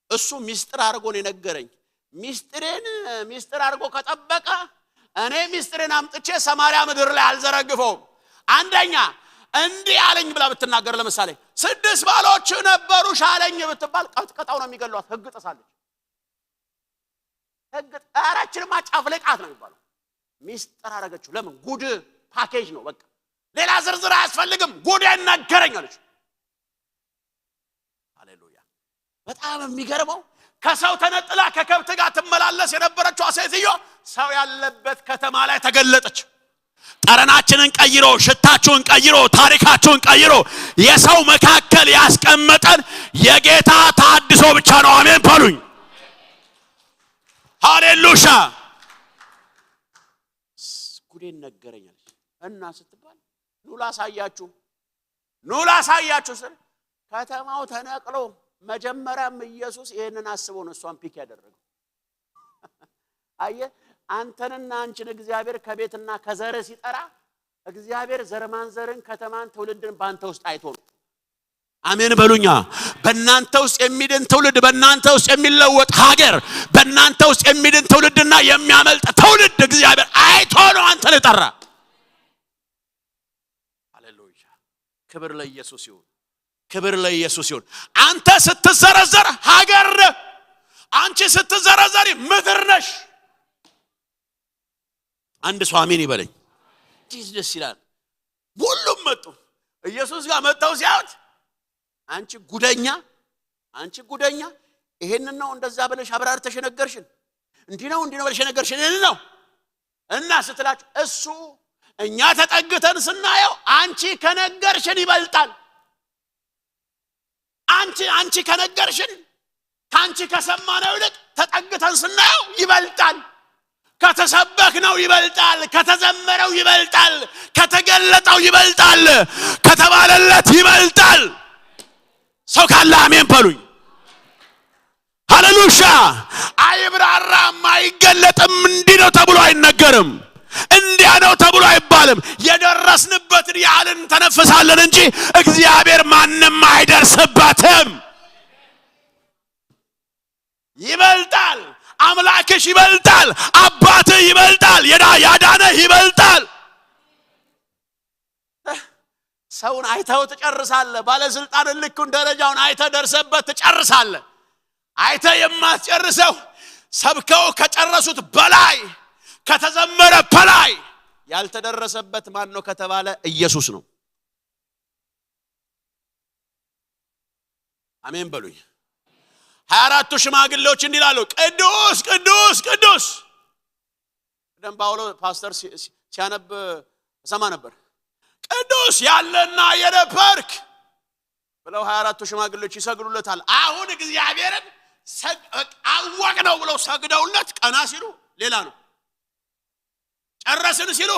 እሱ ሚስጥር አድርጎ ነው የነገረኝ። ሚስጥሬን ሚስጥር አድርጎ ከጠበቀ እኔ ሚስጥሬን አምጥቼ ሰማርያ ምድር ላይ አልዘረግፈውም። አንደኛ «እንዲህ አለኝ» ብላ ብትናገር፣ ለምሳሌ «ስድስት ባሎች ነበሩሽ አለኝ» ብትባል ቀጥቅጠው ነው የሚገሏት። ህግ ጥሳለች። ህግ ኧረ እችንማ ጨፍልቃት ነው የሚባለው። ሚስጥር አደረገችው። ለምን? ጉድ ፓኬጅ ነው በቃ። ሌላ ዝርዝር አያስፈልግም። «ጉዴን ነገረኝ» አለች። ሃሌሉያ። በጣም የሚገርመው ከሰው ተነጥላ ከከብት ጋር ትመላለስ የነበረችው ሴትዮ ሰው ያለበት ከተማ ላይ ተገለጠች። ጠረናችንን ቀይሮ፣ ሽታችሁን ቀይሮ፣ ታሪካችሁን ቀይሮ የሰው መካከል ያስቀመጠን የጌታ ታድሶ ብቻ ነው። አሜን በሉኝ። ሃሌሉያ። «ጉዴን ነገረኝ» አለች። እና ስትባል «ኑ ላሳያችሁ፣ ኑ ላሳያችሁ» ስል ከተማው ተነቅሎ፣ መጀመሪያም ኢየሱስ ይህንን አስቦ ነው እሷን ፒክ ያደረገው። አየህ፣ አንተንና አንቺን እግዚአብሔር ከቤትና ከዘር ሲጠራ፣ እግዚአብሔር ዘር ማንዘርን፣ ከተማን፣ ትውልድን በአንተ ውስጥ አይቶ ነው። አሜን በሉኛ። በእናንተ ውስጥ የሚድን ትውልድ፣ በእናንተ ውስጥ የሚለወጥ ሀገር፣ በእናንተ ውስጥ የሚድን ትውልድና የሚያመልጥ ትውልድ እግዚአብሔር አይቶ ነው አንተን የጠራ። ሃሌሉያ። ክብር ለኢየሱስ ይሁን። ክብር ለኢየሱስ ይሁን። አንተ ስትዘረዘር ሀገር ነህ። አንቺ ስትዘረዘሪ ምድር ነሽ። አንድ ሰው አሜን ይበለኝ። እንዴት ደስ ይላል። ሁሉም መጡ። ኢየሱስ ጋር መጥተው ሲያዩት «አንቺ ጉደኛ፣ አንቺ ጉደኛ፣ ይሄንን ነው እንደዛ ብለሽ አብራርተሽ የነገርሽን? እንዲህ ነው፣ እንዲህ ነው ብለሽ የነገርሽን ይሄንን ነው?» እና ስትላችሁ እሱ «እኛ ተጠግተን ስናየው አንቺ ከነገርሽን ይበልጣል። አንቺ፣ አንቺ ከነገርሽን፣ ከአንቺ ከሰማነው ይልቅ ተጠግተን ስናየው ይበልጣል። ከተሰበክነው ይበልጣል። ከተዘመረው ይበልጣል። ከተገለጠው ይበልጣል። ከተባለለት ይበልጣል።» ሰው ካለ አሜን በሉኝ። ሃሌሉያ። አይብራራም፣ አይገለጥም። «እንዲህ ነው» ተብሎ አይነገርም። «እንዲያ ነው» ተብሎ አይባልም። የደረስንበትን ያህል እንተነፍሳለን እንጂ እግዚአብሔር ማንም አይደርስበትም። «ይበልጣል፣ አምላክሽ ይበልጣል፣ አባትህ ይበልጣል፣ የዳ-፣ ያዳነህ ይበልጣል።» ሰውን አይተው ትጨርሳለህ። ባለስልጣንን ልኩን ደረጃውን አይተህ ደርሰበት ትጨርሳለህ። አይተህ የማትጨርሰው ሰብከው ከጨረሱት በላይ፣ ከተዘመረ በላይ፣ ያልተደረሰበት ማን ነው ከተባለ ኢየሱስ ነው። አሜን በሉኝ። ሀያ አራቱ ሽማግሌዎች እንዲህ ይላሉ፣ ቅዱስ ቅዱስ ቅዱስ። ቀደም ጳውሎስ ፓስተር ሲ- ሲ- ሲያነብ እሰማ ነበር። ቅዱስ ያለና የነበርክ ብለው ሀያ አራቱ ሽማግሌዎች ይሰግዱለታል። አሁን እግዚአብሔርን ሰግ- አወቅ ነው ብለው ሰግደውለት ቀና ሲሉ ሌላ ነው። ጨረስን ሲሉ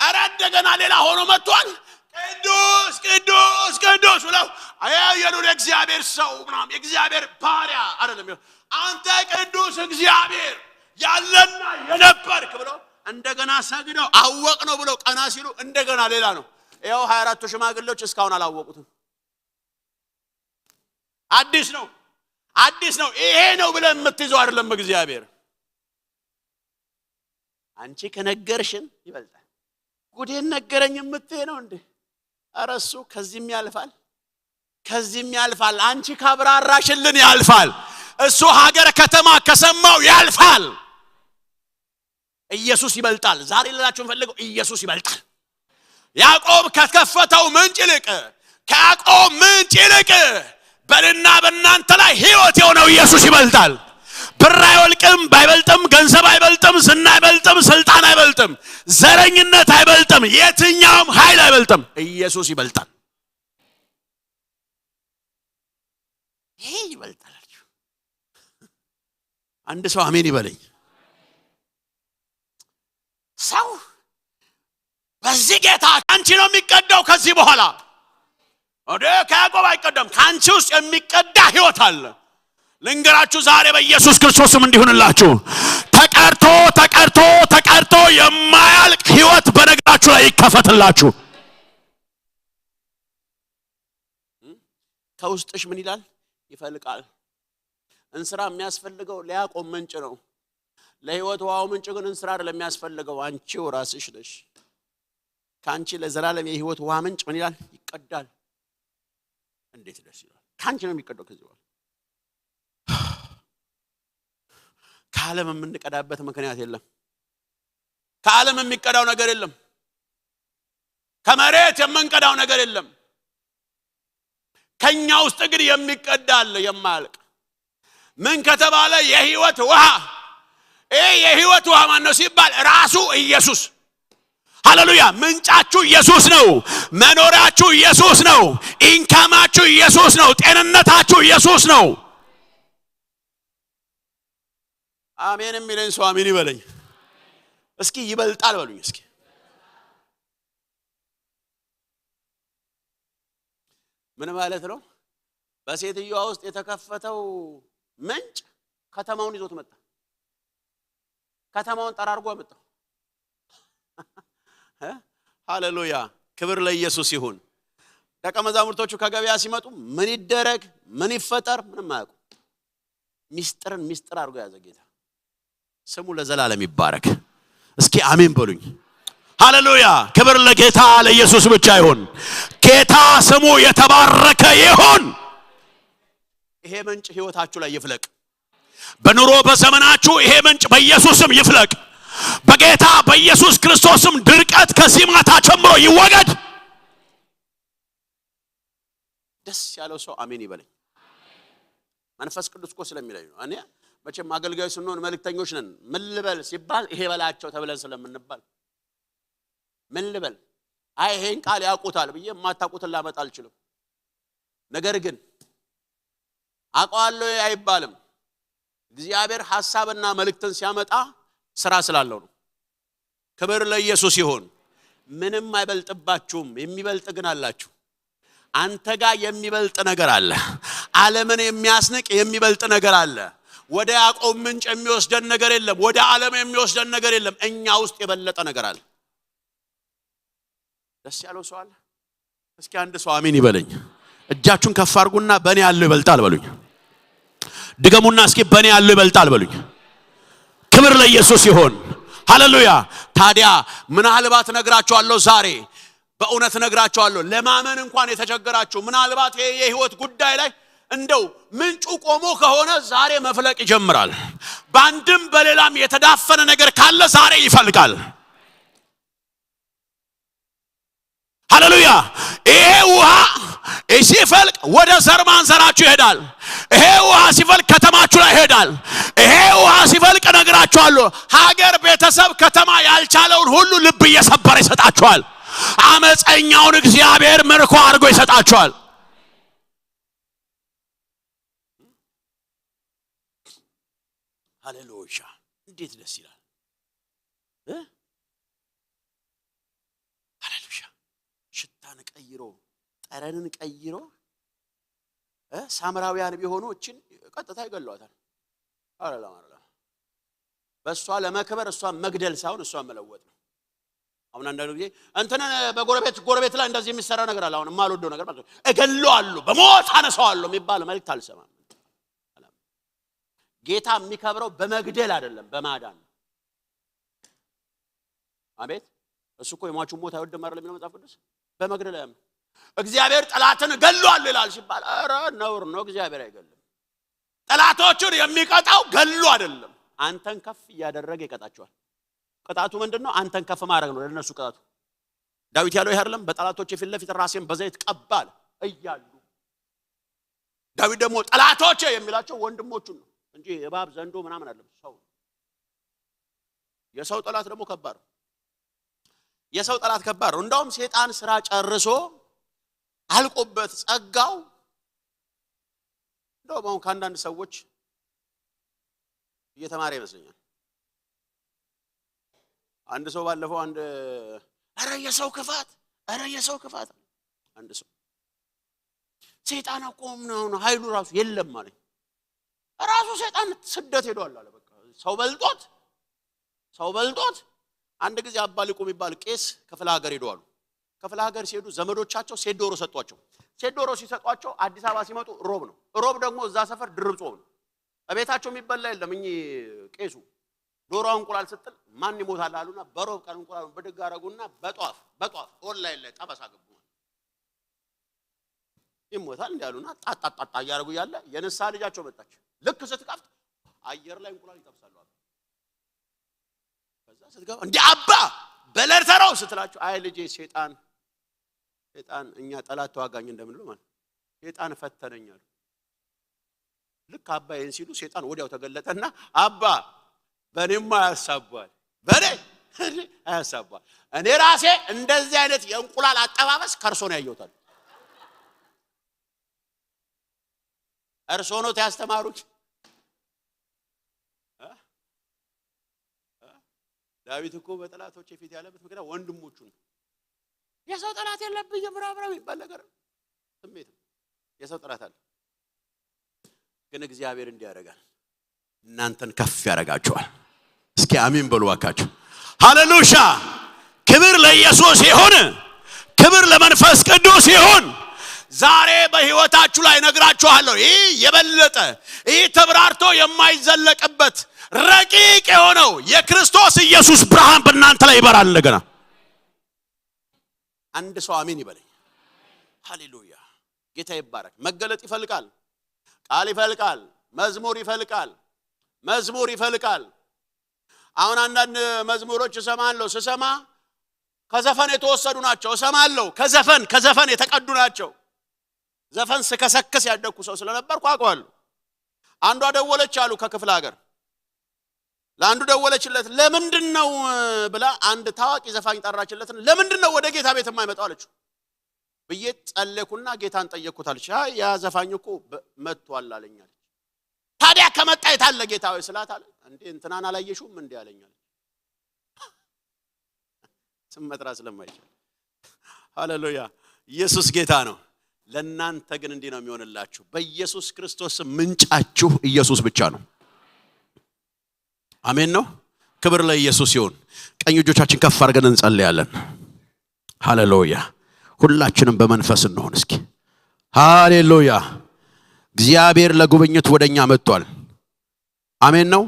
ኧረ እንደገና ሌላ ሆኖ መጥቷል። ቅዱስ ቅዱስ ቅዱስ ብለው አያየኑን የእግዚአብሔር ሰው ምናምን የእግዚአብሔር ባሪያ አይደለም። አንተ ቅዱስ እግዚአብሔር ያለና የነበርክ ብለው እንደገና ሰግደው አወቅ ነው ብለው ቀና ሲሉ እንደገና ሌላ ነው። ያው ሀያ አራቱ ሽማግሌዎች እስካሁን አላወቁትም። አዲስ ነው፣ አዲስ ነው። ይሄ ነው ብለን የምትይዘው አይደለም እግዚአብሔር። አንቺ ከነገርሽን ይበልጣል። ጉዴን ነገረኝ የምትይ ነው እንዴ? ኧረ እሱ ከዚህም ያልፋል፣ ከዚህም ያልፋል። አንቺ ካብራራሽልን ያልፋል። እሱ ሀገር ከተማ ከሰማው ያልፋል። ኢየሱስ ይበልጣል። ዛሬ ልላችሁ የምፈልገው ኢየሱስ ይበልጣል። ያዕቆብ ከከፈተው ምንጭ ይልቅ፣ ከያዕቆብ ምንጭ ይልቅ በእኔና በእናንተ ላይ ሕይወት የሆነው ኢየሱስ ይበልጣል። ብር አይወልቅም፣ ባይበልጥም፣ ገንዘብ አይበልጥም፣ ዝና አይበልጥም፣ ስልጣን አይበልጥም፣ ዘረኝነት አይበልጥም፣ የትኛውም ኃይል አይበልጥም። ኢየሱስ ይበልጣል። ይሄ ይበልጣል አለችው። አንድ ሰው አሜን ይበለኝ። ሰው በዚህ ጌታ አንቺ ነው የሚቀዳው። ከዚህ በኋላ ወደ ከያዕቆብ አይቀዳም። ከአንቺ ውስጥ የሚቀዳ ህይወት አለ። ልንገራችሁ ዛሬ በኢየሱስ ክርስቶስም እንዲሆንላችሁ። ተቀድቶ ተቀድቶ ተቀድቶ የማያልቅ ህይወት በነገራችሁ ላይ ይከፈትላችሁ። ከውስጥሽ ምን ይላል? ይፈልቃል። እንስራ የሚያስፈልገው ለያዕቆብ ምንጭ ነው። ለህይወት ውሃው ምንጭ ግን እንስራ አይደለም የሚያስፈልገው፣ አንቺው ራስሽ ነሽ። ከአንቺ ለዘላለም የህይወት ውሃ ምንጭ ምን ይላል? ይቀዳል። እንዴት ደስ ይላል! ከአንቺ ነው የሚቀዳው። ከዚህ በኋላ ከዓለም የምንቀዳበት ምክንያት የለም። ከዓለም የሚቀዳው ነገር የለም። ከመሬት የምንቀዳው ነገር የለም። ከኛ ውስጥ ግን የሚቀዳ አለ የማያልቅ። ምን ከተባለ የህይወት ውሃ። ይህ የህይወት ውሃ ማን ነው ሲባል ራሱ ኢየሱስ። ሃሌሉያ! ምንጫችሁ ኢየሱስ ነው። መኖሪያችሁ ኢየሱስ ነው። ኢንካማችሁ ኢየሱስ ነው። ጤንነታችሁ ኢየሱስ ነው። አሜን የሚለኝ ሰው አሜን ይበለኝ እስኪ። ይበልጣል በሉኝ እስኪ። ምን ማለት ነው? በሴትዮዋ ውስጥ የተከፈተው ምንጭ ከተማውን ይዞት መጣ። ከተማውን ጠራርጎ መጣ። ሃሌሉያ! ክብር ለኢየሱስ ይሁን። ደቀ መዛሙርቶቹ ከገበያ ሲመጡ ምን ይደረግ ምን ይፈጠር ምንም አያውቁ። ሚስጥርን ሚስጥር አድርጎ ያዘ ጌታ። ስሙ ለዘላለም ይባረክ። እስኪ አሜን በሉኝ። ሃሌሉያ! ክብር ለጌታ ለኢየሱስ ብቻ ይሁን። ጌታ ስሙ የተባረከ ይሁን። ይሄ ምንጭ ህይወታችሁ ላይ ይፍለቅ። በኑሮ በዘመናችሁ ይሄ ምንጭ በኢየሱስም ይፍለቅ። በጌታ በኢየሱስ ክርስቶስም ድርቀት ከዚህ ማታ ጀምሮ ይወገድ። ደስ ያለው ሰው አሜን ይበለኝ። መንፈስ ቅዱስ እኮ ስለሚለኝ ነው። እኔ መቼም አገልጋዮች ስንሆን መልእክተኞች ነን። ምን ልበል ሲባል ይሄ በላቸው ተብለን ስለምንባል ምን ልበል፣ አይ ይሄን ቃል ያውቁታል ብዬ የማታውቁትን ላመጣ አልችልም። ነገር ግን አውቀዋለሁ አይባልም። እግዚአብሔር ሐሳብና መልእክትን ሲያመጣ ስራ ስላለው ነው። ክብር ለኢየሱስ ይሁን። ምንም አይበልጥባችሁም፣ የሚበልጥ ግን አላችሁ። አንተ ጋር የሚበልጥ ነገር አለ። ዓለምን የሚያስንቅ የሚበልጥ ነገር አለ። ወደ ያዕቆብ ምንጭ የሚወስደን ነገር የለም። ወደ ዓለም የሚወስደን ነገር የለም። እኛ ውስጥ የበለጠ ነገር አለ። ደስ ያለው ሰው አለ? እስኪ አንድ ሰው አሜን ይበለኝ። እጃችሁን ከፍ አድርጉና በእኔ ያለው ይበልጣል በሉኝ። ድገሙና እስኪ በእኔ ያለው ይበልጣል በሉኝ። ክብር ለኢየሱስ ይሁን። ሃሌሉያ። ታዲያ ምናልባት እነግራችኋለሁ ዛሬ፣ በእውነት እነግራችኋለሁ፣ ለማመን እንኳን የተቸገራችሁ፣ ምናልባት ይሄ የህይወት ጉዳይ ላይ እንደው ምንጩ ቆሞ ከሆነ ዛሬ መፍለቅ ይጀምራል። በአንድም በሌላም የተዳፈነ ነገር ካለ ዛሬ ይፈልጋል። ሃሌሉያ። ይሄ ውሃ ሲፈልቅ ወደ ዘር ማንዘራችሁ ይሄዳል። ይሄ ውሃ ሲፈልቅ ከተማችሁ ላይ ይሄዳል። ይሄ ውሃ ሲፈልቅ እነግራችኋለሁ፣ ሀገር፣ ቤተሰብ፣ ከተማ ያልቻለውን ሁሉ ልብ እየሰበረ ይሰጣችኋል። አመፀኛውን እግዚአብሔር ምርኮ አድርጎ ይሰጣችኋል። ሃሌሉያ! እንዴት ደስ ይላል እ? ሃሌሉያ! ሽታን ቀይሮ፣ ጠረንን ቀይሮ እ? ሳምራውያን ቢሆኑ እችን ቀጥታ ይገሏታል። አይደለም አይደለም። በእሷ ለመክበር እሷን መግደል ሳይሆን እሷን መለወጥ ነው። አሁን አንዳንድ ጊዜ እንትን በጎረቤት ጎረቤት ላይ እንደዚህ የሚሰራ ነገር አለ። አሁን የማልወደው ነገር ማለት ነው። እገለዋለሁ፣ በሞት አነሳዋለሁ የሚባል መልእክት አልሰማም። ጌታ የሚከብረው በመግደል አይደለም፣ በማዳን ነው። አቤት። እሱ እኮ የሟቹን ሞት አይወድም አይደለም የሚለው መጽሐፍ ቅዱስ። በመግደል አያምንም። እግዚአብሔር ጠላትን እገለዋለሁ ይላል ሲባል፣ ኧረ ነውር ነው። እግዚአብሔር አይገልም። ጠላቶቹን የሚቀጣው ገሎ አይደለም፣ አንተን ከፍ እያደረገ ይቀጣቸዋል። ቅጣቱ ምንድን ነው? አንተን ከፍ ማድረግ ነው ለነሱ ቅጣቱ። ዳዊት ያለው ይሄ አይደለም? በጠላቶቼ ፊት ለፊት ራሴን በዘይት ቀባ አለ እያሉ። ዳዊት ደግሞ ጠላቶቼ የሚላቸው ወንድሞቹን ነው እንጂ እባብ፣ ዘንዶ ምናምን አይደለም፣ ሰው። የሰው ጠላት ደግሞ ከባድ ነው። የሰው ጠላት ከባድ ነው። እንደውም ሰይጣን ስራ ጨርሶ አልቆበት ጸጋው፣ እንደውም አሁን ከአንዳንድ ሰዎች እየተማረ ይመስለኛል። አንድ ሰው ባለፈው አንድ፣ ኧረ የሰው ክፋት፣ ኧረ የሰው ክፋት፣ አንድ ሰው ሰይጣን እኮ ምናምን ኃይሉ ራሱ የለም አለኝ። ራሱ ሰይጣን ስደት ሄዷል አለ። በቃ ሰው በልጦት፣ ሰው በልጦት። አንድ ጊዜ አባ ሊቁ የሚባል ቄስ ክፍለ ሀገር ሄደዋሉ። ክፍለ ሀገር ሲሄዱ ዘመዶቻቸው ሴት ዶሮ ሰጧቸው። ሴት ዶሮ ሲሰጧቸው አዲስ አበባ ሲመጡ ሮብ ነው። ሮብ ደግሞ እዛ ሰፈር ድርብ ጾም ነው። እቤታቸው የሚበላ የለም። እኚህ ቄሱ ዶሮ እንቁላል ስጥል ማን ይሞታል አሉና በሮብ ቀን እንቁላሉን ብድግ አረጉና በጧፍ፣ በጧፍ ኦንላይን ላይ ጠበሳ ገቡ። ይሞታል እንዲ አሉና ጣጣጣጣ እያደረጉ እያለ የንስሐ ልጃቸው መጣች። ልክ ስትከፍት አየር ላይ እንቁላል ይጠብሳሉ አሉ። ከዛ ስትገባ እንዲ አባ በለርተረው ስትላቸው፣ አይ ልጄ፣ ሴጣን፣ ሴጣን እኛ ጠላት ተዋጋኝ እንደምንለው ማለት ሴጣን ፈተነኝ አሉ። ልክ አባ ይህን ሲሉ ሴጣን ወዲያው ተገለጠና፣ አባ በእኔማ አያሳቧል፣ በእኔ አያሳቧል። እኔ ራሴ እንደዚህ አይነት የእንቁላል አጠባበስ ከእርሶ ነው ያየሁታል። እርሶ ኖት ያስተማሩት። እ? እ? ዳዊት እኮ በጠላቶቼ ፊት ያለበት ምክንያት ወንድሞቹ ነው። የሰው ጠላት የለብኝም ምናምን የሚባል ነገር ስሜት ነው። የሰው ጠላት አለ፣ ግን እግዚአብሔር እንዲህ ያደርጋል። እናንተን ከፍ ያደርጋችኋል። እስኪ አሜን በሉ እባካችሁ። ሃሌሉያ! ክብር ለኢየሱስ ይሁን። ክብር ለመንፈስ ቅዱስ ይሁን። ዛሬ በህይወታችሁ ላይ ነግራችኋለሁ። ይህ የበለጠ፣ ይህ ተብራርቶ የማይዘለቅበት ረቂቅ የሆነው የክርስቶስ ኢየሱስ ብርሃን በእናንተ ላይ ይበራል። እንደገና አንድ ሰው አሜን ይበለኝ። ሃሌሉያ! ጌታ ይባረክ። መገለጥ ይፈልቃል። ቃል ይፈልቃል። መዝሙር ይፈልቃል። መዝሙር ይፈልቃል። አሁን አንዳንድ መዝሙሮች እሰማለሁ። ስሰማ ከዘፈን የተወሰዱ ናቸው። እሰማለሁ። ከዘፈን፣ ከዘፈን የተቀዱ ናቸው። ዘፈን ስከሰክስ ያደግኩ ሰው ስለነበርኩ አውቀዋለሁ። አንዷ ደወለች አሉ ከክፍለ ሀገር። ለአንዱ ደወለችለት። «ለምንድን ነው?» ብላ አንድ ታዋቂ ዘፋኝ ጠራችለትና፣ «ለምንድን ነው ወደ ጌታ ቤት የማይመጣው?» አለችው። ብዬ ጸለኩና ጌታን ጠየቅኩት አለች። «አይ ያ ዘፋኝ እኮ በ-፣ መጥቷል» አለኝ አለች። «ታዲያ ከመጣ የት አለ ጌታ ሆይ?» ስላት አለ፣ «እንዴ እንትናን አላየሽውም እንዴ?» አለኝ አለች። ስም መጥራት ስለማይቻል። ሃሌሉያ! ኢየሱስ ጌታ ነው። ለእናንተ ግን እንዲህ ነው የሚሆንላችሁ። በኢየሱስ ክርስቶስ ስም ምንጫችሁ ኢየሱስ ብቻ ነው። አሜን ነው። ክብር ለኢየሱስ ይሁን። ቀኝ እጆቻችን ከፍ አድርገን እንጸልያለን። ሃሌሉያ! ሁላችንም በመንፈስ እንሆን እስኪ። ሃሌሉያ! እግዚአብሔር ለጉብኝት ወደኛ መጥቷል። አሜን ነው።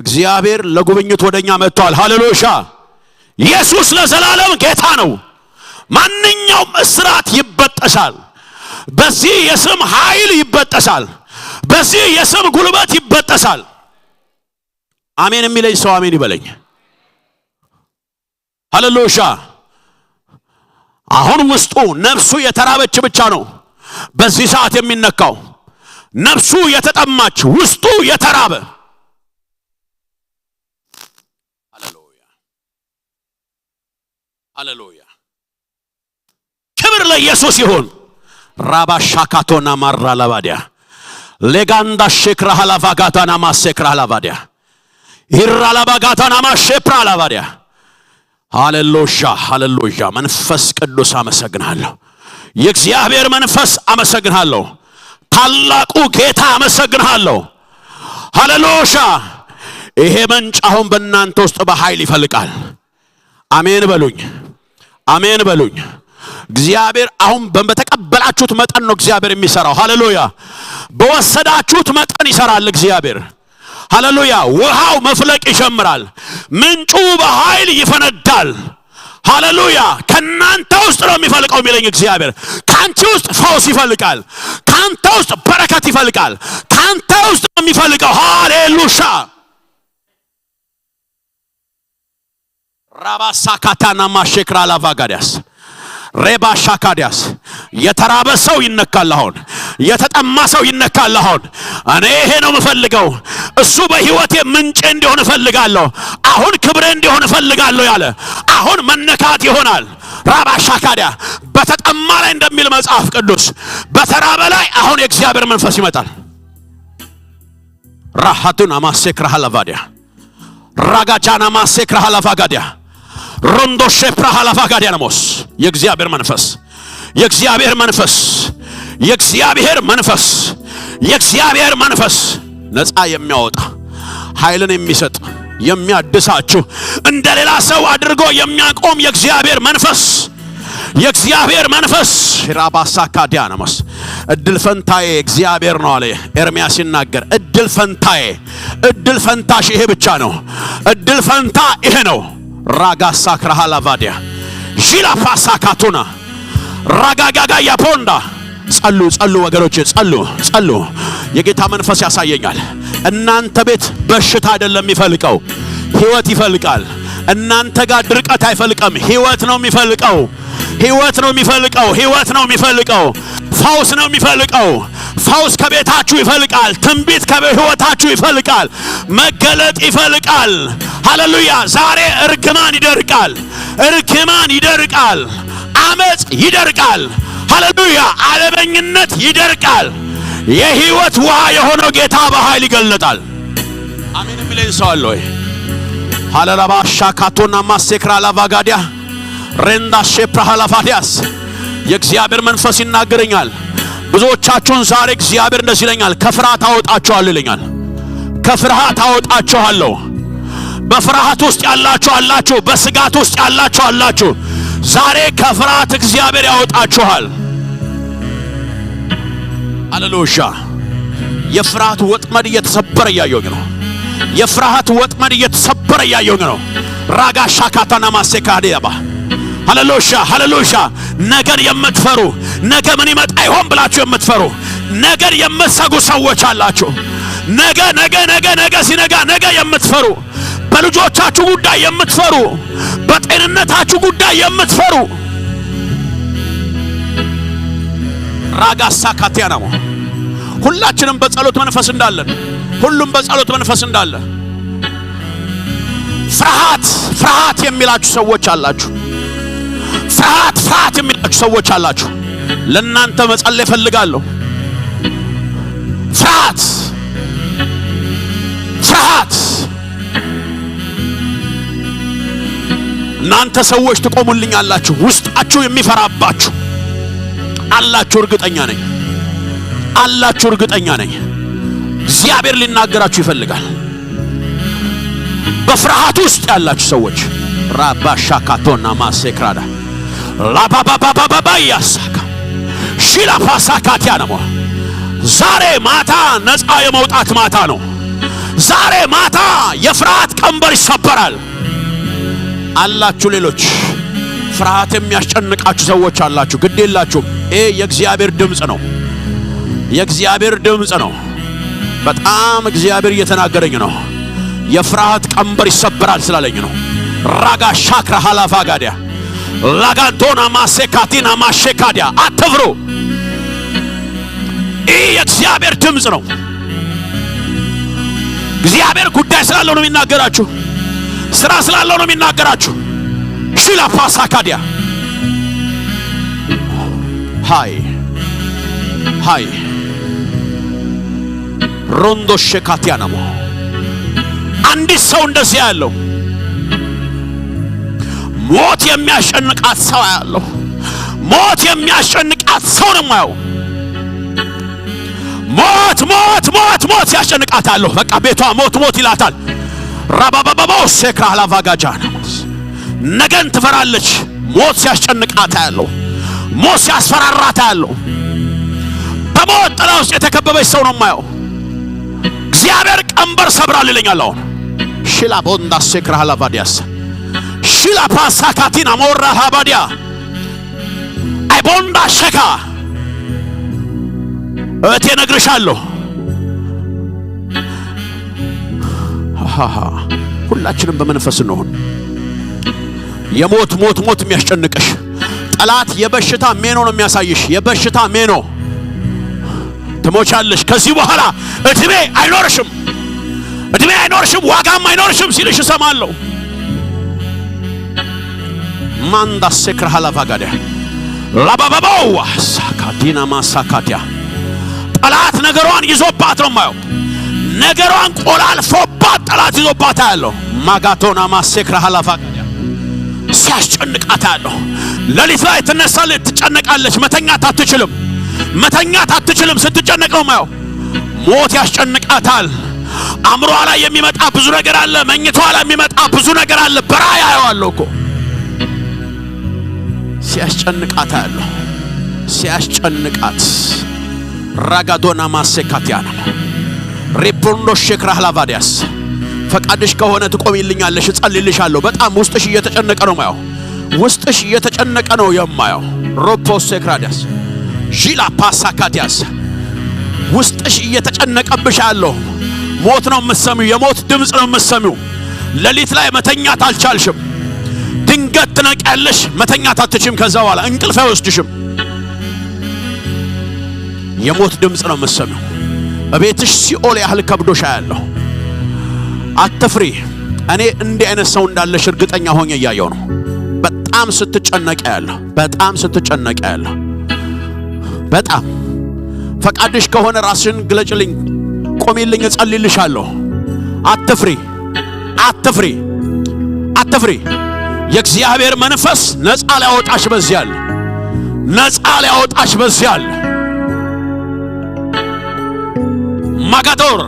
እግዚአብሔር ለጉብኝት ወደኛ መጥቷል። ሃሌሉያ! ኢየሱስ ለዘላለም ጌታ ነው። ማንኛውም እስራት ይበጠሳል። በዚህ የስም ኃይል ይበጠሳል። በዚህ የስም ጉልበት ይበጠሳል። አሜን የሚለኝ ሰው አሜን ይበለኝ። ሃሌሉያ! አሁን ውስጡ ነፍሱ የተራበች ብቻ ነው በዚህ ሰዓት የሚነካው። ነፍሱ የተጠማች፣ ውስጡ የተራበ። ሃሌሉያ፣ ሃሌሉያ። ክብር ለኢየሱስ ይሁን። ራባ ሻካቶና ማራ ላባዲያ ሌጋንዳ ሼክራ ሃላፋ ጋታና ማሴክራ ሃላባዲያ ኢራ ላባ ጋታና ማሼፕራ ላባዲያ። ሃሌሉያ፣ ሃሌሉያ። መንፈስ ቅዱስ አመሰግናለሁ። የእግዚአብሔር መንፈስ አመሰግናለሁ። ታላቁ ጌታ አመሰግናለሁ። ሃሌሉያ። ይሄ ምንጭ አሁን በእናንተ ውስጥ በኃይል ይፈልቃል። አሜን በሉኝ፣ አሜን በሉኝ። እግዚአብሔር አሁን በተቀበላችሁት መጠን ነው እግዚአብሔር የሚሰራው። ሃሌሉያ። በወሰዳችሁት መጠን ይሰራል እግዚአብሔር። ሃሌሉያ። ውሃው መፍለቅ ይጀምራል። ምንጩ በኃይል ይፈነዳል። ሃሌሉያ። ከእናንተ ውስጥ ነው የሚፈልቀው የሚለኝ እግዚአብሔር። ከአንቺ ውስጥ ፈውስ ይፈልቃል። ከአንተ ውስጥ በረከት ይፈልቃል። ከአንተ ውስጥ ነው የሚፈልቀው። ሃሌሉያ። ራባሳ ካታና ማሼክራ ላቫጋዲያስ ሬባ ሻካዲያስ። የተራበ ሰው ይነካል። አሁን የተጠማ ሰው ይነካል። አሁን እኔ ይሄ ነው የምፈልገው፣ እሱ በህይወቴ ምንጭ እንዲሆን እፈልጋለሁ፣ አሁን ክብሬ እንዲሆን እፈልጋለሁ ያለ አሁን መነካት ይሆናል። ራባ ሻካዲያ በተጠማ ላይ እንደሚል መጽሐፍ ቅዱስ በተራበ ላይ አሁን የእግዚአብሔር መንፈስ ይመጣል። ራሃቱን አማሴክራ ሃላቫዲያ ራጋቻና ማሴክራ ሃላፋጋዲያ ሮንዶ ሼፕራ ሃላፋጋዲያ ነሞስ። የእግዚአብሔር መንፈስ፣ የእግዚአብሔር መንፈስ፣ የእግዚአብሔር መንፈስ፣ የእግዚአብሔር መንፈስ ነፃ የሚያወጣ፣ ኃይልን የሚሰጥ፣ የሚያድሳችሁ፣ እንደ ሌላ ሰው አድርጎ የሚያቆም የእግዚአብሔር መንፈስ፣ የእግዚአብሔር መንፈስ። ራባሳካ ዲያናሞስ። እድል ፈንታዬ እግዚአብሔር ነው አለ ኤርምያስ ሲናገር። እድል ፈንታዬ፣ እድል ፈንታሽ ይሄ ብቻ ነው። እድል ፈንታ ይሄ ነው። ራጋሳ ክራሃላቫዲያ ሺላ ፓሳ ካቱና ራጋጋጋ ያፖንዳ። ጸሉ፣ ጸሉ ወገኖቼ፣ ጸሉ፣ ጸሉ። የጌታ መንፈስ ያሳየኛል። እናንተ ቤት በሽታ አይደለም የሚፈልቀው፣ ህይወት ይፈልቃል። እናንተ ጋር ድርቀት አይፈልቅም፣ ህይወት ነው የሚፈልቀው። ህይወት ነው የሚፈልቀው፣ ህይወት ነው የሚፈልቀው። ፈውስ ነው የሚፈልቀው። ፈውስ ከቤታችሁ ይፈልቃል። ትንቢት ከህይወታችሁ ይፈልቃል። መገለጥ ይፈልቃል። ሃሌሉያ። ዛሬ እርግማን ይደርቃል፣ እርግማን ይደርቃል፣ አመፅ ይደርቃል። ሃሌሉያ። አለመኝነት ይደርቃል። የህይወት ውሃ የሆነው ጌታ በኃይል ይገለጣል። አሜን የሚለኝ ሰው አለ ወይ? ሃለላባ ሻካቶና ማሴክራ ላቫጋዲያ ሬንዳ ሼፕራ ሃላፋዲያስ። የእግዚአብሔር መንፈስ ይናገረኛል። ብዙዎቻችሁን ዛሬ እግዚአብሔር እንደዚህ ይለኛል፣ ከፍርሃት አወጣችኋለሁ ይለኛል። ከፍርሃት አወጣችኋለሁ። በፍርሃት ውስጥ ያላችሁ አላችሁ፣ በስጋት ውስጥ ያላችሁ አላችሁ። ዛሬ ከፍርሃት እግዚአብሔር ያወጣችኋል። ሃሌሉያ። የፍርሃት ወጥመድ እየተሰበረ እያየሁኝ ነው። የፍርሃት ወጥመድ እየተሰበረ እያየሁኝ ነው። ራጋ ሻካታና ማሴካዴ ያባ። ሃሌሉያ፣ ሃሌሉያ። ነገን የምትፈሩ፣ ነገ ምን ይመጣ ይሆን ብላችሁ የምትፈሩ፣ ነገን የምትሰጉ ሰዎች አላችሁ። ነገ፣ ነገ፣ ነገ፣ ነገ ሲነጋ ነገ የምትፈሩ፣ በልጆቻችሁ ጉዳይ የምትፈሩ፣ በጤንነታችሁ ጉዳይ የምትፈሩ። ራጋሳ ካቲያናሞ። ሁላችንም በጸሎት መንፈስ እንዳለን፣ ሁሉም በጸሎት መንፈስ እንዳለ። ፍርሃት፣ ፍርሃት የሚላችሁ ሰዎች አላችሁ። ፍርሃት፣ ፍርሃት የሚላችሁ ሰዎች አላችሁ። ለእናንተ መጸለይ እፈልጋለሁ። ፍርሃት፣ ፍርሃት። እናንተ ሰዎች ትቆሙልኛላችሁ። ውስጣችሁ የሚፈራባችሁ አላችሁ፣ እርግጠኛ ነኝ፣ አላችሁ፣ እርግጠኛ ነኝ። እግዚአብሔር ሊናገራችሁ ይፈልጋል። በፍርሃት ውስጥ ያላችሁ ሰዎች ራባሻካቶና ማሴክራዳ ላባባባባባያሳካ ሺላፋሳካቲያነሞ። ዛሬ ማታ ነፃ የመውጣት ማታ ነው። ዛሬ ማታ የፍርሃት ቀንበር ይሰበራል። አላችሁ፣ ሌሎች ፍርሃት የሚያስጨንቃችሁ ሰዎች አላችሁ። ግድ የላችሁም። ይሄ የእግዚአብሔር ድምፅ ነው። የእግዚአብሔር ድምፅ ነው። በጣም እግዚአብሔር እየተናገረኝ ነው። የፍርሃት ቀንበር ይሰበራል ስላለኝ ነው። ራጋ ሻክራ ሃላፋ ጋዲያ ላጋዶና ማሴካቲና ማሼካዲያ፣ አትፍሩ። ይህ የእግዚአብሔር ድምፅ ነው። እግዚአብሔር ጉዳይ ስላለው ነው የሚናገራችሁ። ስራ ስላለው ነው የሚናገራችሁ። ሺላ ፓሳካዲያ። ሃይ ሃይ ሮንዶ ሸካቲያናሞ። አንዲት ሰው እንደዚህ ያለው ሞት የሚያስጨንቃት ሰው ያለው፣ ሞት የሚያስጨንቃት ሰው ነው የማየው። ሞት ሞት ሞት ሞት ያስጨንቃታለሁ። በቃ ቤቷ ሞት ሞት ይላታል። ራባባባባው ሴክራ ላቫጋጃ። ነገን ትፈራለች። ሞት ሲያስጨንቃት ያለው፣ ሞት ሲያስፈራራት ያለው፣ በሞት ጥላ ውስጥ የተከበበች ሰው ነው የማየው። እግዚአብሔር ቀንበር ሰብራል ይለኛል። አሁን ሺላ ቦንዳ ሴክራ ላቫዲያስ፣ ሺላ ፓሳካቲና ሞራ ሃባዲያ፣ አይ ቦንዳ ሸካ። እህቴ፣ እነግርሻለሁ። ሃሃ። ሁላችንም በመንፈስ እንሆን። የሞት ሞት ሞት የሚያስጨንቅሽ ጠላት የበሽታ ሜኖ ነው የሚያሳይሽ። የበሽታ ሜኖ ትሞቻለሽ። ከዚህ በኋላ እድሜ አይኖርሽም፣ እድሜ አይኖርሽም፣ ዋጋም አይኖርሽም ሲልሽ እሰማለሁ። ማንዳ ሴክራ ሃላቫጋዲያ ላባባባው ሳካዲና ማሳካዲያ። ጠላት ነገሯን ይዞባት ነው የማየው። ነገሯን ቆላልፎባት ጠላት ይዞባት ያለው ማጋቶና ማሴክራ ሃላቫጋዲያ ሲያስጨንቃት ያለው። ሌሊት ላይ ትነሳለች፣ ትጨነቃለች። መተኛት አትችልም፣ መተኛት አትችልም። ስትጨነቅ ነው የማየው። ሞት ያስጨንቃታል። አእምሯ ላይ የሚመጣ ብዙ ነገር አለ። መኝቷ ላይ የሚመጣ ብዙ ነገር አለ። በራእይ አየዋለሁ እኮ። ሲያስጨንቃት አያለሁ። ሲያስጨንቃት ራጋዶና ማሴካቲያና ሪፖንዶ ሼክራ ላቫዲያስ። ፈቃድሽ ከሆነ ትቆሚልኛለሽ፣ እጸልይልሻለሁ። በጣም ውስጥሽ እየተጨነቀ ነው ማየው። ውስጥሽ እየተጨነቀ ነው የማየው። ሮፖ ሴክራዲያስ ዢላ ፓሳካቲያስ። ውስጥሽ እየተጨነቀብሽ ያለው ሞት ነው የምትሰሚው። የሞት ድምፅ ነው የምትሰሚው። ሌሊት ላይ መተኛት አልቻልሽም። ድንገት ትነቂያለሽ፣ መተኛት አትችም። ከዛ በኋላ እንቅልፍ አይወስድሽም። የሞት ድምፅ ነው የምትሰሚው። እቤትሽ ሲኦል ያህል ከብዶሽ አያለሁ። አትፍሪ። እኔ እንዲህ አይነት ሰው እንዳለሽ እርግጠኛ ሆኜ እያየሁ ነው። በጣም ስትጨነቂ አያለሁ። በጣም ስትጨነቂ አያለሁ። በጣም ፈቃድሽ ከሆነ ራስሽን ግለጭልኝ፣ ቆሚልኝ፣ እጸልይልሻለሁ። አትፍሪ፣ አትፍሪ፣ አትፍሪ። የእግዚአብሔር መንፈስ ነፃ ሊያወጣሽ በዚህ አለ። ነፃ ሊያወጣሽ በዚህ አለ። ማጋዶር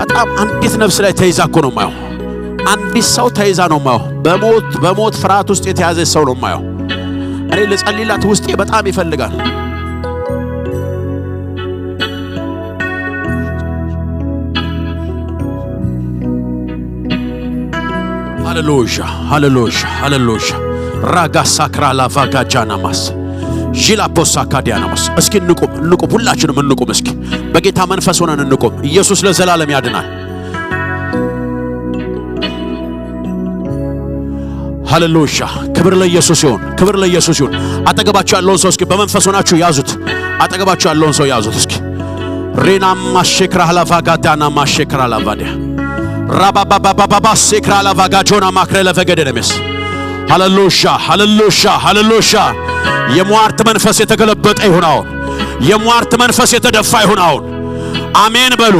በጣም አንዲት ነፍስ ላይ ተይዛ እኮ ነው ማየው። አንዲት ሰው ተይዛ ነው ማየው። በሞት በሞት ፍርሃት ውስጥ የተያዘ ሰው ነው ማየው። እኔ ልጸልይላት፣ ውስጤ በጣም ይፈልጋል። ሃሌሉያ፣ ሃሌሉያ፣ ሃሌሉያ። ራጋ ሳክራ ላቫጋ ጃናማስ ዢላ ፖሳ ካዲያናማስ። እስኪ እንቁም፣ እንቁም፣ ሁላችንም እንቁም። እስኪ በጌታ መንፈስ ሆነን እንቁም። ኢየሱስ ለዘላለም ያድናል። ሃሌሉያ። ክብር ለኢየሱስ ይሁን። ክብር ለኢየሱስ ይሁን። አጠገባችሁ ያለውን ሰው እስኪ በመንፈስ ሆናችሁ ያዙት። አጠገባችሁ ያለውን ሰው ያዙት እስኪ። ሬና ማሼክራ ላቫጋዳና ማሼክራ ላቫዲያ ራባባባባባ ሴክራ ላቫጋጆና ማክረ ለፈገደ ደሜስ። ሃሌሉያ፣ ሃሌሉያ፣ ሃሌሉያ። የሟርት መንፈስ የተገለበጠ ይሁን አሁን። የሟርት መንፈስ የተደፋ ይሁን አሁን። አሜን በሉ።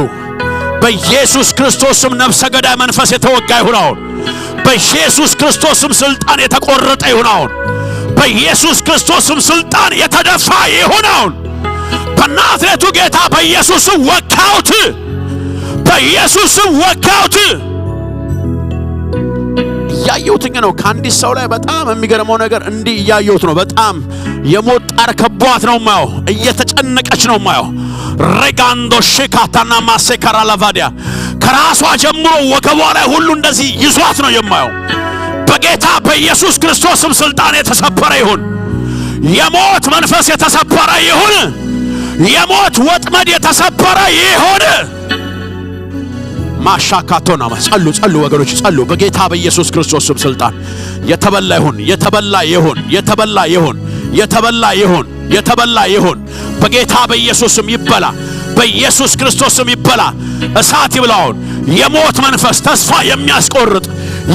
በኢየሱስ ክርስቶስም ነፍሰ ገዳይ መንፈስ የተወጋ ይሁን አሁን። በኢየሱስ ክርስቶስም ስልጣን የተቆረጠ ይሁን አሁን። በኢየሱስ ክርስቶስም ስልጣን የተደፋ ይሁን አሁን። በናዝሬቱ ጌታ በኢየሱስም ወጋውት፣ በኢየሱስም ወጋውት። እያየሁትኝ ነው። ከአንዲት ሰው ላይ በጣም የሚገርመው ነገር እንዲህ እያየሁት ነው። በጣም የሞት ጣር ከቧት ነው ማየው። እየተጨነቀች ነው ማየው። ሬጋንዶ ሼካታና ማሴካራ ላቫዲያ ከራሷ ጀምሮ ወገቧ ላይ ሁሉ እንደዚህ ይዟት ነው የማየው። በጌታ በኢየሱስ ክርስቶስም ስልጣን የተሰበረ ይሁን። የሞት መንፈስ የተሰበረ ይሁን። የሞት ወጥመድ የተሰበረ ይሁን። ማሻካቶና ማ- ጸሉ፣ ጸሉ ወገኖች፣ ጸሉ። በጌታ በኢየሱስ ክርስቶስ ስም ስልጣን የተበላ ይሁን፣ የተበላ ይሁን፣ የተበላ ይሁን፣ የተበላ ይሁን፣ የተበላ ይሁን። በጌታ በኢየሱስ ስም ይበላ፣ በኢየሱስ ክርስቶስ ስም ይበላ። እሳት ይብላውን። የሞት መንፈስ፣ ተስፋ የሚያስቆርጥ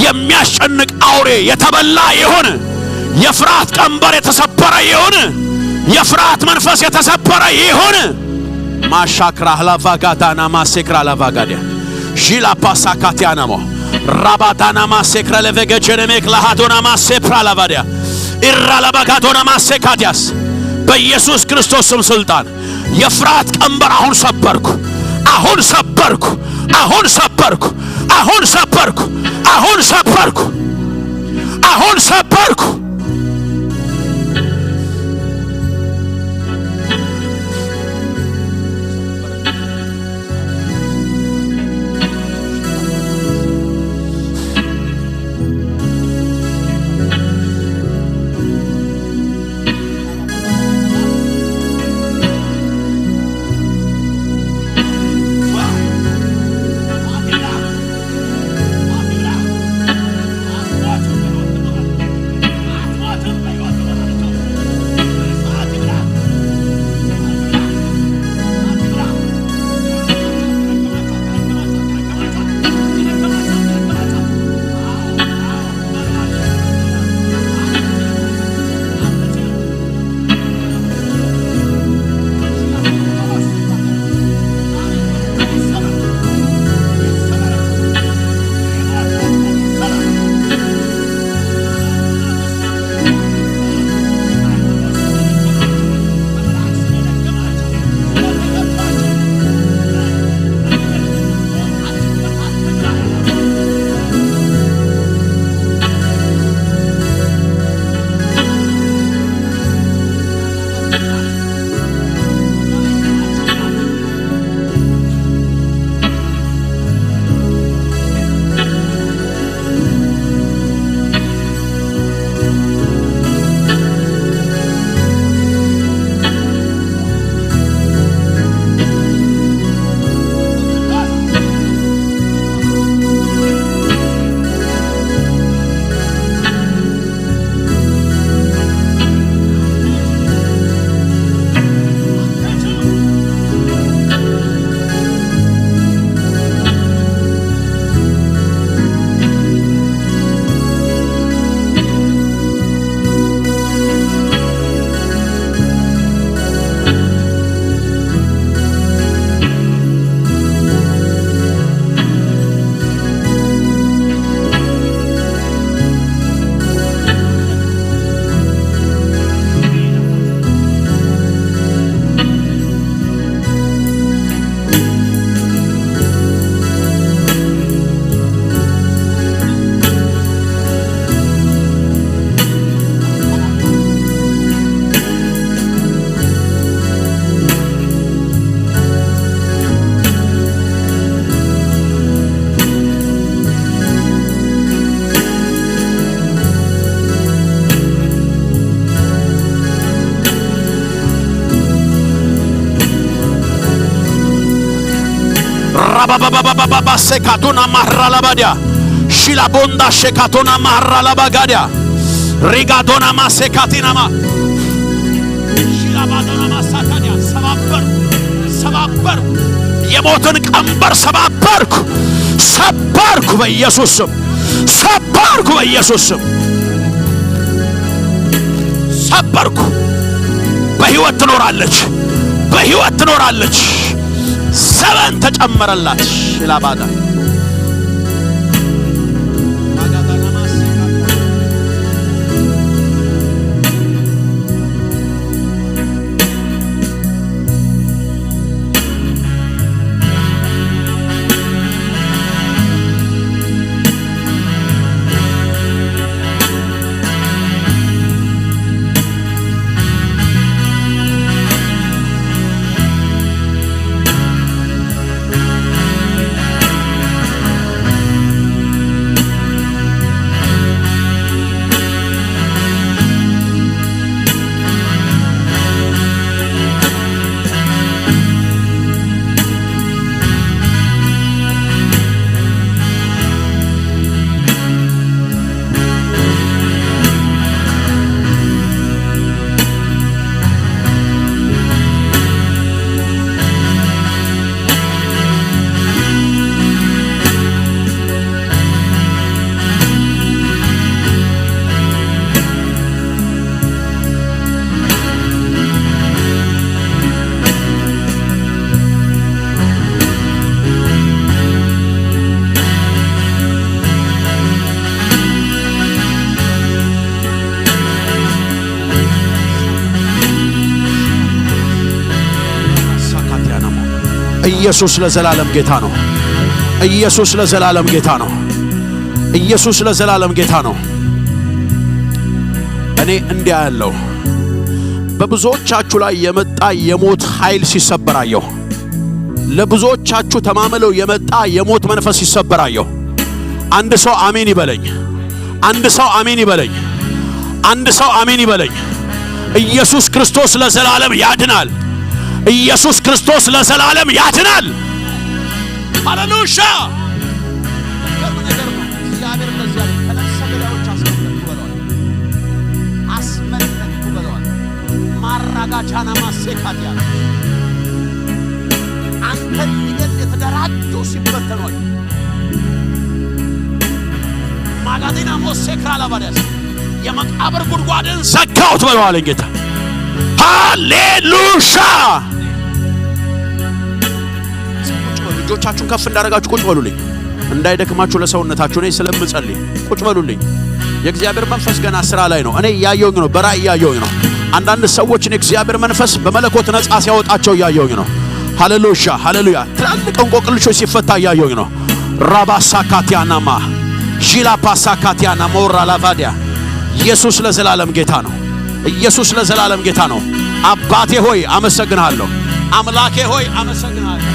የሚያስጨንቅ አውሬ የተበላ ይሁን። የፍርሃት ቀንበር የተሰበረ ይሁን። የፍርሃት መንፈስ የተሰበረ ይሁን። ማሻክራ ላቫጋዳና ማሴክራ ላቫጋዲያ ሺላ ፓሳካቲያናሞ ራባዳና ማሴክረ ለቬገቸነሜክ ላሃዶና ማሴፕራ ላቫዲያ ኢራ ላባጋዶና ማሴካዲያስ በኢየሱስ ክርስቶስ ስም ስልጣን የፍርሃት ቀንበር አሁን ሰበርኩ፣ አሁን ሰበርኩ፣ አሁን ሰበርኩ፣ አሁን ሰበርኩ፣ አሁን ሰበርኩ፣ አሁን ሰበርኩ። ራባባባባባባ ሴካቶና ማራ ላባዲያ ሺላቦንዳ ሼካቶና ማራ ላባጋዲያ ሪጋዶና ማሴካቲናማ ሺላባዶና ማሳካዲያ ሰባበርኩ፣ ሰባበርኩ። የሞትን ቀንበር ሰባበርኩ፣ ሰባበርኩ በኢየሱስ ስም፣ ሰባበርኩ በኢየሱስ ስም፣ ሰባበርኩ። በሕይወት ትኖራለች፣ በሕይወት ትኖራለች። ዘመን ተጨመረላት። ሺላባዳ ኢየሱስ ለዘላለም ጌታ ነው። ኢየሱስ ለዘላለም ጌታ ነው። ኢየሱስ ለዘላለም ጌታ ነው። እኔ እንዲያ ያለው በብዙዎቻችሁ ላይ የመጣ የሞት ኃይል ሲሰበር አየሁ። ለብዙዎቻችሁ ተማምለው የመጣ የሞት መንፈስ ሲሰበር አየሁ። አንድ ሰው አሜን ይበለኝ። አንድ ሰው አሜን ይበለኝ። አንድ ሰው አሜን ይበለኝ። ኢየሱስ ክርስቶስ ለዘላለም ያድናል። ኢየሱስ ክርስቶስ ለዘላለም ያድናል። ሃሌሉያ! የሚገርም ነገር ነው። እግዚአብሔር እንደዚህ አለ፣ «ከነፍሰ ገዳዮች አስመለጥኩ» ብለዋል። «አስመለጥኩ» ብለዋል። ማራጋቻና ማሴካቲያ አንተን ሊገል የተደራጁ ሲበተኑ አየሁ። ማጋዲና ሞሴ ክራላባዲያስ የመቃብር ጉድጓድን ዘጋሁት ብለዋለኝ ጌታ። ሃሌሉያ! ቁጭ በሉ። እጆቻችሁን ከፍ እንዳደረጋችሁ ቁጭ በሉልኝ። እንዳይደክማችሁ ለሰውነታችሁ እኔ ስለምጸልይ ቁጭ በሉልኝ። የእግዚአብሔር መንፈስ ገና ስራ ላይ ነው። እኔ እያየሁኝ ነው፣ በራእይ እያየሁኝ ነው። አንዳንድ ሰዎችን የእግዚአብሔር መንፈስ በመለኮት ነጻ ሲያወጣቸው እያየሁኝ ነው። ሃሌሉያ፣ ሃሌሉያ። ትላልቅ እንቆቅልሾች ሲፈታ እያየሁኝ ነው። ራባሳካቲያናማ ሺላፓሳካቲያና ሞራ ላቫዲያ። ኢየሱስ ለዘላለም ጌታ ነው። ኢየሱስ ለዘላለም ጌታ ነው። አባቴ ሆይ አመሰግንሃለሁ። አምላኬ ሆይ አመሰግንሃለሁ።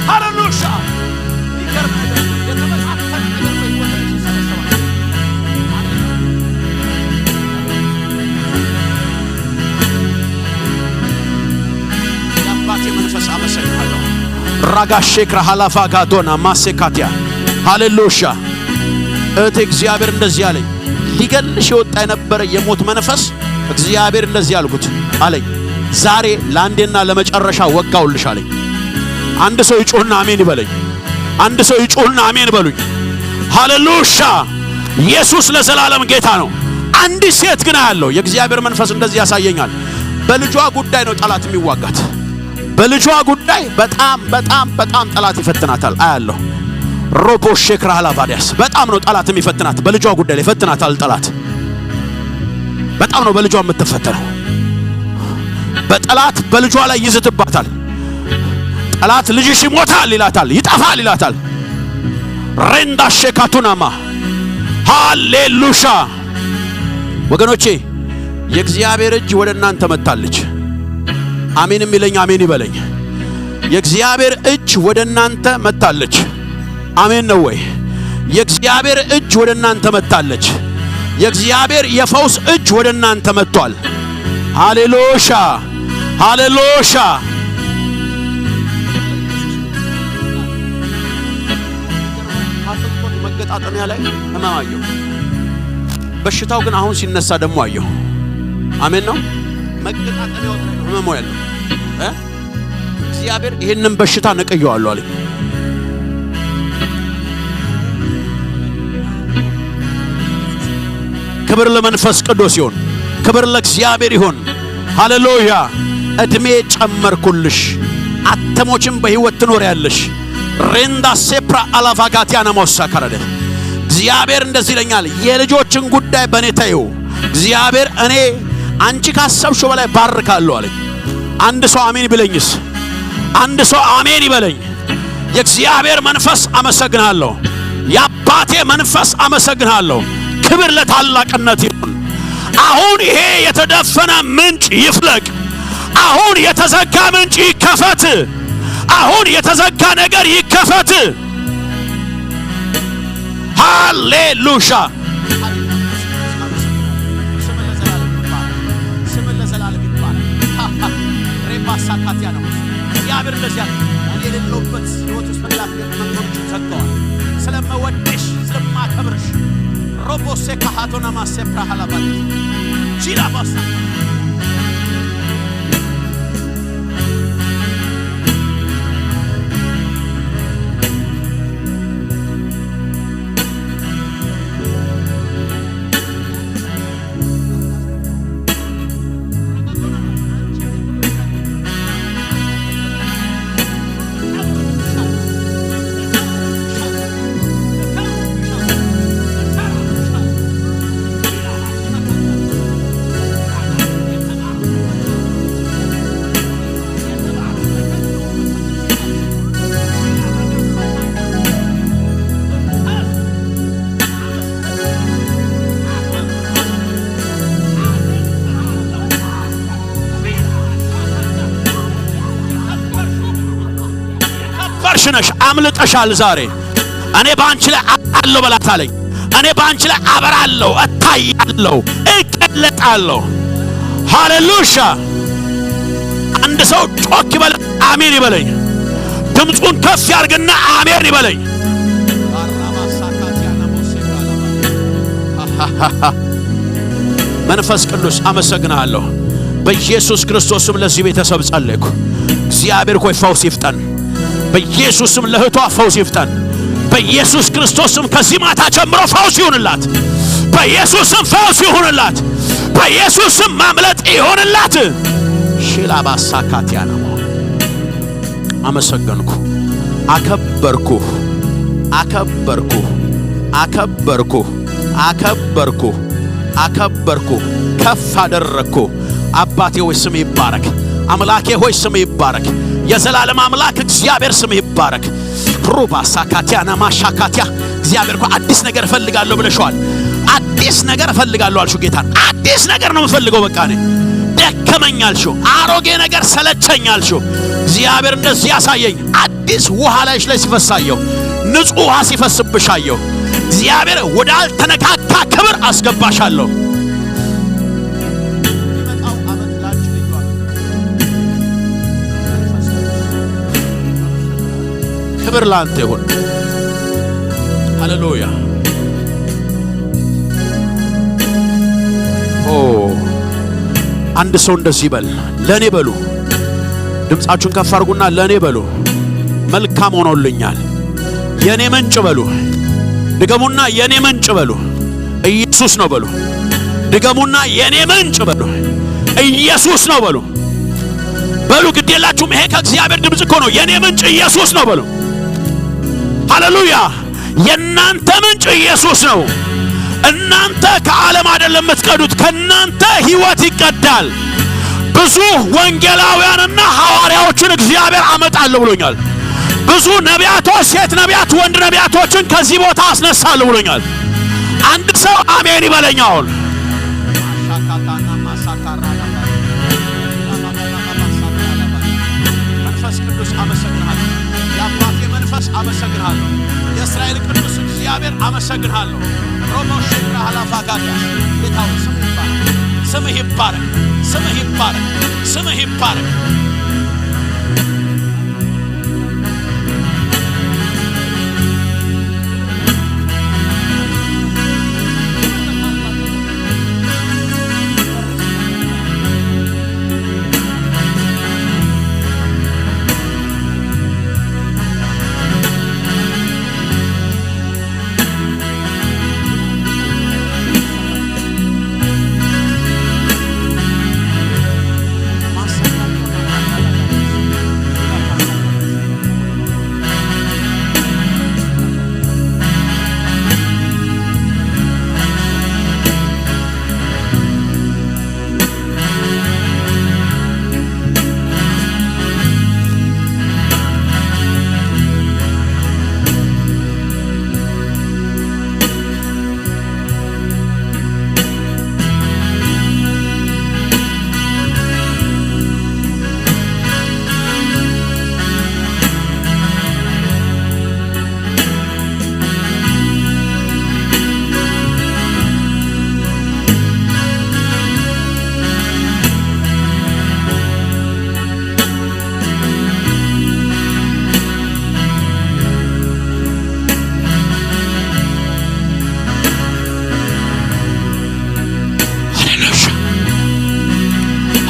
ሃሌሉያ! የሚገርም ነገር ነው። የተበታተነ ነገር በሕይወት ላይ ሲሰበሰብ አየሁ። የአባቴ መንፈስ አመሰግናለሁ። ራጋሼ ክራሃላፋ ጋዶና ማሴካቲያ። ሃሌሉያ! እህቴ፣ እግዚአብሔር እንደዚህ አለኝ። ሊገልሽ የወጣ የነበረ የሞት መንፈስ እግዚአብሔር እንደዚህ አልኩት አለኝ። «ዛሬ ለአንዴና ለመጨረሻ ወጋውልሽ» አለኝ። አንድ ሰው ይጩህና አሜን ይበለኝ። አንድ ሰው ይጩህና አሜን በሉኝ። ሃሌሉያ! ኢየሱስ ለዘላለም ጌታ ነው። አንዲት ሴት ግን አያለው፣ የእግዚአብሔር መንፈስ እንደዚህ ያሳየኛል። በልጇ ጉዳይ ነው ጠላት የሚዋጋት። በልጇ ጉዳይ በጣም፣ በጣም፣ በጣም ጠላት ይፈትናታል አያለሁ። ሮቦ ሼክራ ሃላቫዲያስ በጣም ነው ጠላት የሚፈትናት። በልጇ ጉዳይ ላይ ይፈትናታል ጠላት። በጣም ነው በልጇ የምትፈተነው። በጠላት በልጇ ላይ ይዝትባታል። ጠላት «ልጅሽ ይሞታል» ይላታል፣ «ይጠፋል» ይላታል። ሬንዳ ሼካቱናማ። ሃሌሉሻ! ወገኖቼ፣ የእግዚአብሔር እጅ ወደ እናንተ መጥታለች። አሜን የሚለኝ አሜን ይበለኝ። የእግዚአብሔር እጅ ወደ እናንተ መጥታለች። አሜን ነው ወይ? የእግዚአብሔር እጅ ወደ እናንተ መጥታለች። የእግዚአብሔር የፈውስ እጅ ወደ እናንተ መጥቷል። ሃሌሉሻ! ሃሌሉሻ! አጥንቶች መገጣጠሚያ ላይ ህመም አየሁ። በሽታው ግን አሁን ሲነሳ ደግሞ አየሁ። አሜን ነው። መገጣጠሚያው ላይ ነው ህመሙ ያለው። እ? እግዚአብሔር «ይህንን በሽታ ነቅየዋለሁ» አለኝ። ክብር ለመንፈስ ቅዱስ ይሁን። ክብር ለእግዚአብሔር ይሁን። ሃሌሉያ! ዕድሜ ጨመርኩልሽ። አትሞችም፣ በሕይወት ትኖሪያለሽ። ሬንዳ ሴፕራ አላቫጋቲያና ሞሳ ከረደ። እግዚአብሔር እንደዚህ ይለኛል፣ «የልጆችን ጉዳይ በእኔ ተይው። እግዚአብሔር እኔ አንቺ ካሰብሽው በላይ ባርካለሁ» አለኝ። አንድ ሰው አሜን ቢለኝስ? አንድ ሰው አሜን ይበለኝ። የእግዚአብሔር መንፈስ አመሰግናለሁ። የአባቴ መንፈስ አመሰግናለሁ። ክብር ለታላቅነት ይሁን። አሁን ይሄ የተደፈነ ምንጭ ይፍለቅ። አሁን የተዘጋ ምንጭ ይከፈት። አሁን የተዘጋ ነገር ይከፈት። ሃሌሉሻ! ስም ለዘላለም ይባረክ። ስም ለዘላለም ይባረክ። ሬባሳ ካቲያ ነው። እግዚአብሔር እንደዚህ ያለ እኔ የሌለሁበት ህይወት ውስጥ መግባት መንገዶችን ዘግተዋል። ስለምወድሽ፣ ስለማከብርሽ ሮቦሴ ካሃቶና ማሴፕራ ሃላባት ቺላ ባሳ ነሽ፣ አምልጠሻል ዛሬ። እኔ በአንቺ ላይ አበራለሁ በላት አለኝ። እኔ በአንቺ ላይ አበራለሁ፣ እታያለሁ፣ እገለጣለሁ። ሃሌሉያ! አንድ ሰው ጮክ ይበል፣ አሜን ይበለኝ። ድምፁን ከፍ ያርግና አሜን ይበለኝ። መንፈስ ቅዱስ አመሰግናለሁ። በኢየሱስ ክርስቶስም ለዚህ ቤተሰብ ጸለይኩ። እግዚአብሔር ሆይ ፈውስ ይፍጠን። በኢየሱስም ለእህቷ ፈውስ ይፍጠን። በኢየሱስ ክርስቶስም ከዚህ ማታ ጀምሮ ፈውስ ይሁንላት። በኢየሱስም ፈውስ ይሁንላት። በኢየሱስም ማምለጥ ይሁንላት። ሺላባሳካቲያና አመሰገንኩ፣ አከበርኩ፣ አከበርኩ፣ አከበርኩ፣ አከበርኩ፣ አከበርኩ፣ ከፍ አደረግኩ። አባቴ ሆይ ስም ይባረክ። አምላኬ ሆይ ስም ይባረክ። የዘላለም አምላክ እግዚአብሔር ስም ይባረክ። ሩባ ሳካቲያና ማሻካቲያ እግዚአብሔር እኮ አዲስ ነገር እፈልጋለሁ ብለሽዋል። አዲስ ነገር እፈልጋለሁ አልሽው ጌታን። አዲስ ነገር ነው የምፈልገው። በቃ እኔ ደከመኝ አልሽው። አሮጌ ነገር ሰለቸኝ አልሽው። እግዚአብሔር እንደዚህ ያሳየኝ። አዲስ ውሃ ላይሽ ላይ ሲፈሳየው፣ ንጹህ ውሃ ሲፈስብሻየው፣ እግዚአብሔር ወዳልተነካካ ክብር አስገባሻለሁ። ክብር ላንተ ይሁን። ሃሌሉያ። ኦ፣ አንድ ሰው እንደዚህ ይበል፣ ለኔ በሉ። ድምፃችሁን ከፍ አድርጉና ለኔ በሉ። መልካም ሆኖልኛል። የኔ ምንጭ በሉ። ድገሙና የኔ ምንጭ በሉ። ኢየሱስ ነው በሉ። ድገሙና የኔ ምንጭ በሉ። ኢየሱስ ነው በሉ። በሉ ግድ የላችሁም። ይሄ ከእግዚአብሔር ድምፅ እኮ ነው። የኔ ምንጭ ኢየሱስ ነው በሉ። ሃሌሉያ። የእናንተ ምንጭ ኢየሱስ ነው። እናንተ ከዓለም አይደለም የምትቀዱት፣ ከእናንተ ህይወት ይቀዳል። ብዙ ወንጌላውያንና ሐዋርያዎችን እግዚአብሔር አመጣለሁ ብሎኛል። ብዙ ነቢያቶች፣ ሴት ነቢያት፣ ወንድ ነቢያቶችን ከዚህ ቦታ አስነሳለሁ ብሎኛል። አንድ ሰው አሜን ይበለኝ አሁን። መንፈስ ቅዱስ አመሰግንሃለሁ። የአባቴ መንፈስ አመሰግንሃለሁ። የእስራኤል ቅዱስ እግዚአብሔር አመሰግንሃለሁ። ሮሞ ሼክራ ሀላፋ ጋዲያስ ጌታ ሆይ ስምህ ይባረክ፣ ስምህ ይባረክ፣ ስምህ ይባረክ፣ ስምህ ይባረክ።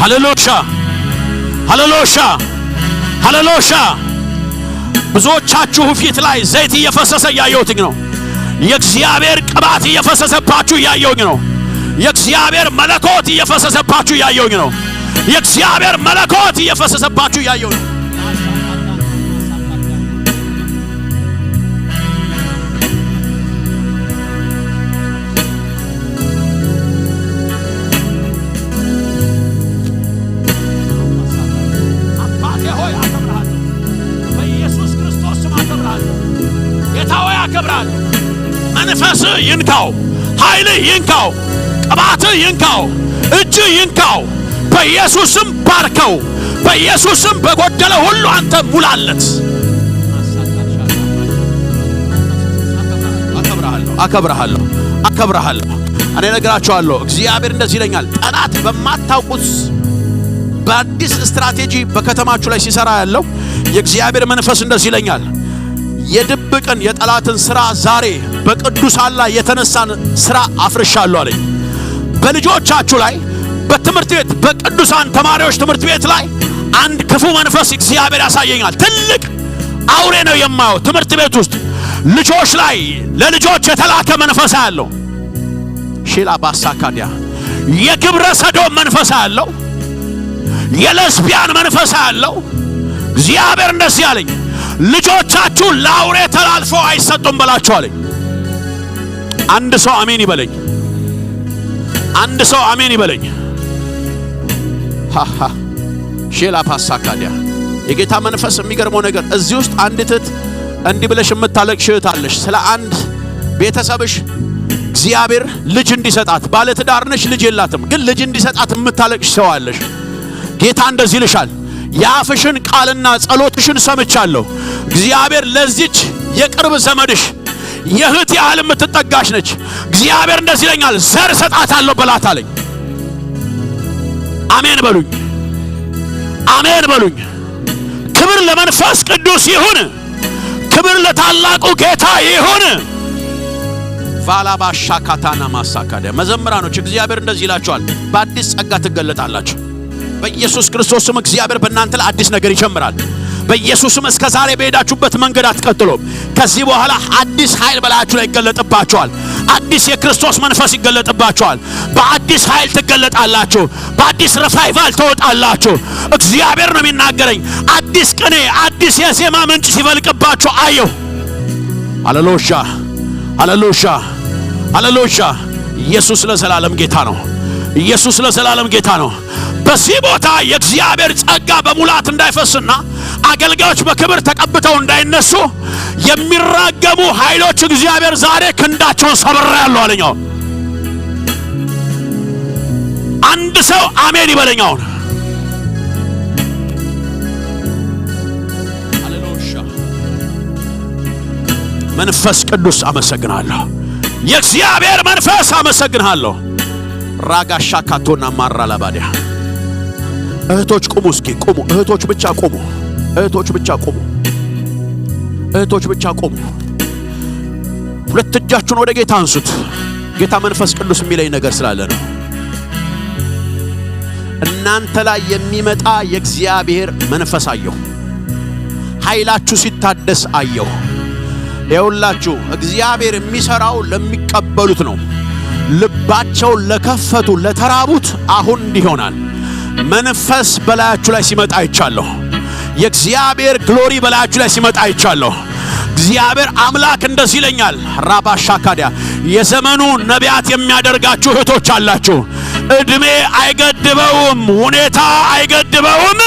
ሃሌሉያ፣ ሃሌሉያ፣ ሃሌሉያ። ብዙዎቻችሁ ፊት ላይ ዘይት እየፈሰሰ እያየሁትኝ ነው። የእግዚአብሔር ቅባት እየፈሰሰባችሁ እያየሁኝ ነው። የእግዚአብሔር መለኮት እየፈሰሰባችሁ እያየሁኝ ነው። የእግዚአብሔር መለኮት እየፈሰሰባችሁ እያየሁኝ ነው። አባቴ ሆይ አከብርሃለሁ። በኢየሱስ ክርስቶስ ስም አከብርሃለሁ። ጌታ ሆይ አከብርሃለሁ። መንፈስ ይንካው፣ ኃይል ይንካው፣ ቅባት ይንካው፣ እጅ ይንካው። በኢየሱስም ባርከው። በኢየሱስም በጎደለ ሁሉ አንተ ሙላለት። አከብርሃለሁ፣ አከብርሃለሁ። እኔ እነግራችኋለሁ፣ እግዚአብሔር እንደዚህ ይለኛል። ጠላት በማታውቁት በአዲስ ስትራቴጂ በከተማችሁ ላይ ሲሰራ ያለው የእግዚአብሔር መንፈስ እንደዚህ ይለኛል። የድብቅን የጠላትን ስራ ዛሬ በቅዱሳን ላይ የተነሳን ስራ አፍርሻለሁ አለኝ። በልጆቻችሁ ላይ፣ በትምህርት ቤት፣ በቅዱሳን ተማሪዎች ትምህርት ቤት ላይ አንድ ክፉ መንፈስ እግዚአብሔር ያሳየኛል። ትልቅ አውሬ ነው የማየው። ትምህርት ቤት ውስጥ ልጆች ላይ፣ ለልጆች የተላከ መንፈስ አያለው። ሺላ ባሳካዲያ የግብረ ሰዶም መንፈስ አያለው። የለስቢያን መንፈስ አያለው። እግዚአብሔር እንደዚህ አለኝ፣ ልጆቻችሁ ለአውሬ ተላልፈው አይሰጡም በላቸው አለኝ። አንድ ሰው አሜን ይበለኝ። አንድ ሰው አሜን ይበለኝ። ሃሃ ሼላ ፓሳካዲያ የጌታ መንፈስ። የሚገርመው ነገር እዚህ ውስጥ አንድ እህት፣ እንዲህ ብለሽ የምታለቅሽ እህት አለሽ። ስለ አንድ ቤተሰብሽ እግዚአብሔር ልጅ እንዲሰጣት፣ ባለትዳር ነሽ፣ ልጅ የላትም፣ ግን ልጅ እንዲሰጣት የምታለቅሽ ሰው አለሽ። ጌታ እንደዚህ ይልሻል፣ የአፍሽን ቃልና ጸሎትሽን ሰምቻለሁ። እግዚአብሔር ለዚች የቅርብ ዘመድሽ የእህት ያህል የምትጠጋሽ ነች። እግዚአብሔር እንደዚህ ይለኛል፣ ዘር እሰጣታለሁ በላት አለኝ። አሜን በሉኝ፣ አሜን በሉኝ። ክብር ለመንፈስ ቅዱስ ይሁን። ክብር ለታላቁ ጌታ ይሁን። ቫላባሻ ካታና ማሳካደ መዘምራኖች፣ እግዚአብሔር እንደዚህ ይላቸዋል፣ በአዲስ ጸጋ ትገለጣላችሁ። በኢየሱስ ክርስቶስ ስም እግዚአብሔር በእናንተ ላይ አዲስ ነገር ይጀምራል። በኢየሱስም እስከ ዛሬ በሄዳችሁበት መንገድ አትቀጥሉም። ከዚህ በኋላ አዲስ ኃይል በላያችሁ ላይ ይገለጥባችኋል። አዲስ የክርስቶስ መንፈስ ይገለጥባችኋል። በአዲስ ኃይል ትገለጣላችሁ። በአዲስ ሪቫይቫል ትወጣላችሁ። እግዚአብሔር ነው የሚናገረኝ። አዲስ ቅኔ፣ አዲስ የዜማ ምንጭ ሲፈልቅባችሁ አየሁ። ሃሌሉያ፣ ሃሌሉያ፣ ሃሌሉያ። ኢየሱስ ለዘላለም ጌታ ነው። ኢየሱስ ለዘላለም ጌታ ነው። በዚህ ቦታ የእግዚአብሔር ጸጋ በሙላት እንዳይፈስና አገልጋዮች በክብር ተቀብተው እንዳይነሱ የሚራገሙ ኃይሎች እግዚአብሔር ዛሬ ክንዳቸውን ሰብሬአለሁ አለኝ። አንድ ሰው አሜን ይበለኝ። አሁን ሃሌሉያ። መንፈስ ቅዱስ አመሰግናለሁ። የእግዚአብሔር መንፈስ አመሰግናለሁ። ራጋሻ ካቶና ማራ ላባዲያ። እህቶች ቁሙ እስኪ፣ ቁሙ። እህቶች ብቻ ቁሙ። እህቶች ብቻ ቁሙ። እህቶች ብቻ ቁሙ። ሁለት እጃችሁን ወደ ጌታ አንሱት። ጌታ መንፈስ ቅዱስ የሚለኝ ነገር ስላለ ነው። እናንተ ላይ የሚመጣ የእግዚአብሔር መንፈስ አየሁ። ኃይላችሁ ሲታደስ አየሁ። ይኸውላችሁ፣ እግዚአብሔር የሚሰራው ለሚቀበሉት ነው። ልባቸውን ለከፈቱ ለተራቡት አሁን እንዲህ ይሆናል። መንፈስ በላያችሁ ላይ ሲመጣ አይቻለሁ። የእግዚአብሔር ግሎሪ በላያችሁ ላይ ሲመጣ አይቻለሁ። እግዚአብሔር አምላክ እንደዚህ ይለኛል፣ ራባሻካዲያ፣ የዘመኑ ነቢያት የሚያደርጋችሁ እህቶች አላችሁ። እድሜ አይገድበውም፣ ሁኔታ አይገድበውም።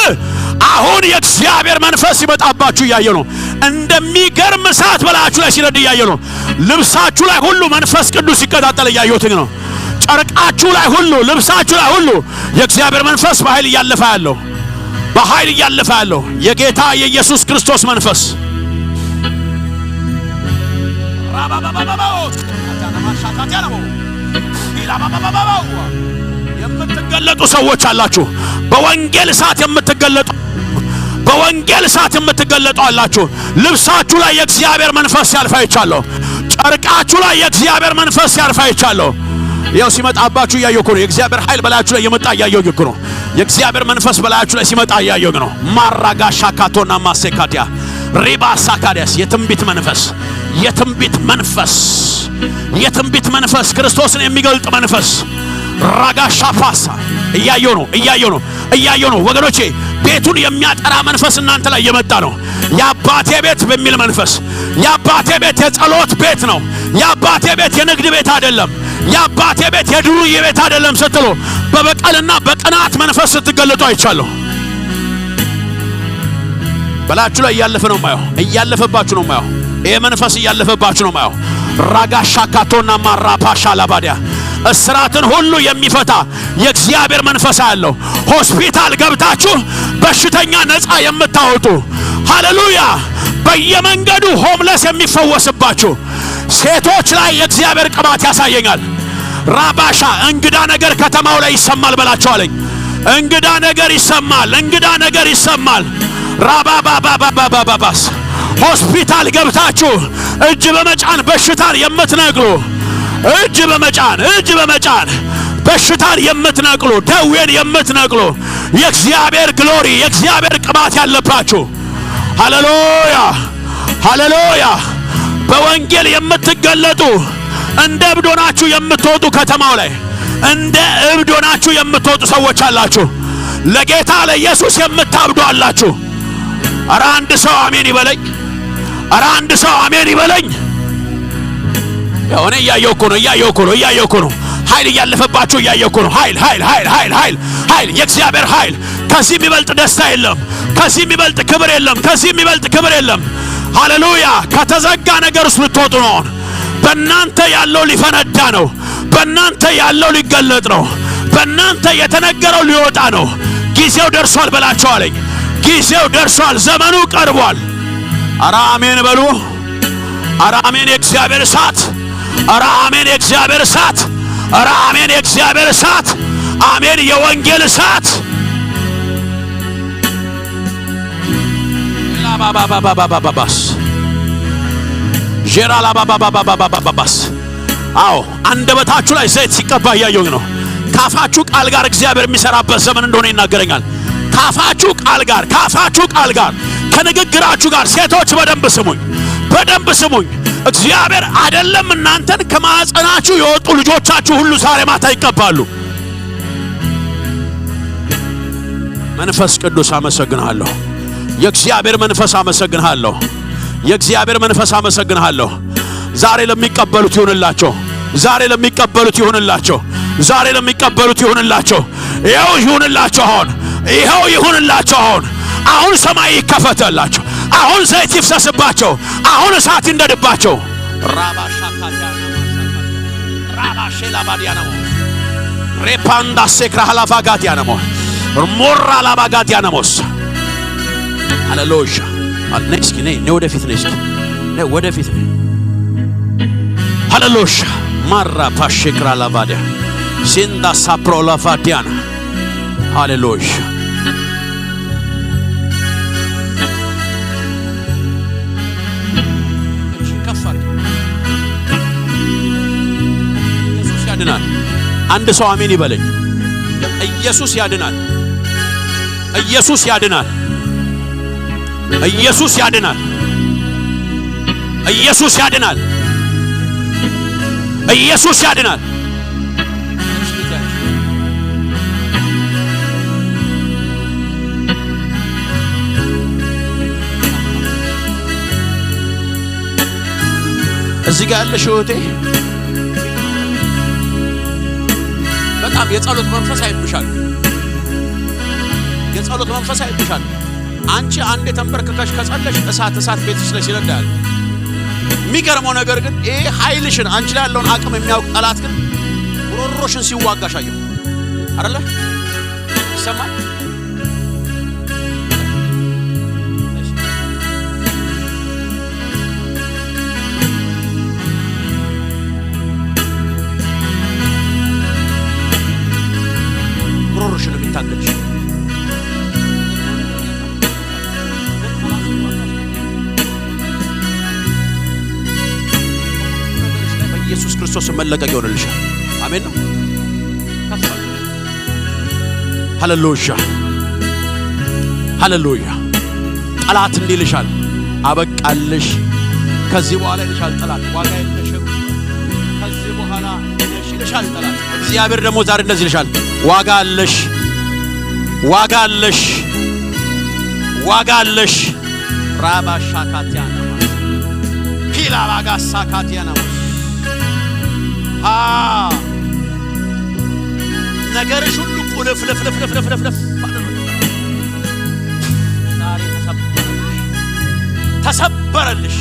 አሁን የእግዚአብሔር መንፈስ ሲመጣባችሁ እያየ ነው። እንደሚገርም እሳት በላያችሁ ላይ ሲነድ እያየ ነው። ልብሳችሁ ላይ ሁሉ መንፈስ ቅዱስ ሲቀጣጠል እያየሁትኝ ነው። ጨርቃችሁ ላይ ሁሉ፣ ልብሳችሁ ላይ ሁሉ የእግዚአብሔር መንፈስ በኃይል እያለፈ ያለው፣ በኃይል እያለፈ ያለው የጌታ የኢየሱስ ክርስቶስ መንፈስ። የምትገለጡ ሰዎች አላችሁ። በወንጌል እሳት የምትገለጡ፣ በወንጌል እሳት የምትገለጡ አላችሁ። ልብሳችሁ ላይ የእግዚአብሔር መንፈስ ሲያልፍ አይቻለሁ። ጨርቃችሁ ላይ የእግዚአብሔር መንፈስ ሲያልፍ አይቻለሁ። ያው ሲመጣባችሁ እያየሁ እኮ ነው። የእግዚአብሔር ኃይል በላያችሁ ላይ የመጣ እያየሁ እኮ ነው። የእግዚአብሔር መንፈስ በላያችሁ ላይ ሲመጣ እያየሁ ነው። ማራጋሻ ካቶና ማሴካዲያ ሪባ ሳካዲያስ የትንቢት መንፈስ፣ የትንቢት መንፈስ፣ የትንቢት መንፈስ፣ ክርስቶስን የሚገልጥ መንፈስ። ራጋሻ ፋሳ እያየሁ ነው፣ እያየሁ ነው፣ እያየሁ ነው። ወገኖቼ፣ ቤቱን የሚያጠራ መንፈስ እናንተ ላይ እየመጣ ነው። የአባቴ ቤት በሚል መንፈስ፣ የአባቴ ቤት የጸሎት ቤት ነው፣ የአባቴ ቤት የንግድ ቤት አይደለም፣ የአባቴ ቤት የዱርዬ ቤት አይደለም ስትሉ፣ በበቀልና በቅናት መንፈስ ስትገለጡ አይቻለሁ። በላችሁ ላይ እያለፈ ነው ማየው፣ እያለፈባችሁ ነው ማየው። ይሄ መንፈስ እያለፈባችሁ ነው ማየው። ራጋሻ ካቶና ማራፓሻ ላባዲያ እስራትን ሁሉ የሚፈታ የእግዚአብሔር መንፈስ አያለው። ሆስፒታል ገብታችሁ በሽተኛ ነፃ የምታወጡ፣ ሃሌሉያ፣ በየመንገዱ ሆምለስ የሚፈወስባችሁ፣ ሴቶች ላይ የእግዚአብሔር ቅባት ያሳየኛል። ራባሻ፣ እንግዳ ነገር ከተማው ላይ ይሰማል በላቸው አለኝ። እንግዳ ነገር ይሰማል፣ እንግዳ ነገር ይሰማል። ራባባባባባባባስ ሆስፒታል ገብታችሁ እጅ በመጫን በሽታን የምትነቅሉ፣ እጅ በመጫን እጅ በመጫን በሽታን የምትነቅሉ፣ ደዌን የምትነቅሉ፣ የእግዚአብሔር ግሎሪ፣ የእግዚአብሔር ቅባት ያለባችሁ፣ ሃሌሉያ፣ ሃሌሉያ። በወንጌል የምትገለጡ፣ እንደ እብድ ሆናችሁ የምትወጡ፣ ከተማው ላይ እንደ እብድ ሆናችሁ የምትወጡ ሰዎች አላችሁ። ለጌታ ለኢየሱስ የምታብዱ አላችሁ። ኧረ አንድ ሰው አሜን ይበለኝ። ኧረ አንድ ሰው አሜን ይበለኝ። ያው እኔ እያየሁ እኮ ነው፣ እያየሁ እኮ ነው፣ እያየሁ እኮ ነው። ኃይል እያለፈባችሁ እያየሁ እኮ ነው። ኃይል፣ ኃይል፣ ኃይል፣ ኃይል፣ ኃይል፣ ኃይል፣ የእግዚአብሔር ኃይል። ከዚህ የሚበልጥ ደስታ የለም። ከዚህ የሚበልጥ ክብር የለም። ከዚህ የሚበልጥ ክብር የለም። ሃሌሉያ። ከተዘጋ ነገር ውስጥ ልትወጡ ነው። አሁን በእናንተ ያለው ሊፈነዳ ነው። በእናንተ ያለው ሊገለጥ ነው። በእናንተ የተነገረው ሊወጣ ነው። ጊዜው ደርሷል በላቸው አለኝ። ጊዜው ደርሷል። ዘመኑ ቀርቧል። ኧረ አሜን በሉ። ኧረ አሜን የእግዚአብሔር እሳት። ኧረ አሜን የእግዚአብሔር እሳት። ኧረ አሜን የእግዚአብሔር እሳት። አሜን የወንጌል እሳት። ላባባባባባባባስ ጄራላባባባባባባባስ። አዎ፣ አንደበታችሁ ላይ ዘይት ሲቀባ እያየሁኝ ነው። ካፋችሁ ቃል ጋር እግዚአብሔር የሚሰራበት ዘመን እንደሆነ ይናገረኛል። ካፋችሁ ቃል ጋር፣ ካፋችሁ ቃል ጋር፣ ከንግግራችሁ ጋር። ሴቶች በደንብ ስሙኝ፣ በደንብ ስሙኝ። እግዚአብሔር አይደለም እናንተን፣ ከማህፀናችሁ የወጡ ልጆቻችሁ ሁሉ ዛሬ ማታ ይቀባሉ። መንፈስ ቅዱስ አመሰግንሃለሁ። የእግዚአብሔር መንፈስ አመሰግንሃለሁ። የእግዚአብሔር መንፈስ አመሰግንሃለሁ። ዛሬ ለሚቀበሉት ይሁንላቸው። ዛሬ ለሚቀበሉት ይሁንላቸው። ዛሬ ለሚቀበሉት ይሁንላቸው። ይኸው ይሁንላቸው አሁን። ይኸው ይሁንላቸው አሁን። አሁን ሰማይ ይከፈተላቸው። አሁን ዘይት ይፍሰስባቸው። አሁን እሳት ይንደድባቸው። ራባሻካቲያና ራባሼላ ባዲያናሞ ሬፓንዳ ሴክራ ላቫጋዲያናሞ ሞራ ላባጋዲያናሞስ። ሃሌሉያ። ነይ እስኪ፣ ነይ፣ ነይ ወደፊት፣ ነይ እስኪ፣ ነይ ወደፊት፣ ነይ። ሃሌሉያ። ማራ ፓሼክራ ላቫዲያ ሲንዳ ሳፕሮ ላቫዲያና። ሃሌሉያ። እጅሽን ከፍ አድርጊ። ኢየሱስ ያድናል። አንድ ሰው አሜን ይበለኝ። ኢየሱስ ያድናል። ኢየሱስ ያድናል። ኢየሱስ ያድናል። ኢየሱስ ያድናል። ኢየሱስ ያድናል። እዚህ ጋር ያለሽ እህቴ በጣም የጸሎት መንፈስ አይብሻል። የጸሎት መንፈስ አይብሻል። አንቺ አንዴ ተንበርክከሽ ከጸለሽ እሳት፣ እሳት ቤትሽ ላይ ሲነዳ ያለ። የሚገርመው ነገር ግን ይሄ ኃይልሽን፣ አንቺ ላይ ያለውን አቅም የሚያውቅ ጠላት ግን ጉሮሮሽን ሲዋጋሽ አየሁ። አይደለ? ይሰማል? ጉሮሮሽን ነው የሚታገልሽ። በኢየሱስ ክርስቶስ መለቀቅ ይሆንልሻል። አሜን ነው። ሃሌሉያ፣ ሃሌሉያ። ጠላት እንዲህ ይልሻል፣ አበቃልሽ። ከዚህ በኋላ ይልሻል ጠላት፣ ዋጋ የለሽም። ከዚህ በኋላ ነሽ ይልሻል ጠላት። እግዚአብሔር ደግሞ ዛሬ እንደዚህ ይልሻል፣ ዋጋ አለሽ፣ ዋጋ አለሽ፣ ዋጋ አለሽ። ራባሻካቲያና ፒላባጋሳ ካቲያና አ ነገርሽ ሁሉ ቁልፍልፍልፍልፍልፍልፍ አደረገ። ዛሬ ተሰበረልሽ፣ ተሰበረልሽ።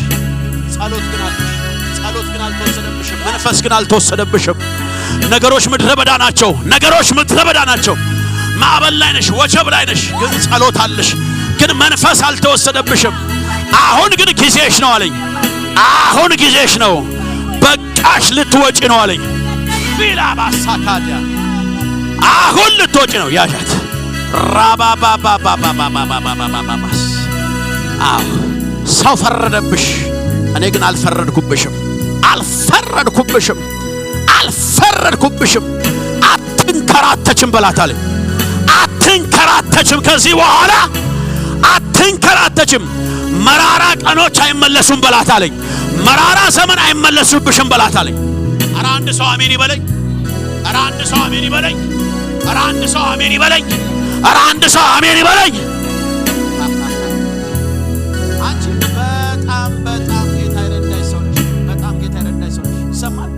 ጸሎት ግን አለሽ። ጸሎት ግን አልተወሰደብሽም። መንፈስ ግን አልተወሰደብሽም። ነገሮች ምድረ በዳ ናቸው። ነገሮች ምድረ በዳ ናቸው። ማዕበል ላይ ነሽ፣ ወጀብ ላይ ነሽ፣ ግን ጸሎት አለሽ። ግን መንፈስ አልተወሰደብሽም። አሁን ግን ጊዜሽ ነው አለኝ። አሁን ጊዜሽ ነው። ለቃሽ ልትወጪ ነው አለኝ። ፊላ ባሳካዲያ አሁን ልትወጪ ነው። ያሻት ራባባባባባባባባባባባባስ አዎ፣ ሰው ፈረደብሽ፣ እኔ ግን አልፈረድኩብሽም፣ አልፈረድኩብሽም፣ አልፈረድኩብሽም። አትንከራተችም በላት አለኝ። አትንከራተችም፣ ከዚህ በኋላ አትንከራተችም። መራራ ቀኖች አይመለሱም በላት አለኝ። መራራ ዘመን አይመለሱብሽም በላት አለኝ። ኧረ አንድ ሰው አሜን ይበለኝ። ኧረ አንድ ሰው አሜን ይበለኝ። ኧረ አንድ ሰው አሜን ይበለኝ። ኧረ አንድ ሰው አሜን ይበለኝ። አንቺ በጣም በጣም ጌታ የረዳሽ ሰው ነሽ። በጣም ጌታ የረዳሽ ሰው ነሽ። ይሰማል?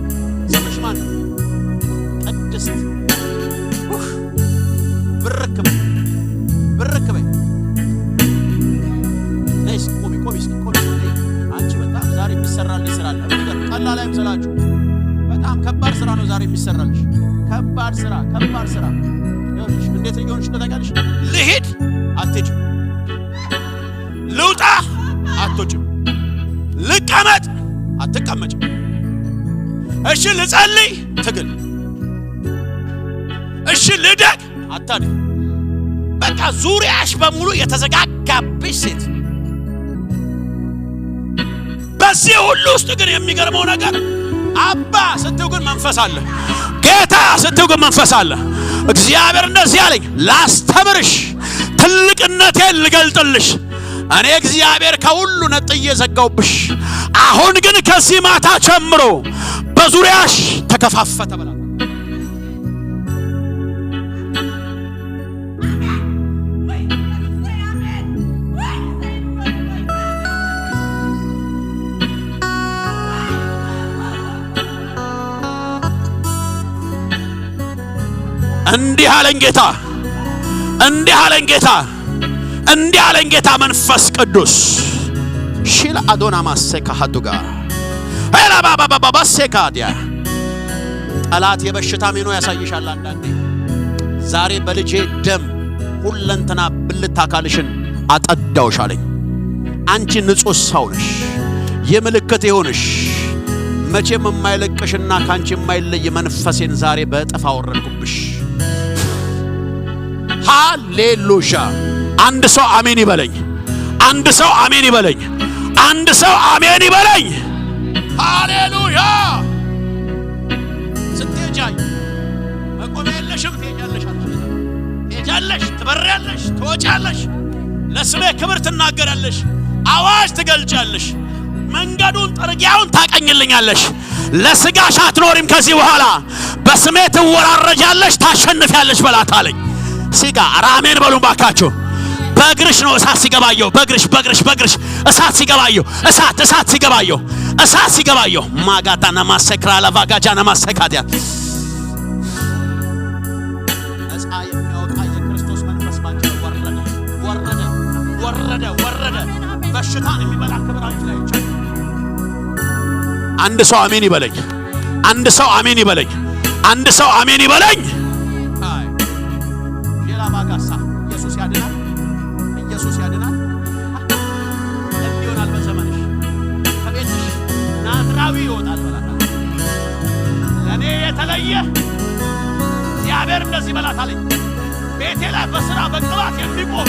ስምሽ ማን ነው? ቅድስት። ኡፍ! ብርክ በይ። ብርክ በይ። ነይ እስኪ ቆሚ፣ ቆሚ እስኪ፣ ቆሚ። ነይ። አንቺ በጣም ዛሬ የሚሰራልሽ ስራ አለ። የሚገርም ቀላል አይምሰላችሁ። በጣም ከባድ ስራ ነው ዛሬ የሚሰራልሽ። ከባድ ስራ፣ ከባድ ስራ። ይኸውልሽ እንዴት እየሆንሽ ነው ታውቂያለሽ? ልሂድ አትሄጂም። ልውጣ አትወጪም። ልቀመጥ አትቀመጭም። እሺ ልጸልይ ትግል። እሺ ልደግ አታድግ። በቃ ዙሪያሽ በሙሉ የተዘጋጋብሽ ሴት። በዚህ ሁሉ ውስጥ ግን የሚገርመው ነገር አባ ስትው ግን መንፈስ አለ፣ ጌታ ስትው ግን መንፈስ አለ። እግዚአብሔር እንደዚህ አለኝ፣ ላስተምርሽ፣ ትልቅነቴን ልገልጥልሽ። እኔ እግዚአብሔር ከሁሉ ነጥዬ ዘጋውብሽ። አሁን ግን ከዚህ ማታ ጀምሮ በዙሪያሽ ተከፋፈተ በላት። እንዲህ አለኝ ጌታ፣ እንዲህ አለኝ ጌታ፣ እንዲህ አለኝ ጌታ መንፈስ ቅዱስ። ሺል አዶና ማሴካ ሀዱጋ ኤላ ባባ ባባ ባሴካ ዲያ ጠላት የበሽታ ሜኖ ያሳይሻል። አንዳንዴ ዛሬ በልጄ ደም ሁለንተና ብልት አካልሽን አጠዳውሽ አለኝ። አንቺ ንጹሕ ሰው ነሽ። የምልክት ይሁንሽ። መቼም የማይለቅሽና ከአንቺ የማይለይ መንፈሴን ዛሬ በእጥፍ አወረድኩብሽ። ሃሌሉያ! አንድ ሰው አሜን ይበለኝ። አንድ ሰው አሜን ይበለኝ። አንድ ሰው አሜን ይበለኝ። ሃሌሉያ! ስትሄጂ አይ መቆሚያ የለሽም፣ ትሄጃለሽ አለች። ትሄጃለሽ፣ ትበሪያለሽ፣ ትወጫለሽ። ለስሜ ክብር ትናገራለሽ። አዋጅ ትገልጫለሽ። መንገዱን ጥርጊያውን ታቀኝልኛለሽ። ለስጋሽ አትኖሪም ከዚህ በኋላ። በስሜ ትወራረጃለሽ፣ ታሸንፊያለሽ በላት አለኝ። ሲጋ ራሜን በሉም ባካችሁ። በእግርሽ ነው እሳት ሲገባየው። በእግርሽ፣ በእግርሽ፣ በእግርሽ እሳት ሲገባየው። እሳት፣ እሳት ሲገባየው። እሳት ሲገባየው። ማጋታ ነማሰክራ ለቫጋጃ ነማሰካዲያ ነፃ የሚያወጣ የክርስቶስ መንፈስ ባንቺ ላይ ወረደ፣ ወረደ፣ ወረደ፣ ወረደ። በሽታን የሚበላ ክብር አንቺ ላይ ይቻል። አንድ ሰው አሜን ይበለኝ። አንድ ሰው አሜን ይበለኝ። አንድ ሰው አሜን ይበለኝ። አይ ሌላ ባጋሳ ኢየሱስ ያድናል። ኢየሱስ ያድናል። እንዲህ ይሆናል በዘመንሽ። ከቤትሽ ናዝራዊ ይወጣል በላታል። ለእኔ የተለየ እግዚአብሔር እንደዚህ በላት አለኝ። ቤቴ ላይ በስራ በቅባት የሚቆም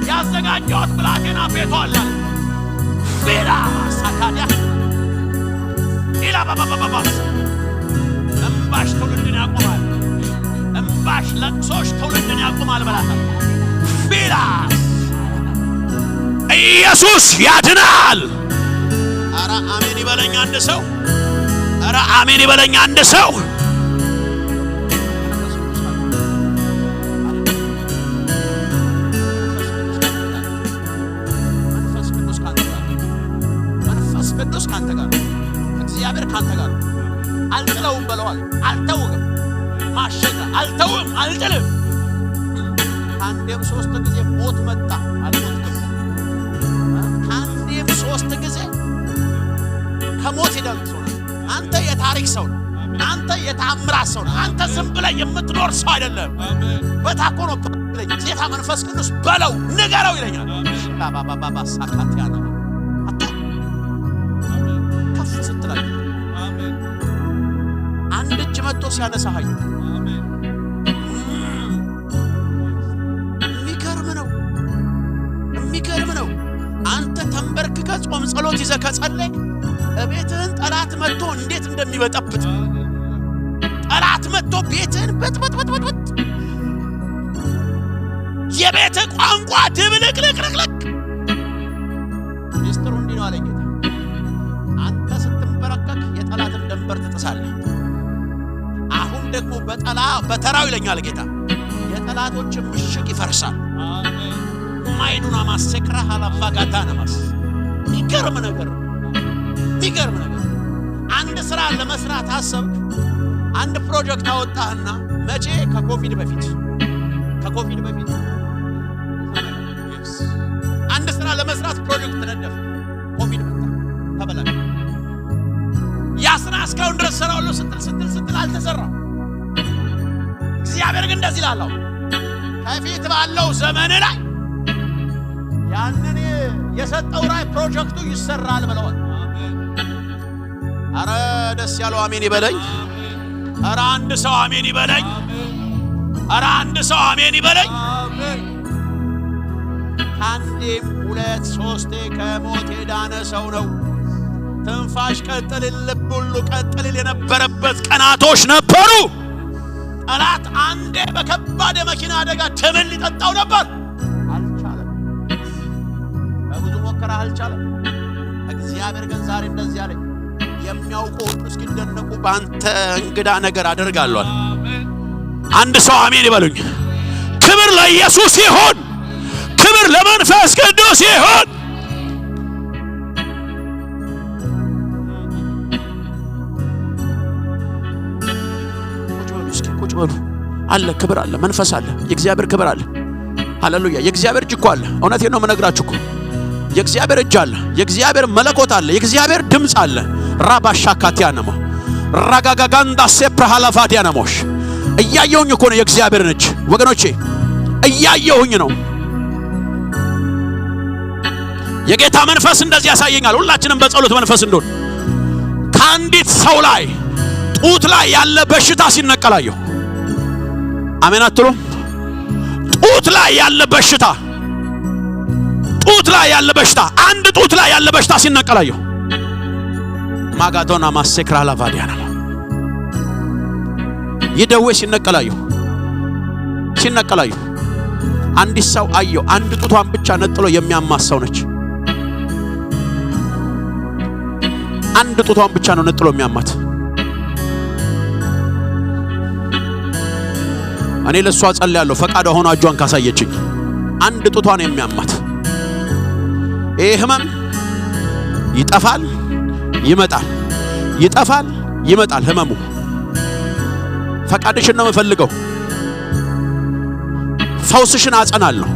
ያዘጋጀሁት ብላቴና ቤቷ አለ። ፊላ ሳካዲያ ኢላ ባባባባባስ እምባሽ ትውልድን ያቆማል። እምባሽ ለቅሶሽ ትውልድን ያቆማል በላታል። ፊላስ ኢየሱስ ያድናል። ኧረ አሜን ይበለኝ አንድ ሰው። ኧረ አሜን ይበለኝ አንድ ሰው። መንፈስ ቅዱስ ካንተ ጋር፣ መንፈስ ቅዱስ ካንተ ጋር፣ እግዚአብሔር ካንተ ጋር። አልጥለውም በለዋል። አልተውም። ማሸነፍ አልተውም፣ አልጥልም። ከአንዴም ሶስት ጊዜ ሞት መጣ፣ አልሞትክም። ከአንዴም ሶስት ጊዜ ከሞት ይደርስ ሆነ። አንተ የታሪክ ሰው ነህ። አንተ የታምራት ሰው ነህ። አንተ ዝም ብለህ የምትኖር ሰው አይደለም። አሜን። በታኮ ነው ይለኝ። ጌታ መንፈስ ቅዱስ በለው፣ ንገረው ይለኛል። አሜን። ባባባባባ ሳካቲያና አታ አሜን። ከፍ ስትል አየሁ። አሜን። መጥቶ ሲያነሳ አየሁ። የሚገርም ነው፣ የሚገርም ነው። አንተ ተንበርክከ ጾም ጸሎት ይዘ ከጸለይ፣ እቤትህን ጠላት መጥቶ እንዴት እንደሚበጠብጥ፣ ጠላት መጥቶ ቤትህን በጥበጥበጥበጥበጥ፣ የቤትህ ቋንቋ ድብልቅልቅልቅልቅ። ሚስጥሩ እንዲህ ነው አለኝ ጌታ። አንተ ስትንበረከክ የጠላትን ደንበር ትጥሳለህ። አሁን ደግሞ በጠላ በተራው ይለኛል ጌታ፣ የጠላቶችን ምሽግ ይፈርሳል። ማይዱና ማሰክራ ሀላባ ጋታ ነማስ። የሚገርም ነገር፣ የሚገርም ነገር። አንድ ስራ ለመስራት አሰብክ፣ አንድ ፕሮጀክት አወጣህና፣ መቼ? ከኮቪድ በፊት፣ ከኮቪድ በፊት አንድ ስራ ለመስራት ፕሮጀክት ነደፍ፣ ኮቪድ መጣ፣ ተበላሸ። ያ ስራ እስካሁን ድረስ ሰራዋለሁ ስትል ስትል ስትል አልተሰራም። እግዚአብሔር ግን እንደዚህ ላለው ከፊት ባለው ዘመን ላይ ያንን የሰጠው ራይ ፕሮጀክቱ ይሰራል ብለዋል። አረ ደስ ያለው አሜን ይበለኝ። አረ አንድ ሰው አሜን ይበለኝ። አረ አንድ ሰው አሜን ይበለኝ። ከአንዴም ሁለት ሶስቴ ከሞት የዳነ ሰው ነው። ትንፋሽ ቀጥልል፣ ልብ ሁሉ ቀጥልል የነበረበት ቀናቶች ነበሩ። ጠላት አንዴ በከባድ የመኪና አደጋ ደምን ሊጠጣው ነበር፣ አልቻለም። በብዙ ሞከራ አልቻለም። እግዚአብሔር ግን ዛሬ እንደዚህ አለኝ፣ የሚያውቁ ሁሉ እስኪደነቁ በአንተ እንግዳ ነገር አደርጋለሁ። አንድ ሰው አሜን ይበሉኝ። ክብር ለኢየሱስ ይሁን። ክብር ለመንፈስ ቅዱስ ይሁን። ቁጭ በሉ እስኪ፣ ቁጭ በሉ። አለ፣ ክብር አለ፣ መንፈስ አለ፣ የእግዚአብሔር ክብር አለ። ሃሌሉያ! የእግዚአብሔር እጅ እኮ አለ። እውነቴን ነው የምነግራችሁ እኮ። የእግዚአብሔር እጅ አለ። የእግዚአብሔር መለኮት አለ። የእግዚአብሔር ድምፅ አለ። ራባሻካቲያ ነሞ፣ ራጋጋጋንዳ ሴፕራ ሃላፋዲያ ነሞሽ። እያየሁኝ እኮ ነው የእግዚአብሔርን እጅ ወገኖቼ፣ እያየሁኝ ነው። የጌታ መንፈስ እንደዚህ ያሳየኛል። ሁላችንም በጸሎት መንፈስ እንደሆን፣ ከአንዲት ሰው ላይ ጡት ላይ ያለ በሽታ ሲነቀል አየሁ። አሜን አትሉም? ጡት ላይ ያለ በሽታ፣ ጡት ላይ ያለ በሽታ፣ አንድ ጡት ላይ ያለ በሽታ ሲነቀል አየሁ። ማጋቶና ማሴክራ ላቫዲያና፣ ይህ ደዌ ሲነቀል አየሁ። ሲነቀል አየሁ። አንዲት ሰው አየሁ። አንድ ጡቷን ብቻ ነጥሎ የሚያማት ሰው ነች። አንድ ጡቷን ብቻ ነው ነጥሎ የሚያማት። እኔ ለእሷ ጸልያለሁ፣ ፈቃዷ ሆኖ እጇን ካሳየችኝ። አንድ ጡቷን የሚያማት ይሄ ህመም ይጠፋል፣ ይመጣል፣ ይጠፋል፣ ይመጣል። ህመሙ ፈቃድሽን ነው የምፈልገው። ፈውስሽን አጸናለሁ።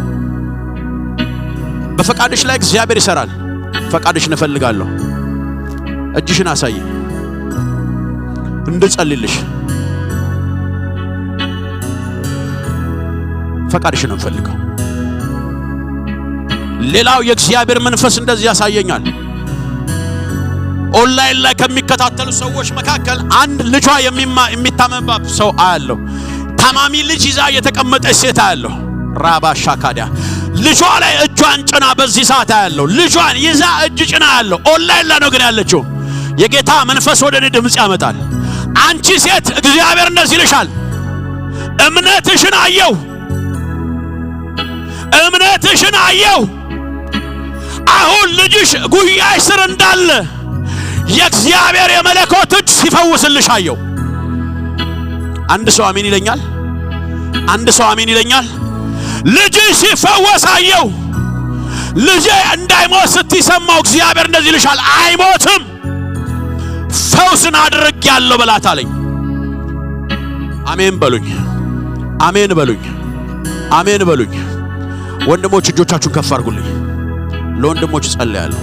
በፈቃድሽ ላይ እግዚአብሔር ይሰራል። ፈቃድሽን እፈልጋለሁ። እጅሽን አሳይ እንድጸልልሽ። ፈቃድሽን እንፈልገው። ሌላው የእግዚአብሔር መንፈስ እንደዚህ ያሳየኛል። ኦንላይን ላይ ከሚከታተሉ ሰዎች መካከል አንድ ልጇ የሚማ-፣ የሚታመምባት ሰው አያለሁ። ታማሚ ልጅ ይዛ የተቀመጠች ሴት አያለሁ። ራባ ሻካዲያ ልጇ ላይ እጇን ጭና በዚህ ሰዓት አያለሁ። ልጇን ይዛ እጅ ጭና አያለሁ። ኦንላይን ላይ ነው ግን ያለችው። የጌታ መንፈስ ወደ እኔ ድምፅ ያመጣል። አንቺ ሴት እግዚአብሔር እንደዚህ ይልሻል፣ እምነትሽን አየው፣ እምነትሽን አየው። አሁን ልጅሽ ጉያሽ ስር እንዳለ የእግዚአብሔር የመለኮት እጅ ሲፈውስልሽ አየው። አንድ ሰው አሜን ይለኛል። አንድ ሰው አሜን ይለኛል። ልጅሽ ሲፈወስ አየው። ልጄ እንዳይሞት ስትሰማው እግዚአብሔር እንደዚህ ይልሻል፣ አይሞትም፣ ፈውስን አድርጌያለሁ በላት አለኝ። አሜን በሉኝ። አሜን በሉኝ። አሜን በሉኝ። ወንድሞች እጆቻችሁን ከፍ አድርጉልኝ። ለወንድሞች እጸልያለሁ።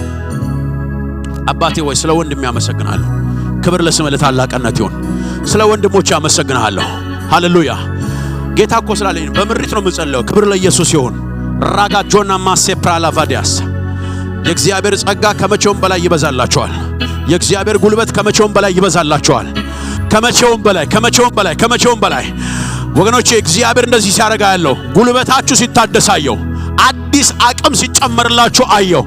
አባቴ ወይ ስለ ወንድሜ አመሰግናለሁ። ክብር ለስምህ ለታላቅነት ይሁን። ስለ ወንድሞች አመሰግናለሁ። ሃሌሉያ። ጌታ እኮ ስላለኝ ነው። በምሪት ነው የምጸልየው። ክብር ለኢየሱስ ይሁን። ራጋጆና ማሴ ፕራላቫዲያስ የእግዚአብሔር ጸጋ ከመቼውም በላይ ይበዛላችኋል። የእግዚአብሔር ጉልበት ከመቼውም በላይ ይበዛላችኋል። ከመቼውም በላይ፣ ከመቼውም በላይ፣ ከመቼውም በላይ ወገኖቼ፣ እግዚአብሔር እንደዚህ ሲያደርግ አያለሁ። ጉልበታችሁ ሲታደስ አየሁ። አዲስ አቅም ሲጨመርላችሁ አየሁ።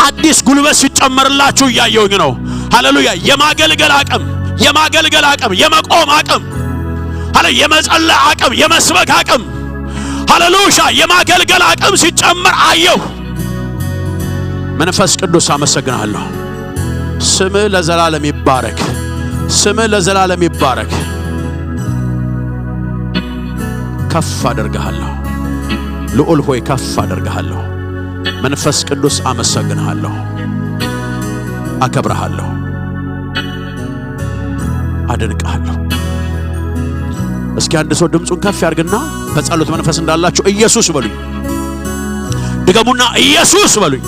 አዲስ ጉልበት ሲጨመርላችሁ እያየሁኝ ነው። ሃሌሉያ! የማገልገል አቅም፣ የማገልገል አቅም፣ የመቆም አቅም፣ ሃሌ የመጸለይ አቅም፣ የመስበክ አቅም፣ ሃሌሉያ! የማገልገል አቅም ሲጨመር አየሁ። መንፈስ ቅዱስ አመሰግናለሁ። ስምህ ለዘላለም ይባረክ። ስምህ ለዘላለም ይባረክ። ከፍ አደርግሃለሁ። ልዑል ሆይ ከፍ አደርግሃለሁ። መንፈስ ቅዱስ አመሰግንሃለሁ፣ አከብርሃለሁ፣ አደንቅሃለሁ። እስኪ አንድ ሰው ድምፁን ከፍ ያርግና በጸሎት መንፈስ እንዳላችሁ «ኢየሱስ» በሉኝ። ድገሙና «ኢየሱስ» በሉኝ።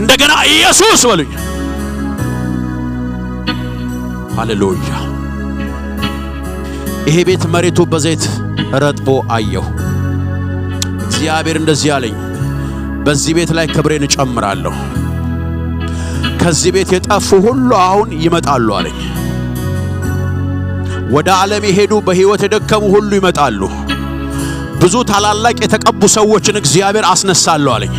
እንደገና «ኢየሱስ» በሉኝ። ሃሌሉያ። ይሄ ቤት መሬቱ በዘይት ረጥቦ አየሁ። እግዚአብሔር እንደዚህ አለኝ፣ «በዚህ ቤት ላይ ክብሬን እጨምራለሁ፣ ከዚህ ቤት የጠፉ ሁሉ አሁን ይመጣሉ» አለኝ። «ወደ ዓለም የሄዱ፣ በሕይወት የደከሙ ሁሉ ይመጣሉ፣ ብዙ ታላላቅ የተቀቡ ሰዎችን እግዚአብሔር አስነሳለሁ» አለኝ።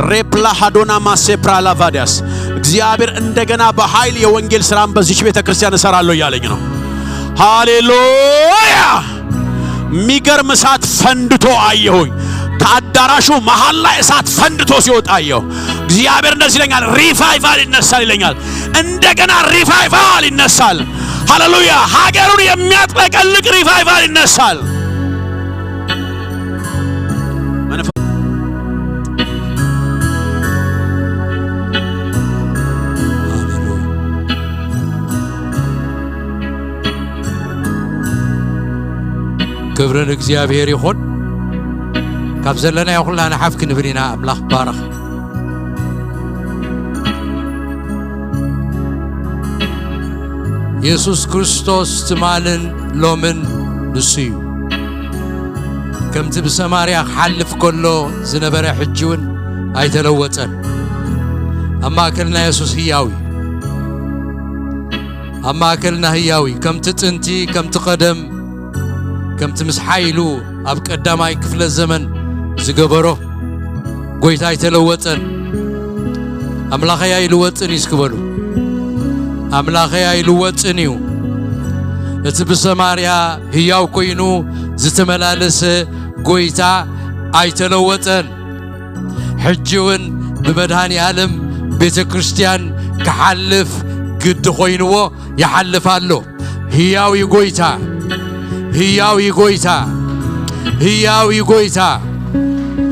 ሬፕላ ሃዶና ማሴፕራ ላቫዲያስ፣ እግዚአብሔር እንደገና በኃይል የወንጌል ሥራን በዚች ቤተ ክርስቲያን እሰራለሁ እያለኝ ነው። ሃሌሉያ! የሚገርም እሳት ፈንድቶ አየሁኝ። ከአዳራሹ መሃል ላይ እሳት ፈንድቶ ሲወጣ አየሁ። እግዚአብሔር እንደዚህ ይለኛል፣ «ሪቫይቫል ይነሳል» ይለኛል። እንደገና ሪቫይቫል ይነሳል። ሃሌሉያ! ሀገሩን የሚያጥለቀልቅ ሪቫይቫል ይነሳል። መንፈ- ክብሪ ንእግዚኣብሔር ይኹን። ካብ ዘለናዮ ኩልና ንሓፍ ክንብል ኢና። ኣምላኽ ባረኽ። የሱስ ክርስቶስ ትማልን ሎምን ንሱ እዩ። ከምቲ ብሰማርያ ክሓልፍ ከሎ ዝነበረ፣ ሕጂ እውን ኣይተለወጠን። ኣብ ማእከልና የሱስ ህያው እዩ። ኣብ ማእከልና ህያው እዩ። ከምቲ ጥንቲ፣ ከምቲ ቀደም፣ ከምቲ ምስ ሓይሉ ኣብ ቀዳማይ ክፍለ ዘመን ዝገበሮ፣ ጎይታ ኣይተለወጠን። ኣምላኸይ ኣይልወጥን እዩ እስኪ በሉ። ኣምላኸይ ኣይልወጥን እዩ። እቲ ብሰማርያ ህያው ኮይኑ ዝተመላለሰ ጎይታ ኣይተለወጠን። ሕጂ እውን ብመድኃኔ ዓለም ቤተ ክርስቲያን ክሓልፍ ግዲ ኮይንዎ ይሓልፍ ኣሎ። ህያው እዩ ጎይታ፣ ህያው እዩ ጎይታ፣ ህያው እዩ ጎይታ፣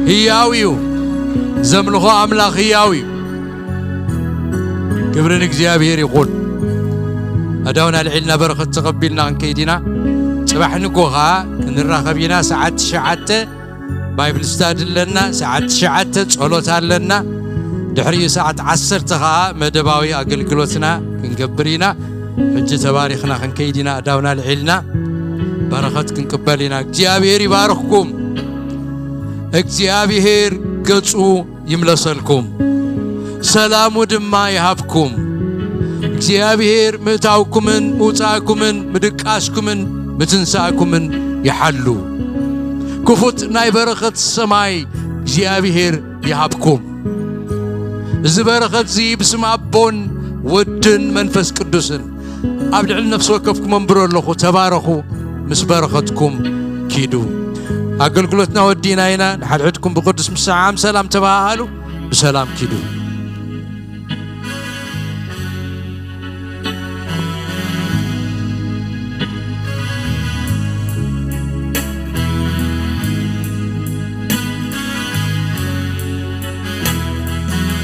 ህያው እዩ። ዘምልኾ ኣምላኽ ህያው እዩ። ክብሪ ንእግዚኣብሔር ይኹን። ኣእዳውና ኣልዒልና በረኸት ተቐቢልና ክንከይድ ኢና። ጽባሕ ንግሆ ኸኣ ክንራኸብ ኢና። ሰዓት ትሽዓተ ባይብል ስታዲ ኣለና። ሰዓት ትሽዓተ ጸሎት ኣለና። ድሕሪኡ ሰዓት ዓሰርተ ኸኣ መደባዊ ኣገልግሎትና ክንገብር ኢና። ሕጂ ተባሪኽና ክንከይድ ኢና። ኣእዳውና ኣልዒልና በረኸት ክንቅበል ኢና። እግዚኣብሔር ይባርኽኩም። እግዚኣብሔር ገጹ ይምለሰልኩም፣ ሰላሙ ድማ ይሃብኩም። እግዚኣብሔር ምእታውኩምን ምውጻእኩምን ምድቃስኩምን ምትንሳእኩምን ይሓሉ። ክፉት ናይ በረኸት ሰማይ እግዚኣብሔር ይሃብኩም። እዚ በረኸት እዚ ብስም ኣቦን ወድን መንፈስ ቅዱስን ኣብ ልዕሊ ነፍሲ ወከፍኩም ኣንብሮ ኣለኹ። ተባረኹ፣ ምስ በረኸትኩም ኪዱ። ኣገልግሎትና ወዲእና ኢና። ንሓድሕድኩም ብቅዱስ ምሰዓም ሰላም ተባሃሃሉ። ብሰላም ኪዱ።